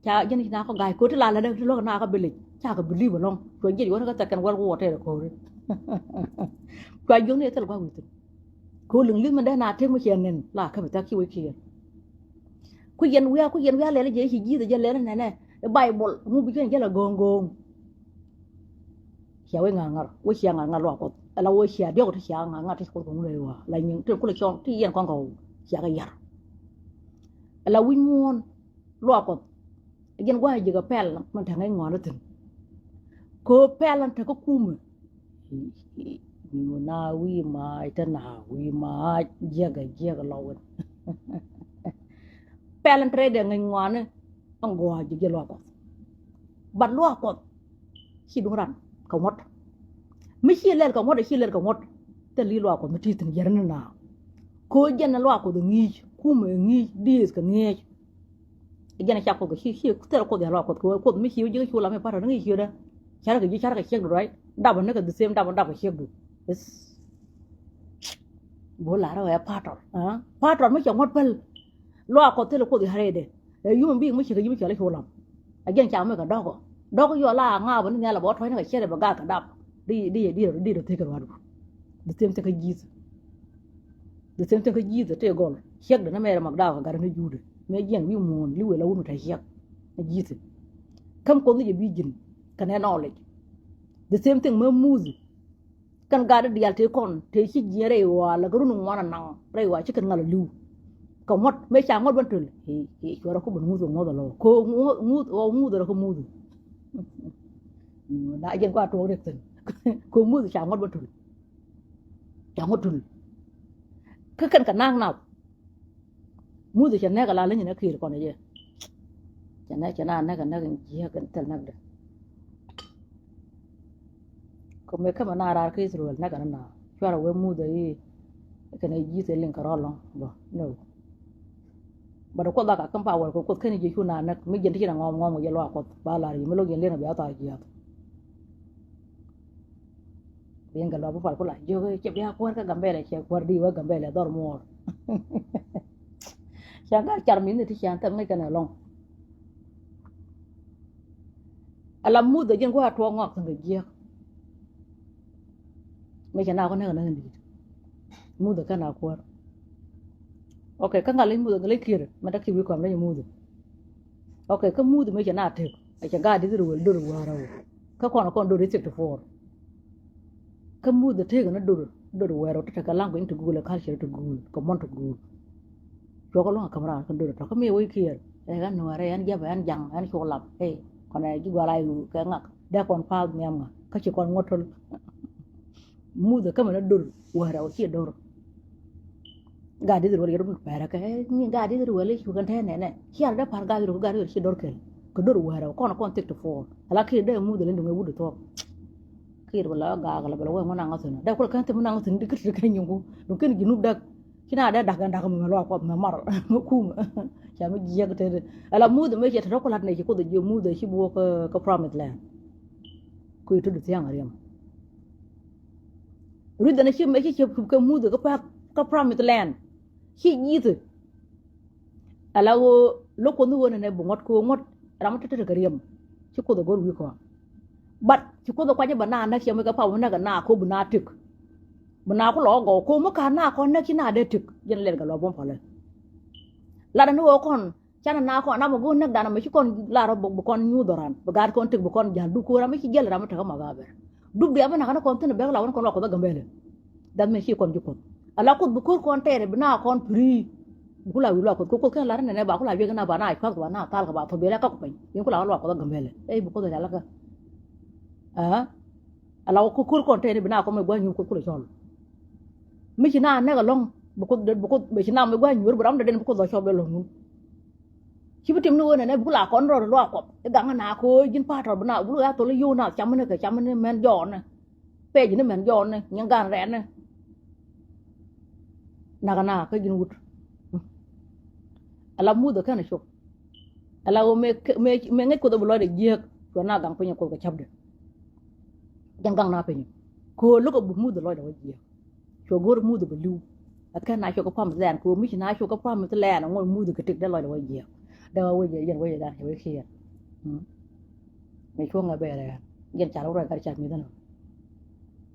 Ca jɛn ci na kɔ ga̱a̱c ko̱ti la lätdä ti luäk na kä bi lec ca kɛ bi li̱p ɛlɔ̱ŋ. Cua jiɛc wä ni kä thɛk kɛn wäl ku wä tɛɛr ɛ ko̱ri. Cua jiök ni ɛ thil gua̱ wi̱thin. Kɛ ɣöö liŋ li̱th min dee na tëk mi ciɛ nɛn la käp i̱ thak ci wec kiɛɛr. Ku yɛn wiaa ku yɛn wiaa lɛl jɛ ci ji̱th jɛ lɛl nɛnɛ i̱ Baibol ŋu bi jɛn jɛ la go̱o̱ŋ go̱o̱ŋ. Cia wec ŋa̱r ŋa̱r wec cia ŋa̱r ŋa̱r luaak Kuɔth ala wec cia diɔk ti cia ŋa̱r ŋa̱r ti Kuoth kɛ ŋun rɛy waa la nyiŋ ti kulɛ cɔŋ ti yɛn kɔn kɛ ɣɔw cia kɛ yar. Ala wi̱c muɔ̱ɔ̱n luaak Kuɔth. Jɛn gua̱a̱c ji̱ kɛ pɛl min te ŋäc ŋɔaani thi̱n. Kɛ ɣöö pɛl ɛn te kä kumɛ. Ni wä na wi̱i̱ maac te na wi̱i̱ maac jiäkɛ jiäkɛ lɔ wän. Pɛl ɛn te rɛydɛ ŋäc ŋɔaani. Ɛn gua̱a̱c ji̱ ji̱ luaak Kuɔth. Bat luaak Kuɔth. Ci duŋ ran kɛ ŋuɔ̱t. Mi ci lɛl kɛ ŋuɔ̱t ci lɛl kɛ ŋuɔ̱t. Thil i̱ luaak Kuɔth mi ti thi̱n yɛr ni na. Kɛ ɣöö jɛn luaak Kuɔth ɛ ŋi̱i̱c kumɛ ɛ ŋi̱i̱c diëëth kɛ ŋi̱eec. Jɛn ca Kuoth kɛ ci ci thil Kuoth ya luaak Kuɔth kɛ ɣöö Kuoth mi ci wä ji̱ kä cu lam i̱ pa̱t rɔ ni ŋi̱i̱c ciötdä. Carkɛ ji̱ carkɛ ciekdu ruac dap ni kɛ the same dap dap kɛ ciekdu. Bä lar ɛ pa̱t rɔ pa̱t rɔ mi cɛ ŋuɔ̱t päl. Luaak Kuɔth thilɛ Kuoth i̱ harɛɛdɛ. Ɛ human being mi cikɛ ji̱ mi cɔal i̱ cu lam. A jiɛn cam mi kɛ dɔ̱kɔ. Dɔ̱kɔ yɔal la ŋa̱a̱ bä ni nhial a bä ɔ tɔ̱cni kɛ cɛrɛ bɛ gaak kɛ dap. Di di di di di thik kɛ ruaadu. The same thing kä Jesus. The same thing kä Jesus tëë gɔl. Ciɛk dɛ ni mɛrɛ mak daak kɛ gat ni juudɛ. Mɛ jiɛn wi̱i̱ muɔ̱ɔ̱n li wël a wun mi te ciɛk. Ni Jesus. Käm Kuoth ni jɛ bi ji̱n kɛ nɛ knowledge. The same thing mɛ Muthɛ. Kɛn gat diaal tëë kɔn tëë ci jiɛn rɛy ɣɔaa lɛ kɛ run ŋuan anaŋ rɛy ɣɔaa ci kɛn ŋal aliw. Kɛ ŋuɔ̱t mëë ca ŋuɔ̱t bän töl. Cuɛ rɔ kä bän ŋuth kɛ ŋuɔ̱th alɔ kɛ ŋuth ɣɔw ŋuth rɔ kä Muthɛ. Na jɛn kua tuɔɔk riɛk thi̱n kɛ Muthɛ ca ŋuɔ̱t bän töl. Ca ŋuɔ̱t töl. Kä kɛn kɛ na̱a̱k nath. Muthɛ cɛ nɛk ala leny nɛ kiir kɔn jɛ. Cɛ nɛk cɛ na nɛk nɛk jiɛk kɛn thil nɛk dɛ. Kɛ mëë kämɛ na raar kä Israel nɛk kɛn na cuarɛ wee Muthɛ i̱ kɛn ji̱th ɛ liŋ kɛ rɔl lɔŋ bä no. But Kuoth a ka käm power kɛ Kuoth kɛn ji̱ cu na nɛk mi jiɛn ti ci na ŋɔm ŋɔm kɛ jɛ luaak Kuɔth ba lar yi mi lo̱k yɛn liɛn kɛ bia thaar jiath. Bi̱i̱n kɛ luaak bä pal kula jiök cɛ bia kuäär kä Gambɛlɛ cɛ kuäär di wä Gambɛlɛ dhɔr muɔɔr. Ca gat car mi̱n ni ti cian thɛm ŋäc kɛn ɛlɔ̱ŋ. Ala Muthɛ ji̱n gua̱a̱ tuɔɔk ŋɔak thi̱n kɛ jiäk. Mëë cɛ na kɔ näk näk in di̱i̱t. Muthɛ kɛn a kuäär. Ok, kä ŋa̱l i̱ Muthɛ ŋa̱l i̱ kiɛr mɛ däk ci wi̱i̱ kɔam leny i̱ Muthɛ. Ok, kä Muthɛ mëë cɛ na tek a cɛ gaat Israel dor wäärä wä. Kä kɔn a kɔn dor i̱ sixty four. Kä Muthɛ tek ni dor dor wäärä wä te tekɛ language in te guul ɛ culture te guul kɛ mɔn te guul. Cuɔk luɔ̱ŋ a käm raan kä dor tɔ̱ kä mi wec kiɛɛr ɛ ɣän nuäärɛ ɣän jiäpɛ ɣän jaŋ ɣän cu lap ɛ kɔnɛ ji̱ gua̱l a i̱ kɛ ŋak dee kɔn pa̱a̱th nhiam ŋa kä ci kɔn ŋuɔ̱t töl. Muthɛ kämɛ ni dor wäärä wä ci dor. Gaat Israel yɛ run pɛrɛ kɛ ni gaat Israel i̱ cu kɛn tɛn nɛnɛ ciar dee pa̱r gaat Israel kɛ gaat Israel ci dor kɛl kɛ dor wäärä wä kɔn kɔn thiek ti puɔl ala kiɛ dee Muthɛ lin duŋ ɛ wut thuɔk. Kiɛ bɛ la gaak la bɛ la wee ŋun aŋa thi̱n dee kulɛ kɛn thi̱n mun aŋa thi̱n di kä ti kɛ nyuŋku duŋ kɛn ji̱ nup däk. Ci na dee da̱k ɛn da̱k mi mɛ luaak Kuɔth mɛ mar mɛ kum. Ca mi jiɛk tëëdɛ ala Muthɛ mëë cɛ tɔ̱tɔ̱ ku la̱t nɛ ci Kuoth jiök Muthɛ ci bi wä kä promised land. Kui̱ tudu thia̱a̱ŋ a riɛm. Ruth ɛn ci mëë ci cɛ pup kɛ Muthɛ kä pa̱a̱th kä promised land. Ci ji̱thɛ ala ɣöö lo̱k Kuoth ni ɣöö nɛnɛ bi ŋuɔ̱t kɛ ɣöö ŋuɔ̱t ram mi tetɛ kɛ riɛm. Ci Kuoth a go̱r wi̱i̱ kɔaŋ. But ci Kuoth a kuany bɛ na näk ciɛ mi kɛ pam mi näk kɛ na ko̱ bi na tëk. Bi na ku lɔ gɔw ko̱ mi ka na kɔn näk ci na dee tëk. Jɛn lɛl kɛ lɔ buɔ̱m pɔlɛ. Lat ni ɣöö kɔn canɛ na kɔn na mi go̱o̱r näk dan mi ci kɔn lar bi kɔn nyuuth ran bi gaat kɔn tëk bi kɔn ja̱l duk ko̱ ram mi ci jäl ram mi tekä ma gaabɛr. Duk diaal mi nakä ni kɔn thi̱n bɛk la wä ni kɔn luak Kuɔth a Gambɛlɛ. That mean ci kɔn ji̱ Kuoth ala Kuoth bi ko̱r kɔn tɛɛrɛ bi na kɔn pi̱ri. Bi ku la wi̱i̱ luak Kuɔth kɛ Kuoth kɛn lar nɛnɛ ba ku la wi̱i̱ kɛ na ba na cua̱th kɛ ba na thal kɛ ba thop biɛl ɛ kak piny. Bi ku la wä luak Kuɔth a Gambɛlɛ ɛ bi Kuoth a jal kä. Aa ala wä ko̱r kɔn tɛɛrɛ bi na kɔn mɛ gua̱ny nyuuth Kuoth ku la cɔl. Mi ci na nɛk alɔŋ bi Kuoth bi Kuoth bi ci na mɛ gua̱ny nyuuth bi ram dee den bi Kuoth la cɔl bɛ lɔŋ nun. Ci bi tim ni ɣöö nɛnɛ bi ku la kɔn rɔɔd luaak Kuɔth i̱ gaŋ na ko̱ ji̱n pa̱a̱t tɔt bi na bi lu ya thol i̱ yio̱w na cam ni kɛ cam ni mɛn jɔɔn ni. Pɛc ni mɛn jɔɔn ni nyin gan rɛɛn ni. Nak na kä ji̱n wut. Ala Muthɛ kɛn a cop. Ala ɣöö mëë mëë mëë ŋäc Kuoth a bi lɔcdɛ jiääk cuɛ na gaŋ piny a Kuoth kɛ ca̱pdɛ. Jɛn gaŋ na piny ko̱ lo̱k a bi Muthɛ lɔcdɛ wä jiääk. Cuɛ go̱r Muthɛ bɛ li̱w. Ɛ kɛn na cuɛ kɛ promised land kɛ ɣöö mi ci na cuɛ kɛ promised land ŋuɔ̱t Muthɛ kɛ tëk dee lɔcdɛ wä jiɛɛk. Dee wä wä jiɛɛk yɛn wä jiɛɛk dan cɛ wä kiɛɛr. Mɛ cuɔ̱ŋ ɛ bɛɛr ɛ yɛn cal wä ruac gat cal mi̱th ɛnɔ.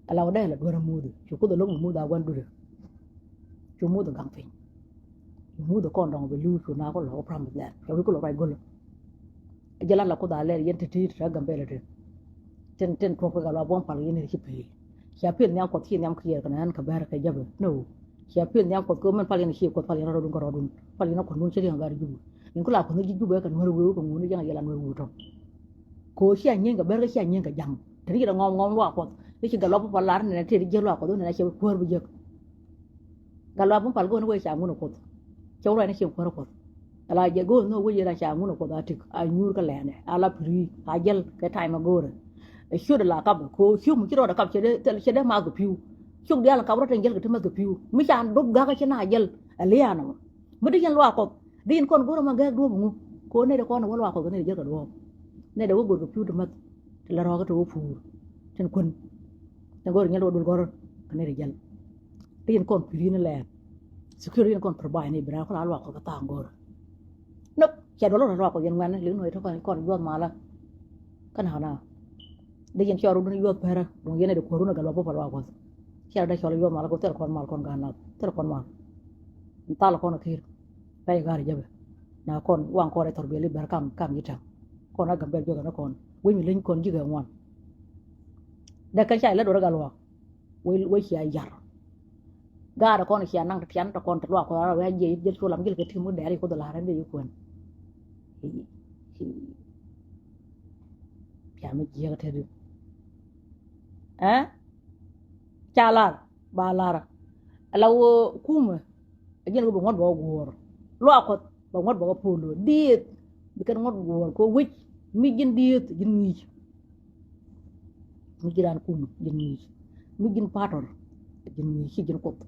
Ala wä dee la duer Muthɛ cu Kuoth ɛ lo̱k bi Muthɛ a gua̱n duer. Cu Muthɛ gaŋ piny. Cu Muthɛ kɔn dɔŋ bɛ li̱w cu na kɔ lɔ wä promised land cɛ wi̱c kɔ lɔ ruac go̱lä. Jɛ la la Kuoth a lɛr yɛn ti̱ti̱ ti rɛ Gambɛlɛ ti. Tin tin tuɔk pi gal wa buɔ̱m pal yɛn ci pil. Cia pil nhiam Kuɔth ci nhiam kiɛɛr kɛ nɛn kɛ bɛr kɛ jäpɛ no. Cia pil nhiam Kuɔth kɛ mɛn pal yɛn ci Kuɔth pal yɛn rɔdun kɛ rɔdun pal yɛn Kuɔth nun ci riɛŋ gar Jubɛ. Yɛn ku la Kuɔth ni ji̱ Jubɛ kɛ nuɛr weu kɛ ŋuni jɛn a yɛ la nuɛr weu tɔŋ. Kɛ cia nyieŋ kɛ bɛr kɛ cia nyieŋ kɛ ja̱ŋ te ni ci dɛ ŋɔm ŋɔm luaak Kuɔth ni ci gal wa buɔ̱m pal lar nɛn tëë di jiäk luaak Kuɔth ni nɛn a cɛ kuäär bi jiäk. Gal luaak buɔ̱m pal go̱o̱n wee ca ŋun Kuoth. Cɛ wä ruac ni cieŋ kuäärä Kuɔth. Ala jɛ go̱o̱n ni wee ca ŋun Kuɔth a tik a nyuur kä lɛɛnɛ a la pi̱ri a jɛl kɛ ta̱a̱y ma go̱o̱rɛ. Ɛ ciöt ala kap kɛ ciök mi ci rɔɔdɛ kap cɛ dee math kɛ pi̱w. Ciök diaal kap rɔ tin jɛl kɛ ti math kɛ pi̱w mi ca dop gakä ci na jɛl. Ɛ liaanɛ mɔ mi di yɛn luaak Kuɔth di yɛn kɔn go̱o̱rä ma gɛɛk duɔ̱ɔ̱p ŋu. Kɛ ɣöö nɛy dee kɔn wä luaak Kuɔth kɛ nɛy dee jɛl kɛ duɔ̱ɔ̱p. Nɛy dee wä go̱o̱r kɛ pi̱w ti math ti la rɔɔkä ti wä puur tin kuän. Tin go̱o̱rä nyɛl wä dul gɔ̱rä kɛ nɛy dee jɛl. Rin kɔn pi̱i̱r in lɛɛr. Security in kɔn provide ni bi raan kɔn a luak kɔn kä thaak go̱o̱rä. Cɛ duɔl rɔ luaak Kuɔth yɛn ŋuɛ̈ni li̱ŋ nuɔ̱c tɔ̱ kɔn kɔn yuɔth malä. Kä na̱a̱ na̱a̱ dee yɛn cɔɔr run yuɔth pärä duŋ yɛn ɛ dee kuɔr run ɛ gɛ luaak bä pal luaak Kuɔth. Cɛ rɔ dee cɔl yuɔth malä kɛ thil kɔn mal kɔn ga̱a̱n nath thil kɔn mal. Thal kɔn ɛ ki̱i̱r pɛy ga̱a̱r jɛpɛ. Na kɔn waŋ kɔn ɛ thɔr biɛli bɛr kam kam yi̱ tɛm. Kɔn a gambɛl juɔth ɛn kɔn wec mi leny kɔn ji̱ kɛ ŋuan. Dee kɛn ca ilɛ duɔr ɛ gal luaak. Wec wec cia yar. Gaat kɔn cia naŋ ti tian tɔ kɔn ti luak kɔn rɔ wia jiɛ jiɛ cu lam jil kɛ tim mi dɛɛr yi Kuoth lar ɛn dee yi kuɛn. Pia mi jiɛk te di. Ɛ ca lar ba lar. Ala wä kumɛ. A jiɛn wä bɛ ŋuɔt bɛ wä guɔr luak Kuɔth. Bɛ ŋuɔt bɛ wä polo dieth. Bi kɛn ŋuɔt guɔr kɛ wec mi ji̱n dieth ji̱n ŋi̱i̱c. Mi ji̱n raan kum ji̱n ŋi̱i̱c. Mi ji̱n pa̱a̱tɔr ji̱n ŋi̱i̱c ci ji̱n Kuoth.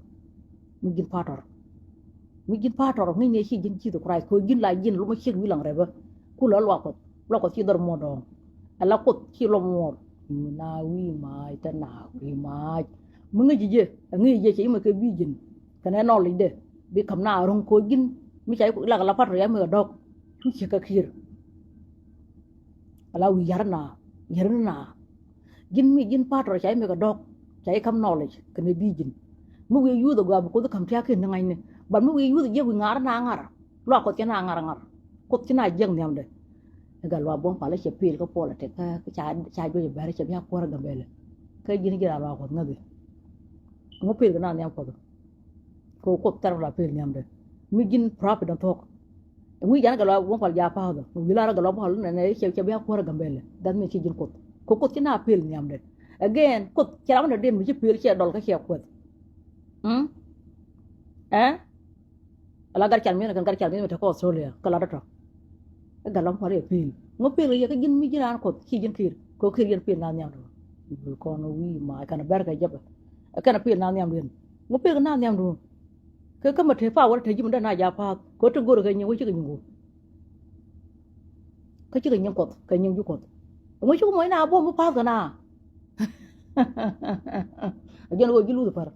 Mi ji̱n pa̱a̱tɔr. Mi ji̱n pa̱a̱tɔr ŋi̱i̱c ni ci ji̱n Jesus Christ kɛ ji̱n la ji̱n lomɔ ciek wi̱i̱ laŋ rɛpä. Kulɛ luak Kuɔth luak Kuɔth ci dhɔr muɔɔr dɔɔŋ. Ala Kuoth ci lom muɔɔr. Na wi̱i̱ maac te na wi̱i̱ maac. Mi ŋi̱i̱c ji̱ jɛ a ŋi̱i̱c jɛ cɛ imɛ kɛ bi ji̱n. Kɛnɛ nɔlic dɛ bi ka̱m na ro̱ŋ kɛ ji̱n mi ca lak la pa̱a̱tɔr ya mi kɛ dɔ̱k. Cu ciek kɛ ki̱i̱r. Ala wi̱i̱ yar na yar ni na. Ji̱n mi ji̱n pa̱a̱tɔr ca imɛ kɛ dɔ̱k. Ca i̱ ka̱m nɔlic kɛnɛ bi ji̱n. Mi wi̱i̱ yuuth agɔaa bi Kuoth i̱ ka̱m tia̱a̱ ken ni ŋa̱cni. But mi wi̱i̱ yuuth jiɛk wi̱i̱ ŋa̱r na ŋa̱r. Luak Kuɔth cɛ na ŋa̱r ŋa̱r. Kuoth ci na jiäk nhiamdɛ. Ɛ gat luaak buɔ̱m pal cɛ pil kä puɔl a tek kä ca ca juɔc bɛr cɛ bia kuɔr a Gambɛlɛ. Kä ji̱n ji̱ raa luaak Kuɔth ŋäthi. Ŋu pil kɛ na nhiam Kuɔth. Kɛ Kuoth thɛr la pil nhiamdɛ. Mi ji̱n prophet dɔ̱ŋ thuɔ̱k. Ŋu ji̱ jan gat luaak buɔ̱m pal ja pa̱a̱th ɔ wi̱i̱ lar gat luaak buɔ̱m pal nɛ nɛ cɛ cɛ bia kuɔr a Gambɛlɛ. That mean ci ji̱n Kuoth kɛ Kuoth ci na pil nhiamdɛ. Again Kuoth cɛ ram dɔ den mi ci pil cɛ dɔl kä cɛ kuɛth. Mm? Ɛ? Ala gat cal mi̱eth kɛn gat cal mi̱eth mi te kä Australia kä lat dɔ̱tɔ. Ɛ gat lam kual yɛ pi̱i̱l ŋu pi̱i̱l kɛ yɛ kä ji̱n mi ji̱n raan Kuɔth ci ji̱n ki̱i̱r kɛ ɣöö ki̱i̱r yɛn pi̱i̱l na nhiamdu. Kɔn wi̱i̱ ma kɛn bɛr kɛ jɛpɛ. Ɛ kɛn pi̱i̱l na nhiamdu yɛn ŋu pi̱i̱l kɛ na nhiamdu. Kɛ kä ma te pa wä te ji̱ mi dee na ja pa̱a̱th kɛ ɣöö te go̱r kɛ nyiŋ wä cikɛ nyiŋ wä. Kä cikɛ nyiŋ Kuɔth kɛ nyiŋ ji̱ Kuɔth. Ŋu cikɛ mɔc na buɔ̱m mi pa̱a̱th kɛ na. A jiɛn ɣöö ji̱ luth pär.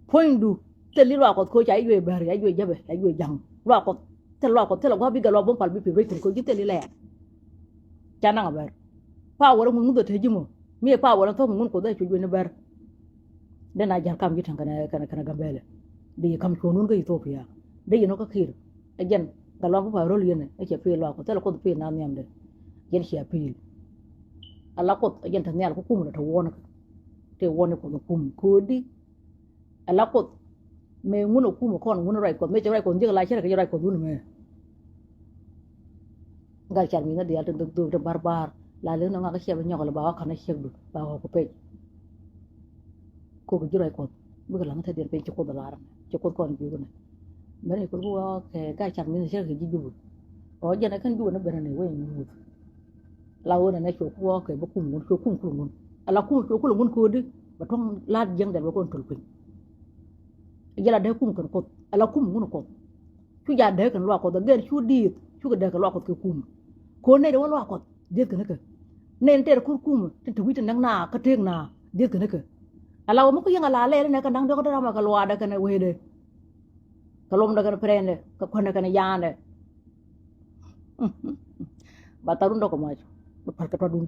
Puɔ̱nydu thil i̱ luaak Kuɔth koc ca i̱ juɔc bäri ca i̱ juɔc jäpɛ ca i̱ juɔc ja̱ŋ luaak Kuɔth. Thil luaak Kuɔth thil a gua̱a̱p bi gɛl luaak buɔ̱m pal bi pi̱i̱p rɛc thi̱n koc ji̱ thil i̱ lɛɛr. Ca naŋ a bär. Power ŋun ŋun dhɔ te ji̱ mɔ mi ɛ power ɛn thok ŋun Kuɔth ɛ cu juɔc ni bär. Den a ja̱l kam ji̱ täŋ kɛnɛ kɛnɛ kɛnɛ Gambɛlɛ. Dee yɛ ka̱m cuɔ̱ɔ̱ŋdun kä Ethiopia dee yɛ nɔ kä Kiir. Ɛ jɛn gɛl luaak buɔ̱m pal ro̱l yɛn ɛ cɛ pi̱i̱l luaak Kuɔth thil a Kuoth pi̱i̱l na nhiamdɛ. Jɛn cia pi̱i̱l. Ala Kuoth ɛ jɛn te nhial kä kum lɛ te wuɔ̱n. Te wuɔ̱n i̱ Kuoth ɛ kum ko̱di. Ala Kuoth mëë ŋun ɛ kum ɛ kɔn ŋun ɛ ruac Kuɔth mëë cɛ ruac Kuɔth jiäk la cärɛ kɛ jɛ ruac Kuɔth wun mɛ. Gat cal mi ŋä diaal te dhok dhok te bar bar la lek ni ŋa kä ciɛ bi nyɔk la ba wä ka̱n ɛ ciek du ba wä ku pec. Kok ji̱ ruac Kuɔth bikɛ laŋ te diɛn piny ci Kuoth ɛ lar ni ci Kuoth kɔn jiök ni. Mɛn i̱ Kuoth bi wä kɛ gat cal mi ŋä cärɛ kɛ ji̱ Jubɛ. Ɔ jɛn ɛ kɛn Jubɛ ni ben ni wec nyuuth. La ɣöö nɛnɛ cuɛ kuɔɔk kɛ bä kum ŋun cuɛ kum kul ŋun. Ala kum cuɛ kul ŋun ko̱di bɛ tuɔ̱ŋ la̱t jiäŋ dɛl bɛ kɔn töl piny. Jɛ la dee kum kɛn Kuoth ala kum ŋun Kuɔth. Cu ja dee kɛn luaak Kuɔth again cu dieth cukɛ dee kɛ luaak Kuɔth kɛ kum. Ko̱n nɛy dee wä luaak Kuɔth dieth kɛn kɛ nɛy ni tɛɛr ko̱r kum ti te wi̱c ti nɛk na kä tëëk na dieth kɛn kɛ. Ala wä mi ku yäŋ ala lɛɛr inɛ kɛ naŋ diɔ̱k dee ram kɛ luaakdɛ kɛn wecdɛ. Kɛ lomdɛ kɛn pɛrɛndɛ kɛ kuändɛ kɛn yaandɛ. Ba tharun dɔk kɛ muac bɛ päl kɛ tuatdun.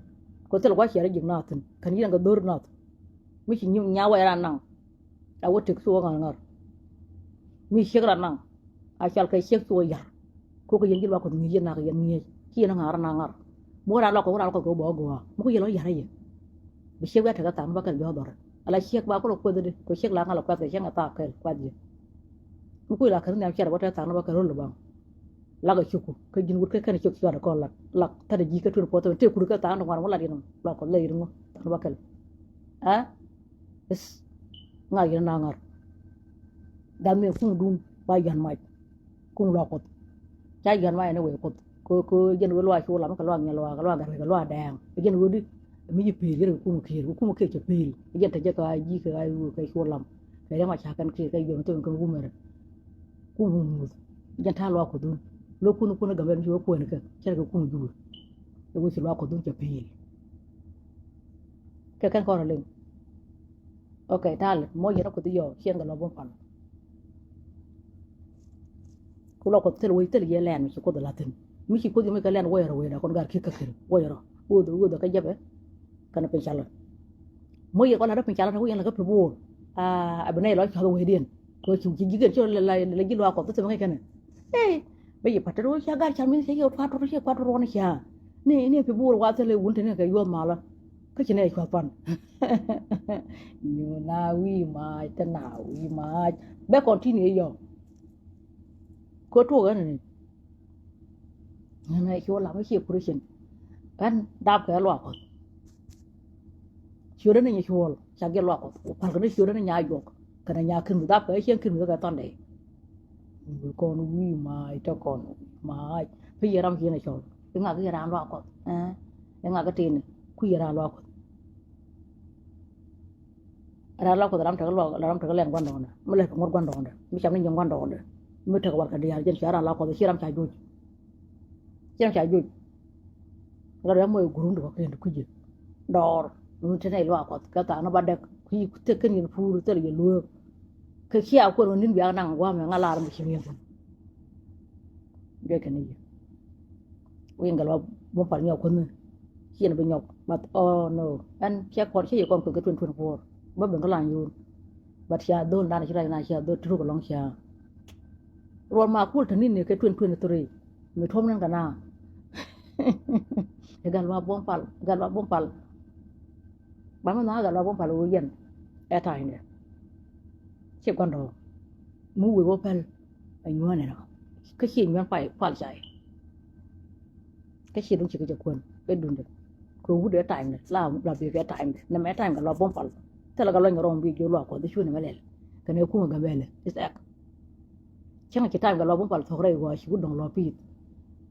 Kɛ thil gua̱c ciɛ rɔ ji̱k naath thi̱n kɛn yi̱n kɛ dho̱r naath. Mi ci nyiŋ nya wɛc ran naŋ. A wä tëk cu wä ŋa̱r ŋa̱r. Mi ciek ran naŋ. A cal kɛ ciek cu wä yar. Kokɛ yɛn ji̱ luak Kuɔth ŋi̱i̱c yɛn nak yɛn ŋi̱i̱c ci yɛn ŋa̱r ran naŋ ŋa̱r. Mi wä ran luak kɛ wä ran luak kɛ wä bä wä gɔaa mi ku yɛn lɔ yar yɛ. Bi ciek wä tekɛ tha̱a̱ŋ bä kɛl bi wä dhɔrɛ ala ciek ba kulɛ kueth di kɛ ciek la ŋa̱l kueth kɛ ciek ŋa thaak kɛl kueth yɛ. Mi ku la kɛn nhiam ciɛr bä tekɛ tha̱a̱ŋ bä kɛl ro̱l baŋ. Lak a ciöku kä ji̱n wut kä kɛn ciök cuarɛ kɔn lat lak kä dee ji̱ kä tuën puɔth tɛmɛ tëë kut kä tha̱a̱ŋ ti ŋuan wä lat yɛn ɔ luak Kuɔth lɛ yir ŋu tha̱a̱ŋ bä kɛl. Ɛ is ŋa̱r yɛn na ŋa̱r. Gat mi kum dun ba yɔ̱a̱n mac. Kum luak Kuɔth ca yɔ̱a̱n mac ɛn wee Kuɔth. Kɛ kɛ jɛn wee luak cu lam kɛ luak nyɛ luak kɛ luak gat kɛ luak dɛɛŋ kɛ jɛn wee di. Mi ji̱ pi̱i̱l yɛn kɛ kum ki̱i̱r kɛ kum ki̱i̱r cɛ pi̱i̱l kɛ jɛn te jɛ kɛ a ji̱ kɛ a wee kɛ cu lam. Kɛ riɛm a ca kɛn ki̱i̱r kɛ yɔ̱a̱n thok kɛn wumɛrɛ. Kum muth jɛn ta̱a̱ luaak Kuɔth dhun. Lo̱k kun kun Gambɛl mi ci wä kuɛn kɛ cɛ rɛ kɛ kum Jubɛ. Ɛ wee ci luaak Kuɔth dhun cɛ pi̱i̱l. Kɛ kɛn kɔn rɔ liŋ. Ok, ta̱a̱ lɛ mɔ yɛn a Kuoth yɔ ciɛn kɛ lɔ bä pal. Luaak Kuɔth thil wec thil yɛ lɛn mi ci Kuoth ɛ la̱thin. Mi ci Kuoth yɛ mi kɛ lɛn wä yɛ rɔ wee dee kɔn gar ki̱th kä kiri wä yɛ rɔ wä dhɔ wä dhɔ kä jɛpɛ. Kɛn piny calä. Mo yɛ kɔn la̱t piny calä wä yɛn lɛ kä pi bo̱o̱r. A bi nɛy lɔ cuath wee diɛn kɛ ci ci ji̱ kɛn ci lɛ ji̱ Luaak Kuɔth thil mi ŋäc kɛn. Ee bä yɛ pa̱t tɛ rɔ cia gar ca mi ci yɛ kuat rɔ ci kuat rɔ ni cia. Ni ni pi bo̱o̱r wa thil wun te ni kɛ yuɔth malä. Kä ci nɛy cuath pan. Nyuna wi̱i̱ mac te na wi̱i̱ mac. Bɛ continue yɔ. Kɛ tuɔk ɛn ni ɛn ɛ cuɔl lam ɛ cie Christian. Ɛn dap kɛ Luaak Kuɔth. Ciötdä ni nyi cuɔl ca giɛl Luaak Kuɔth. Pal kɛ ni ciötdä ni nya juɔk kɛnɛ nya kin mi dap kɛ cieŋ kin mi kɛ thɔn dee. Kɔn wi̱i̱ mac te kɔn wi̱i̱ mac. Pi yɛ ram ci yɛn ɛ cɔl iŋa ki yɛ ran Luaak Kuɔth. Iŋa ki tini ku yɛ ran Luaak Kuɔth. Ram la Kuoth ram tekɛ luak ram tekɛ lɛn gua̱ndɔɔŋdɛ mi lɛt kɛ ŋuɔ̱t gua̱ndɔɔŋdɛ mi cam ni nyiŋ gua̱ndɔɔŋdɛ. Mi tekɛ warɛgak diaal jɛn cia ram la Kuɔth ci ram ca joc. Ci ram ca joc. Ram ya moc gurum ti kɔ̱kiɛn ti kui̱cɛ dɔɔr. Mi te nɛy Luaak Kuɔth kɛ thaak ni ba dɛk kui̱ thek kɛn yɛn puur thil yɛ lueek. Kɛ cia kuɔn wä ni̱n biak naŋ gua̱a̱mɛ ŋa lar mi ci mi̱eth. Jɔc kɛn i̱ wi̱i̱ gal wa bum pal nyɔk kuänh. Ciɛn bi nyɔk but oh no. Ɛn cɛ kɔn cɛ yɛ kɔn kueth kɛ twenty twenty four. Bä ben kä lan yun. But cia dhol dan ci rac na cia dhol ti ruk alɔŋ cia. Ruɔl ma kul te ni̱n ni kɛ twenty twenty three. Mi tuɔm nin kɛ na. Ɛ gal wa bum pal gal wa bum pal. Ba mi na gal wa bum pal wi yɛn. Ɛ ta̱a̱ inɛ. Ci gua̱ndɔɔŋ mi wee wä pɛl. Ɛ nyuɔ̱ɔ̱n ɛnɔ kä ci nyuɔ̱ɔ̱n pal cay. Kä ci duŋ ci kɛ jɛ kuän ɛ duundɛ. Kɛ wut ɛ ta̱a̱ inɛ la la bi kɛ ta̱a̱ inɛ nɛ mɛ ta̱a̱ inɛ la bum pal. Thilɛ kä lɔny kɛ rɔm bi jiö Luaak Kuɔth i̱ cunɛ mɛ lɛl. Kɛnɛ kumɛ gɛ bɛlɛ i̱ thɛk. Cäŋ ci ta̱a̱ inɛ la bum pal thok rɛy gɔaa ci wut dɔŋ lɔ pi̱i̱th.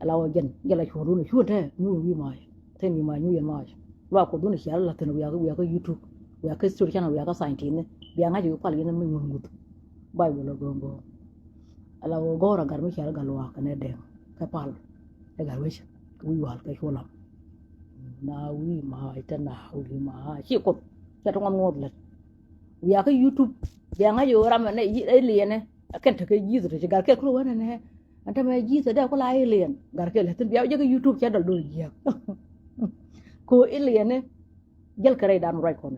Ala wä jɛn jɛ la cuɔ̱ɔ̱ŋdun i̱ cuɔ̱ɔ̱ŋ te mi wee wi̱i̱ ma̱a̱c. Te mi ma̱a̱c mi yɛn ma̱a̱c. Luaak Kuɔth wun i̱ cial la thi̱n wiakä wiakä YouTube wiakä history channel wiakä scientist ni bia ŋa̱c wi̱i̱ pal yɛn mi ŋuth ŋuth. Bible ɛ go̱o̱ŋ go̱o̱ŋ. Ala wä go̱o̱r a gat mi cial gat luaak kɛnɛ dɛŋ kɛ pal. Ɛ gat wec kɛ wi̱i̱ wal kɛ cuɔ̱ɔ̱ŋ lam. Na wi̱i̱ ma̱a̱c te na wi̱i̱ ma̱a̱c ci Kuoth. Cɛ te ŋuɔth ŋuɔth lät. Wiakä YouTube bia ŋa̱c wi̱i̱ ram ɛnɛ ɛ liɛnɛ. Ɛ kɛn tekɛ ji̱th te ci gat kɛ kulɛ wänɛ nɛ. Ɛn tämɛ ji̱th ɛ dee kula alien gat kɛ lät thi̱n bia wä jɛ kä YouTube cɛ dɔl do̱r jiäk. Ko alien ni jäl kɛ rɛy dan ruac kɔn.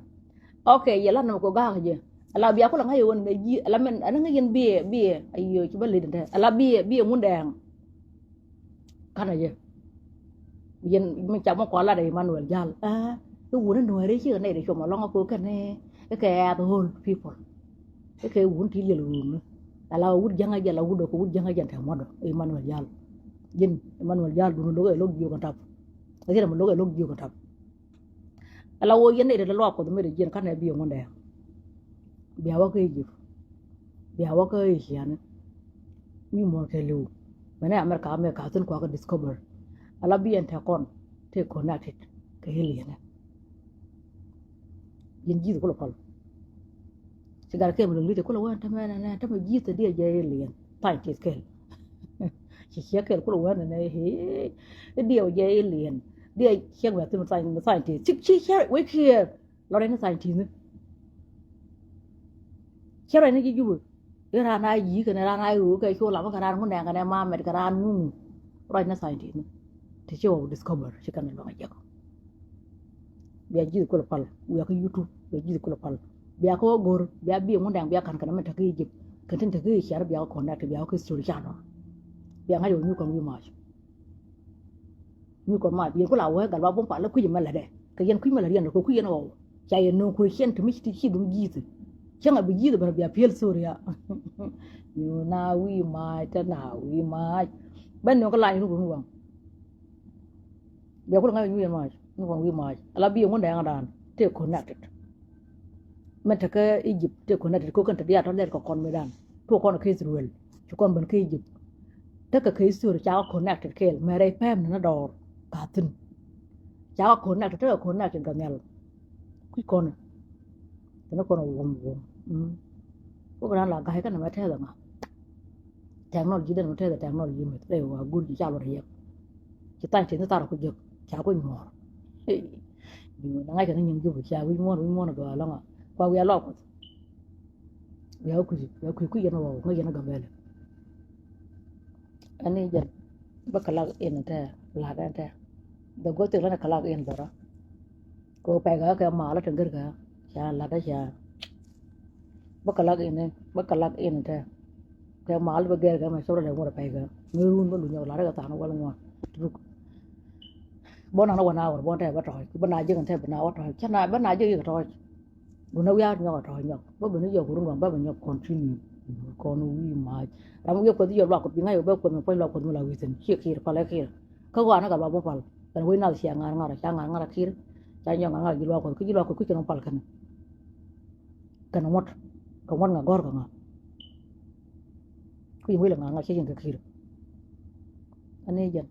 Ok yɛ lat nɔmɔ kɛ ga̱a̱k jɛ. Ala bia kula ŋa̱c yɛ wän ŋäc ji̱th ala mɛn ɛn ŋäc yɛn biɛ biɛ. Ayö ci bä lit ɛn tɛ ala biɛ biɛ ŋun dɛɛŋ. Kanɛ jɛ yɛn mi ca mɔ kɔn lat ɛ Emmanuel Jal. Aa i̱ wun i̱ nuääri cikɛ nɛy dee cuɔmɔ lɔŋä ko kɛn i̱ kɛ ɛth whole people. I̱ kɛ wun ti liɛl wun ni ala wut jäŋä jɛ la wut dɔk kɛ wut jäŋä jɛ tɛm mɔdɔ Emmanuel Jal. Ji̱n Emmanuel Jal dun lo̱k ɛ lo̱k jiök ɛ tap. Ɛ thiɛn mɔ lo̱k ɛ lo̱k jiök ɛ tap. Ala wä yɛn nɛy dee luaak Kuɔth mi dee jiɛn kanɛ biɛ ŋun dɛɛŋ. Bia wä kä Egypt. Bia wä kä Asia ni. Wi̱i̱ muɔ̱ɔ̱n kɛ li̱w. Mɛnɛ America, America thi̱n kuakä discover. Ala bi ɛn tɛ kɔn tɛ connected kɛ alien ni. Yɛn ji̱th kulɛ pal. Ci gat kɛ mi lo̱ŋ li̱t kulɛ wä ɛn tämɛ nɛ tämɛ ji̱th diɛ jɛ alien. Scientist kɛl. Ci ciɛ kɛl kulɛ wä ɛn nɛ hee. Diɛ wä jɛ alien. Diɛ ciɛ mɛ thi̱n scientist. Ci ci ciɛ wek kiɛ. Lɔ rɛy ni scientist ni. Cɛ rɛy ni ji̱ Jubɛ. I̱ raan a yi̱i̱ kɛnɛ raan a ɣöö kɛ cu lamä kɛ raan ŋun nɛɛŋ kɛnɛ mamɛt kɛ raan ŋuŋ. Rɛy ni scientist ni. Ti ci wä discover ci kɛn luaŋ a jek. Bia ji̱th kulɛ pal wiakä YouTube bia ji̱th kulɛ pal. Bia kä wä go̱r bia biɛ ŋun nɛɛŋ bia ka̱n kɛnɛ mɛn te kä Egypt kɛn tin te kä Egypt bia kä connect bia kä history channel. Bia ŋa̱c wä nyuuth kɔn wi̱i̱ mac. Mi kɔn ma yɛn ku la wee gat luaak bum pal la kui̱c mɛ lätdɛ kɛ yɛn kui̱c mɛ lät yɛn kɛ kui̱ yɛn ɣɔw. Ca yɛn no̱o̱ŋ kui̱ ciɛn ti mi ci ti ci dum ji̱i̱th. Cäŋ a bi ji̱i̱th ben bia piël Soria. Nyuuna wi̱i̱ maac te na wi̱i̱ maac. Ben nööŋ kä lany run run waŋ. Bia ku la ŋa̱c wi̱i̱ yɛn maac ni waŋ wi̱i̱ maac ala bi yɛn wundɛ yaŋdan te connected. Mɛn te kä Egypt te connected ko kɛn te diaal tɔ lɛt kɛ kɔn mëëdan tuɔk kɔn kä Israel. Ci kɔn ben kä Egypt tekɛ kä history ca kɛ connected kɛɛl mɛ rɛy pɛm ni na dɔɔr ka thi̱n. Ca kɛ connected tekɛ connected kɛ nhial. Kui̱ kɔn tini kɔn wum wum. Wä kɛ na la ga̱y kɛn mɛ tɛth ɛŋa. Technology den mɛ tɛth technology mɛ rɛy wa gur ji̱ ca luɔt yɛp. Ci tha̱a̱ŋ ci ni thar ku jek ca ku nyuɔɔr. Ni ŋa̱c kɛ ni nyin jup ca wi̱c muɔ̱ɔ̱n wi̱c muɔ̱ɔ̱n gɔaa lɔŋa kua wi̱i̱ a lɔk kuth. Wiaa kui̱ wiaa kui̱ kui̱ yɛn ɣɔw ŋäc yɛn a Gambɛlɛ. Ani jɛn bä kɛ lak in tɛ, lak in tɛ. The good thing lɛ ni kɛ lak in dhɔrɔ. Kɛ pɛy kɛ kɛ mal tin gir kɛ ca lat ca. Bä kɛ lak in, bä kɛ lak in tɛ. Kɛ mal bä gɛr kɛ mɛ cɔrɔ dɛ ŋuɔt pɛy kɛ mi run bä lu nyɔk lat kɛ than wal ŋuɔt. Bɔ nan wä na wär bɔ tɛ bä tɔc bä na jek in tɛ bä na wä tɔc ca na bä na jek yek tɔc. Dun a wiak nyɔk a tɔ̱ nyɔk bä ben ni yɔk run waŋ bä ben nyɔk continue. Kɔn wi̱i̱ mac ram wi̱i̱ kuɔth yɔk luak kuɔth bi ŋa̱c bä kuɔth mi puɔ̱ny luak kuɔth mi la wi̱i̱ thi̱n ciɛ ki̱i̱r pal ɛ ki̱i̱r. Kä ɣɔaa ni gat luak bä pal kɛn wec nath cia ŋa̱r ŋa̱r ca ŋa̱r ŋa̱r a ki̱i̱r. Ca nyɔk ŋa̱r ŋa̱r ji̱ luak kuɔth kä ji̱ luak kuɔth kä ci nɔŋ pal kɛn. Kɛn ŋuɔ̱t kɛ ŋuɔ̱t ŋa gɔ̱r kɛ ŋa. Ku yɛn wec lɛ ŋa̱r ŋa̱r ciɛ yɛn kɛ ki̱i̱r. Ani jɛn.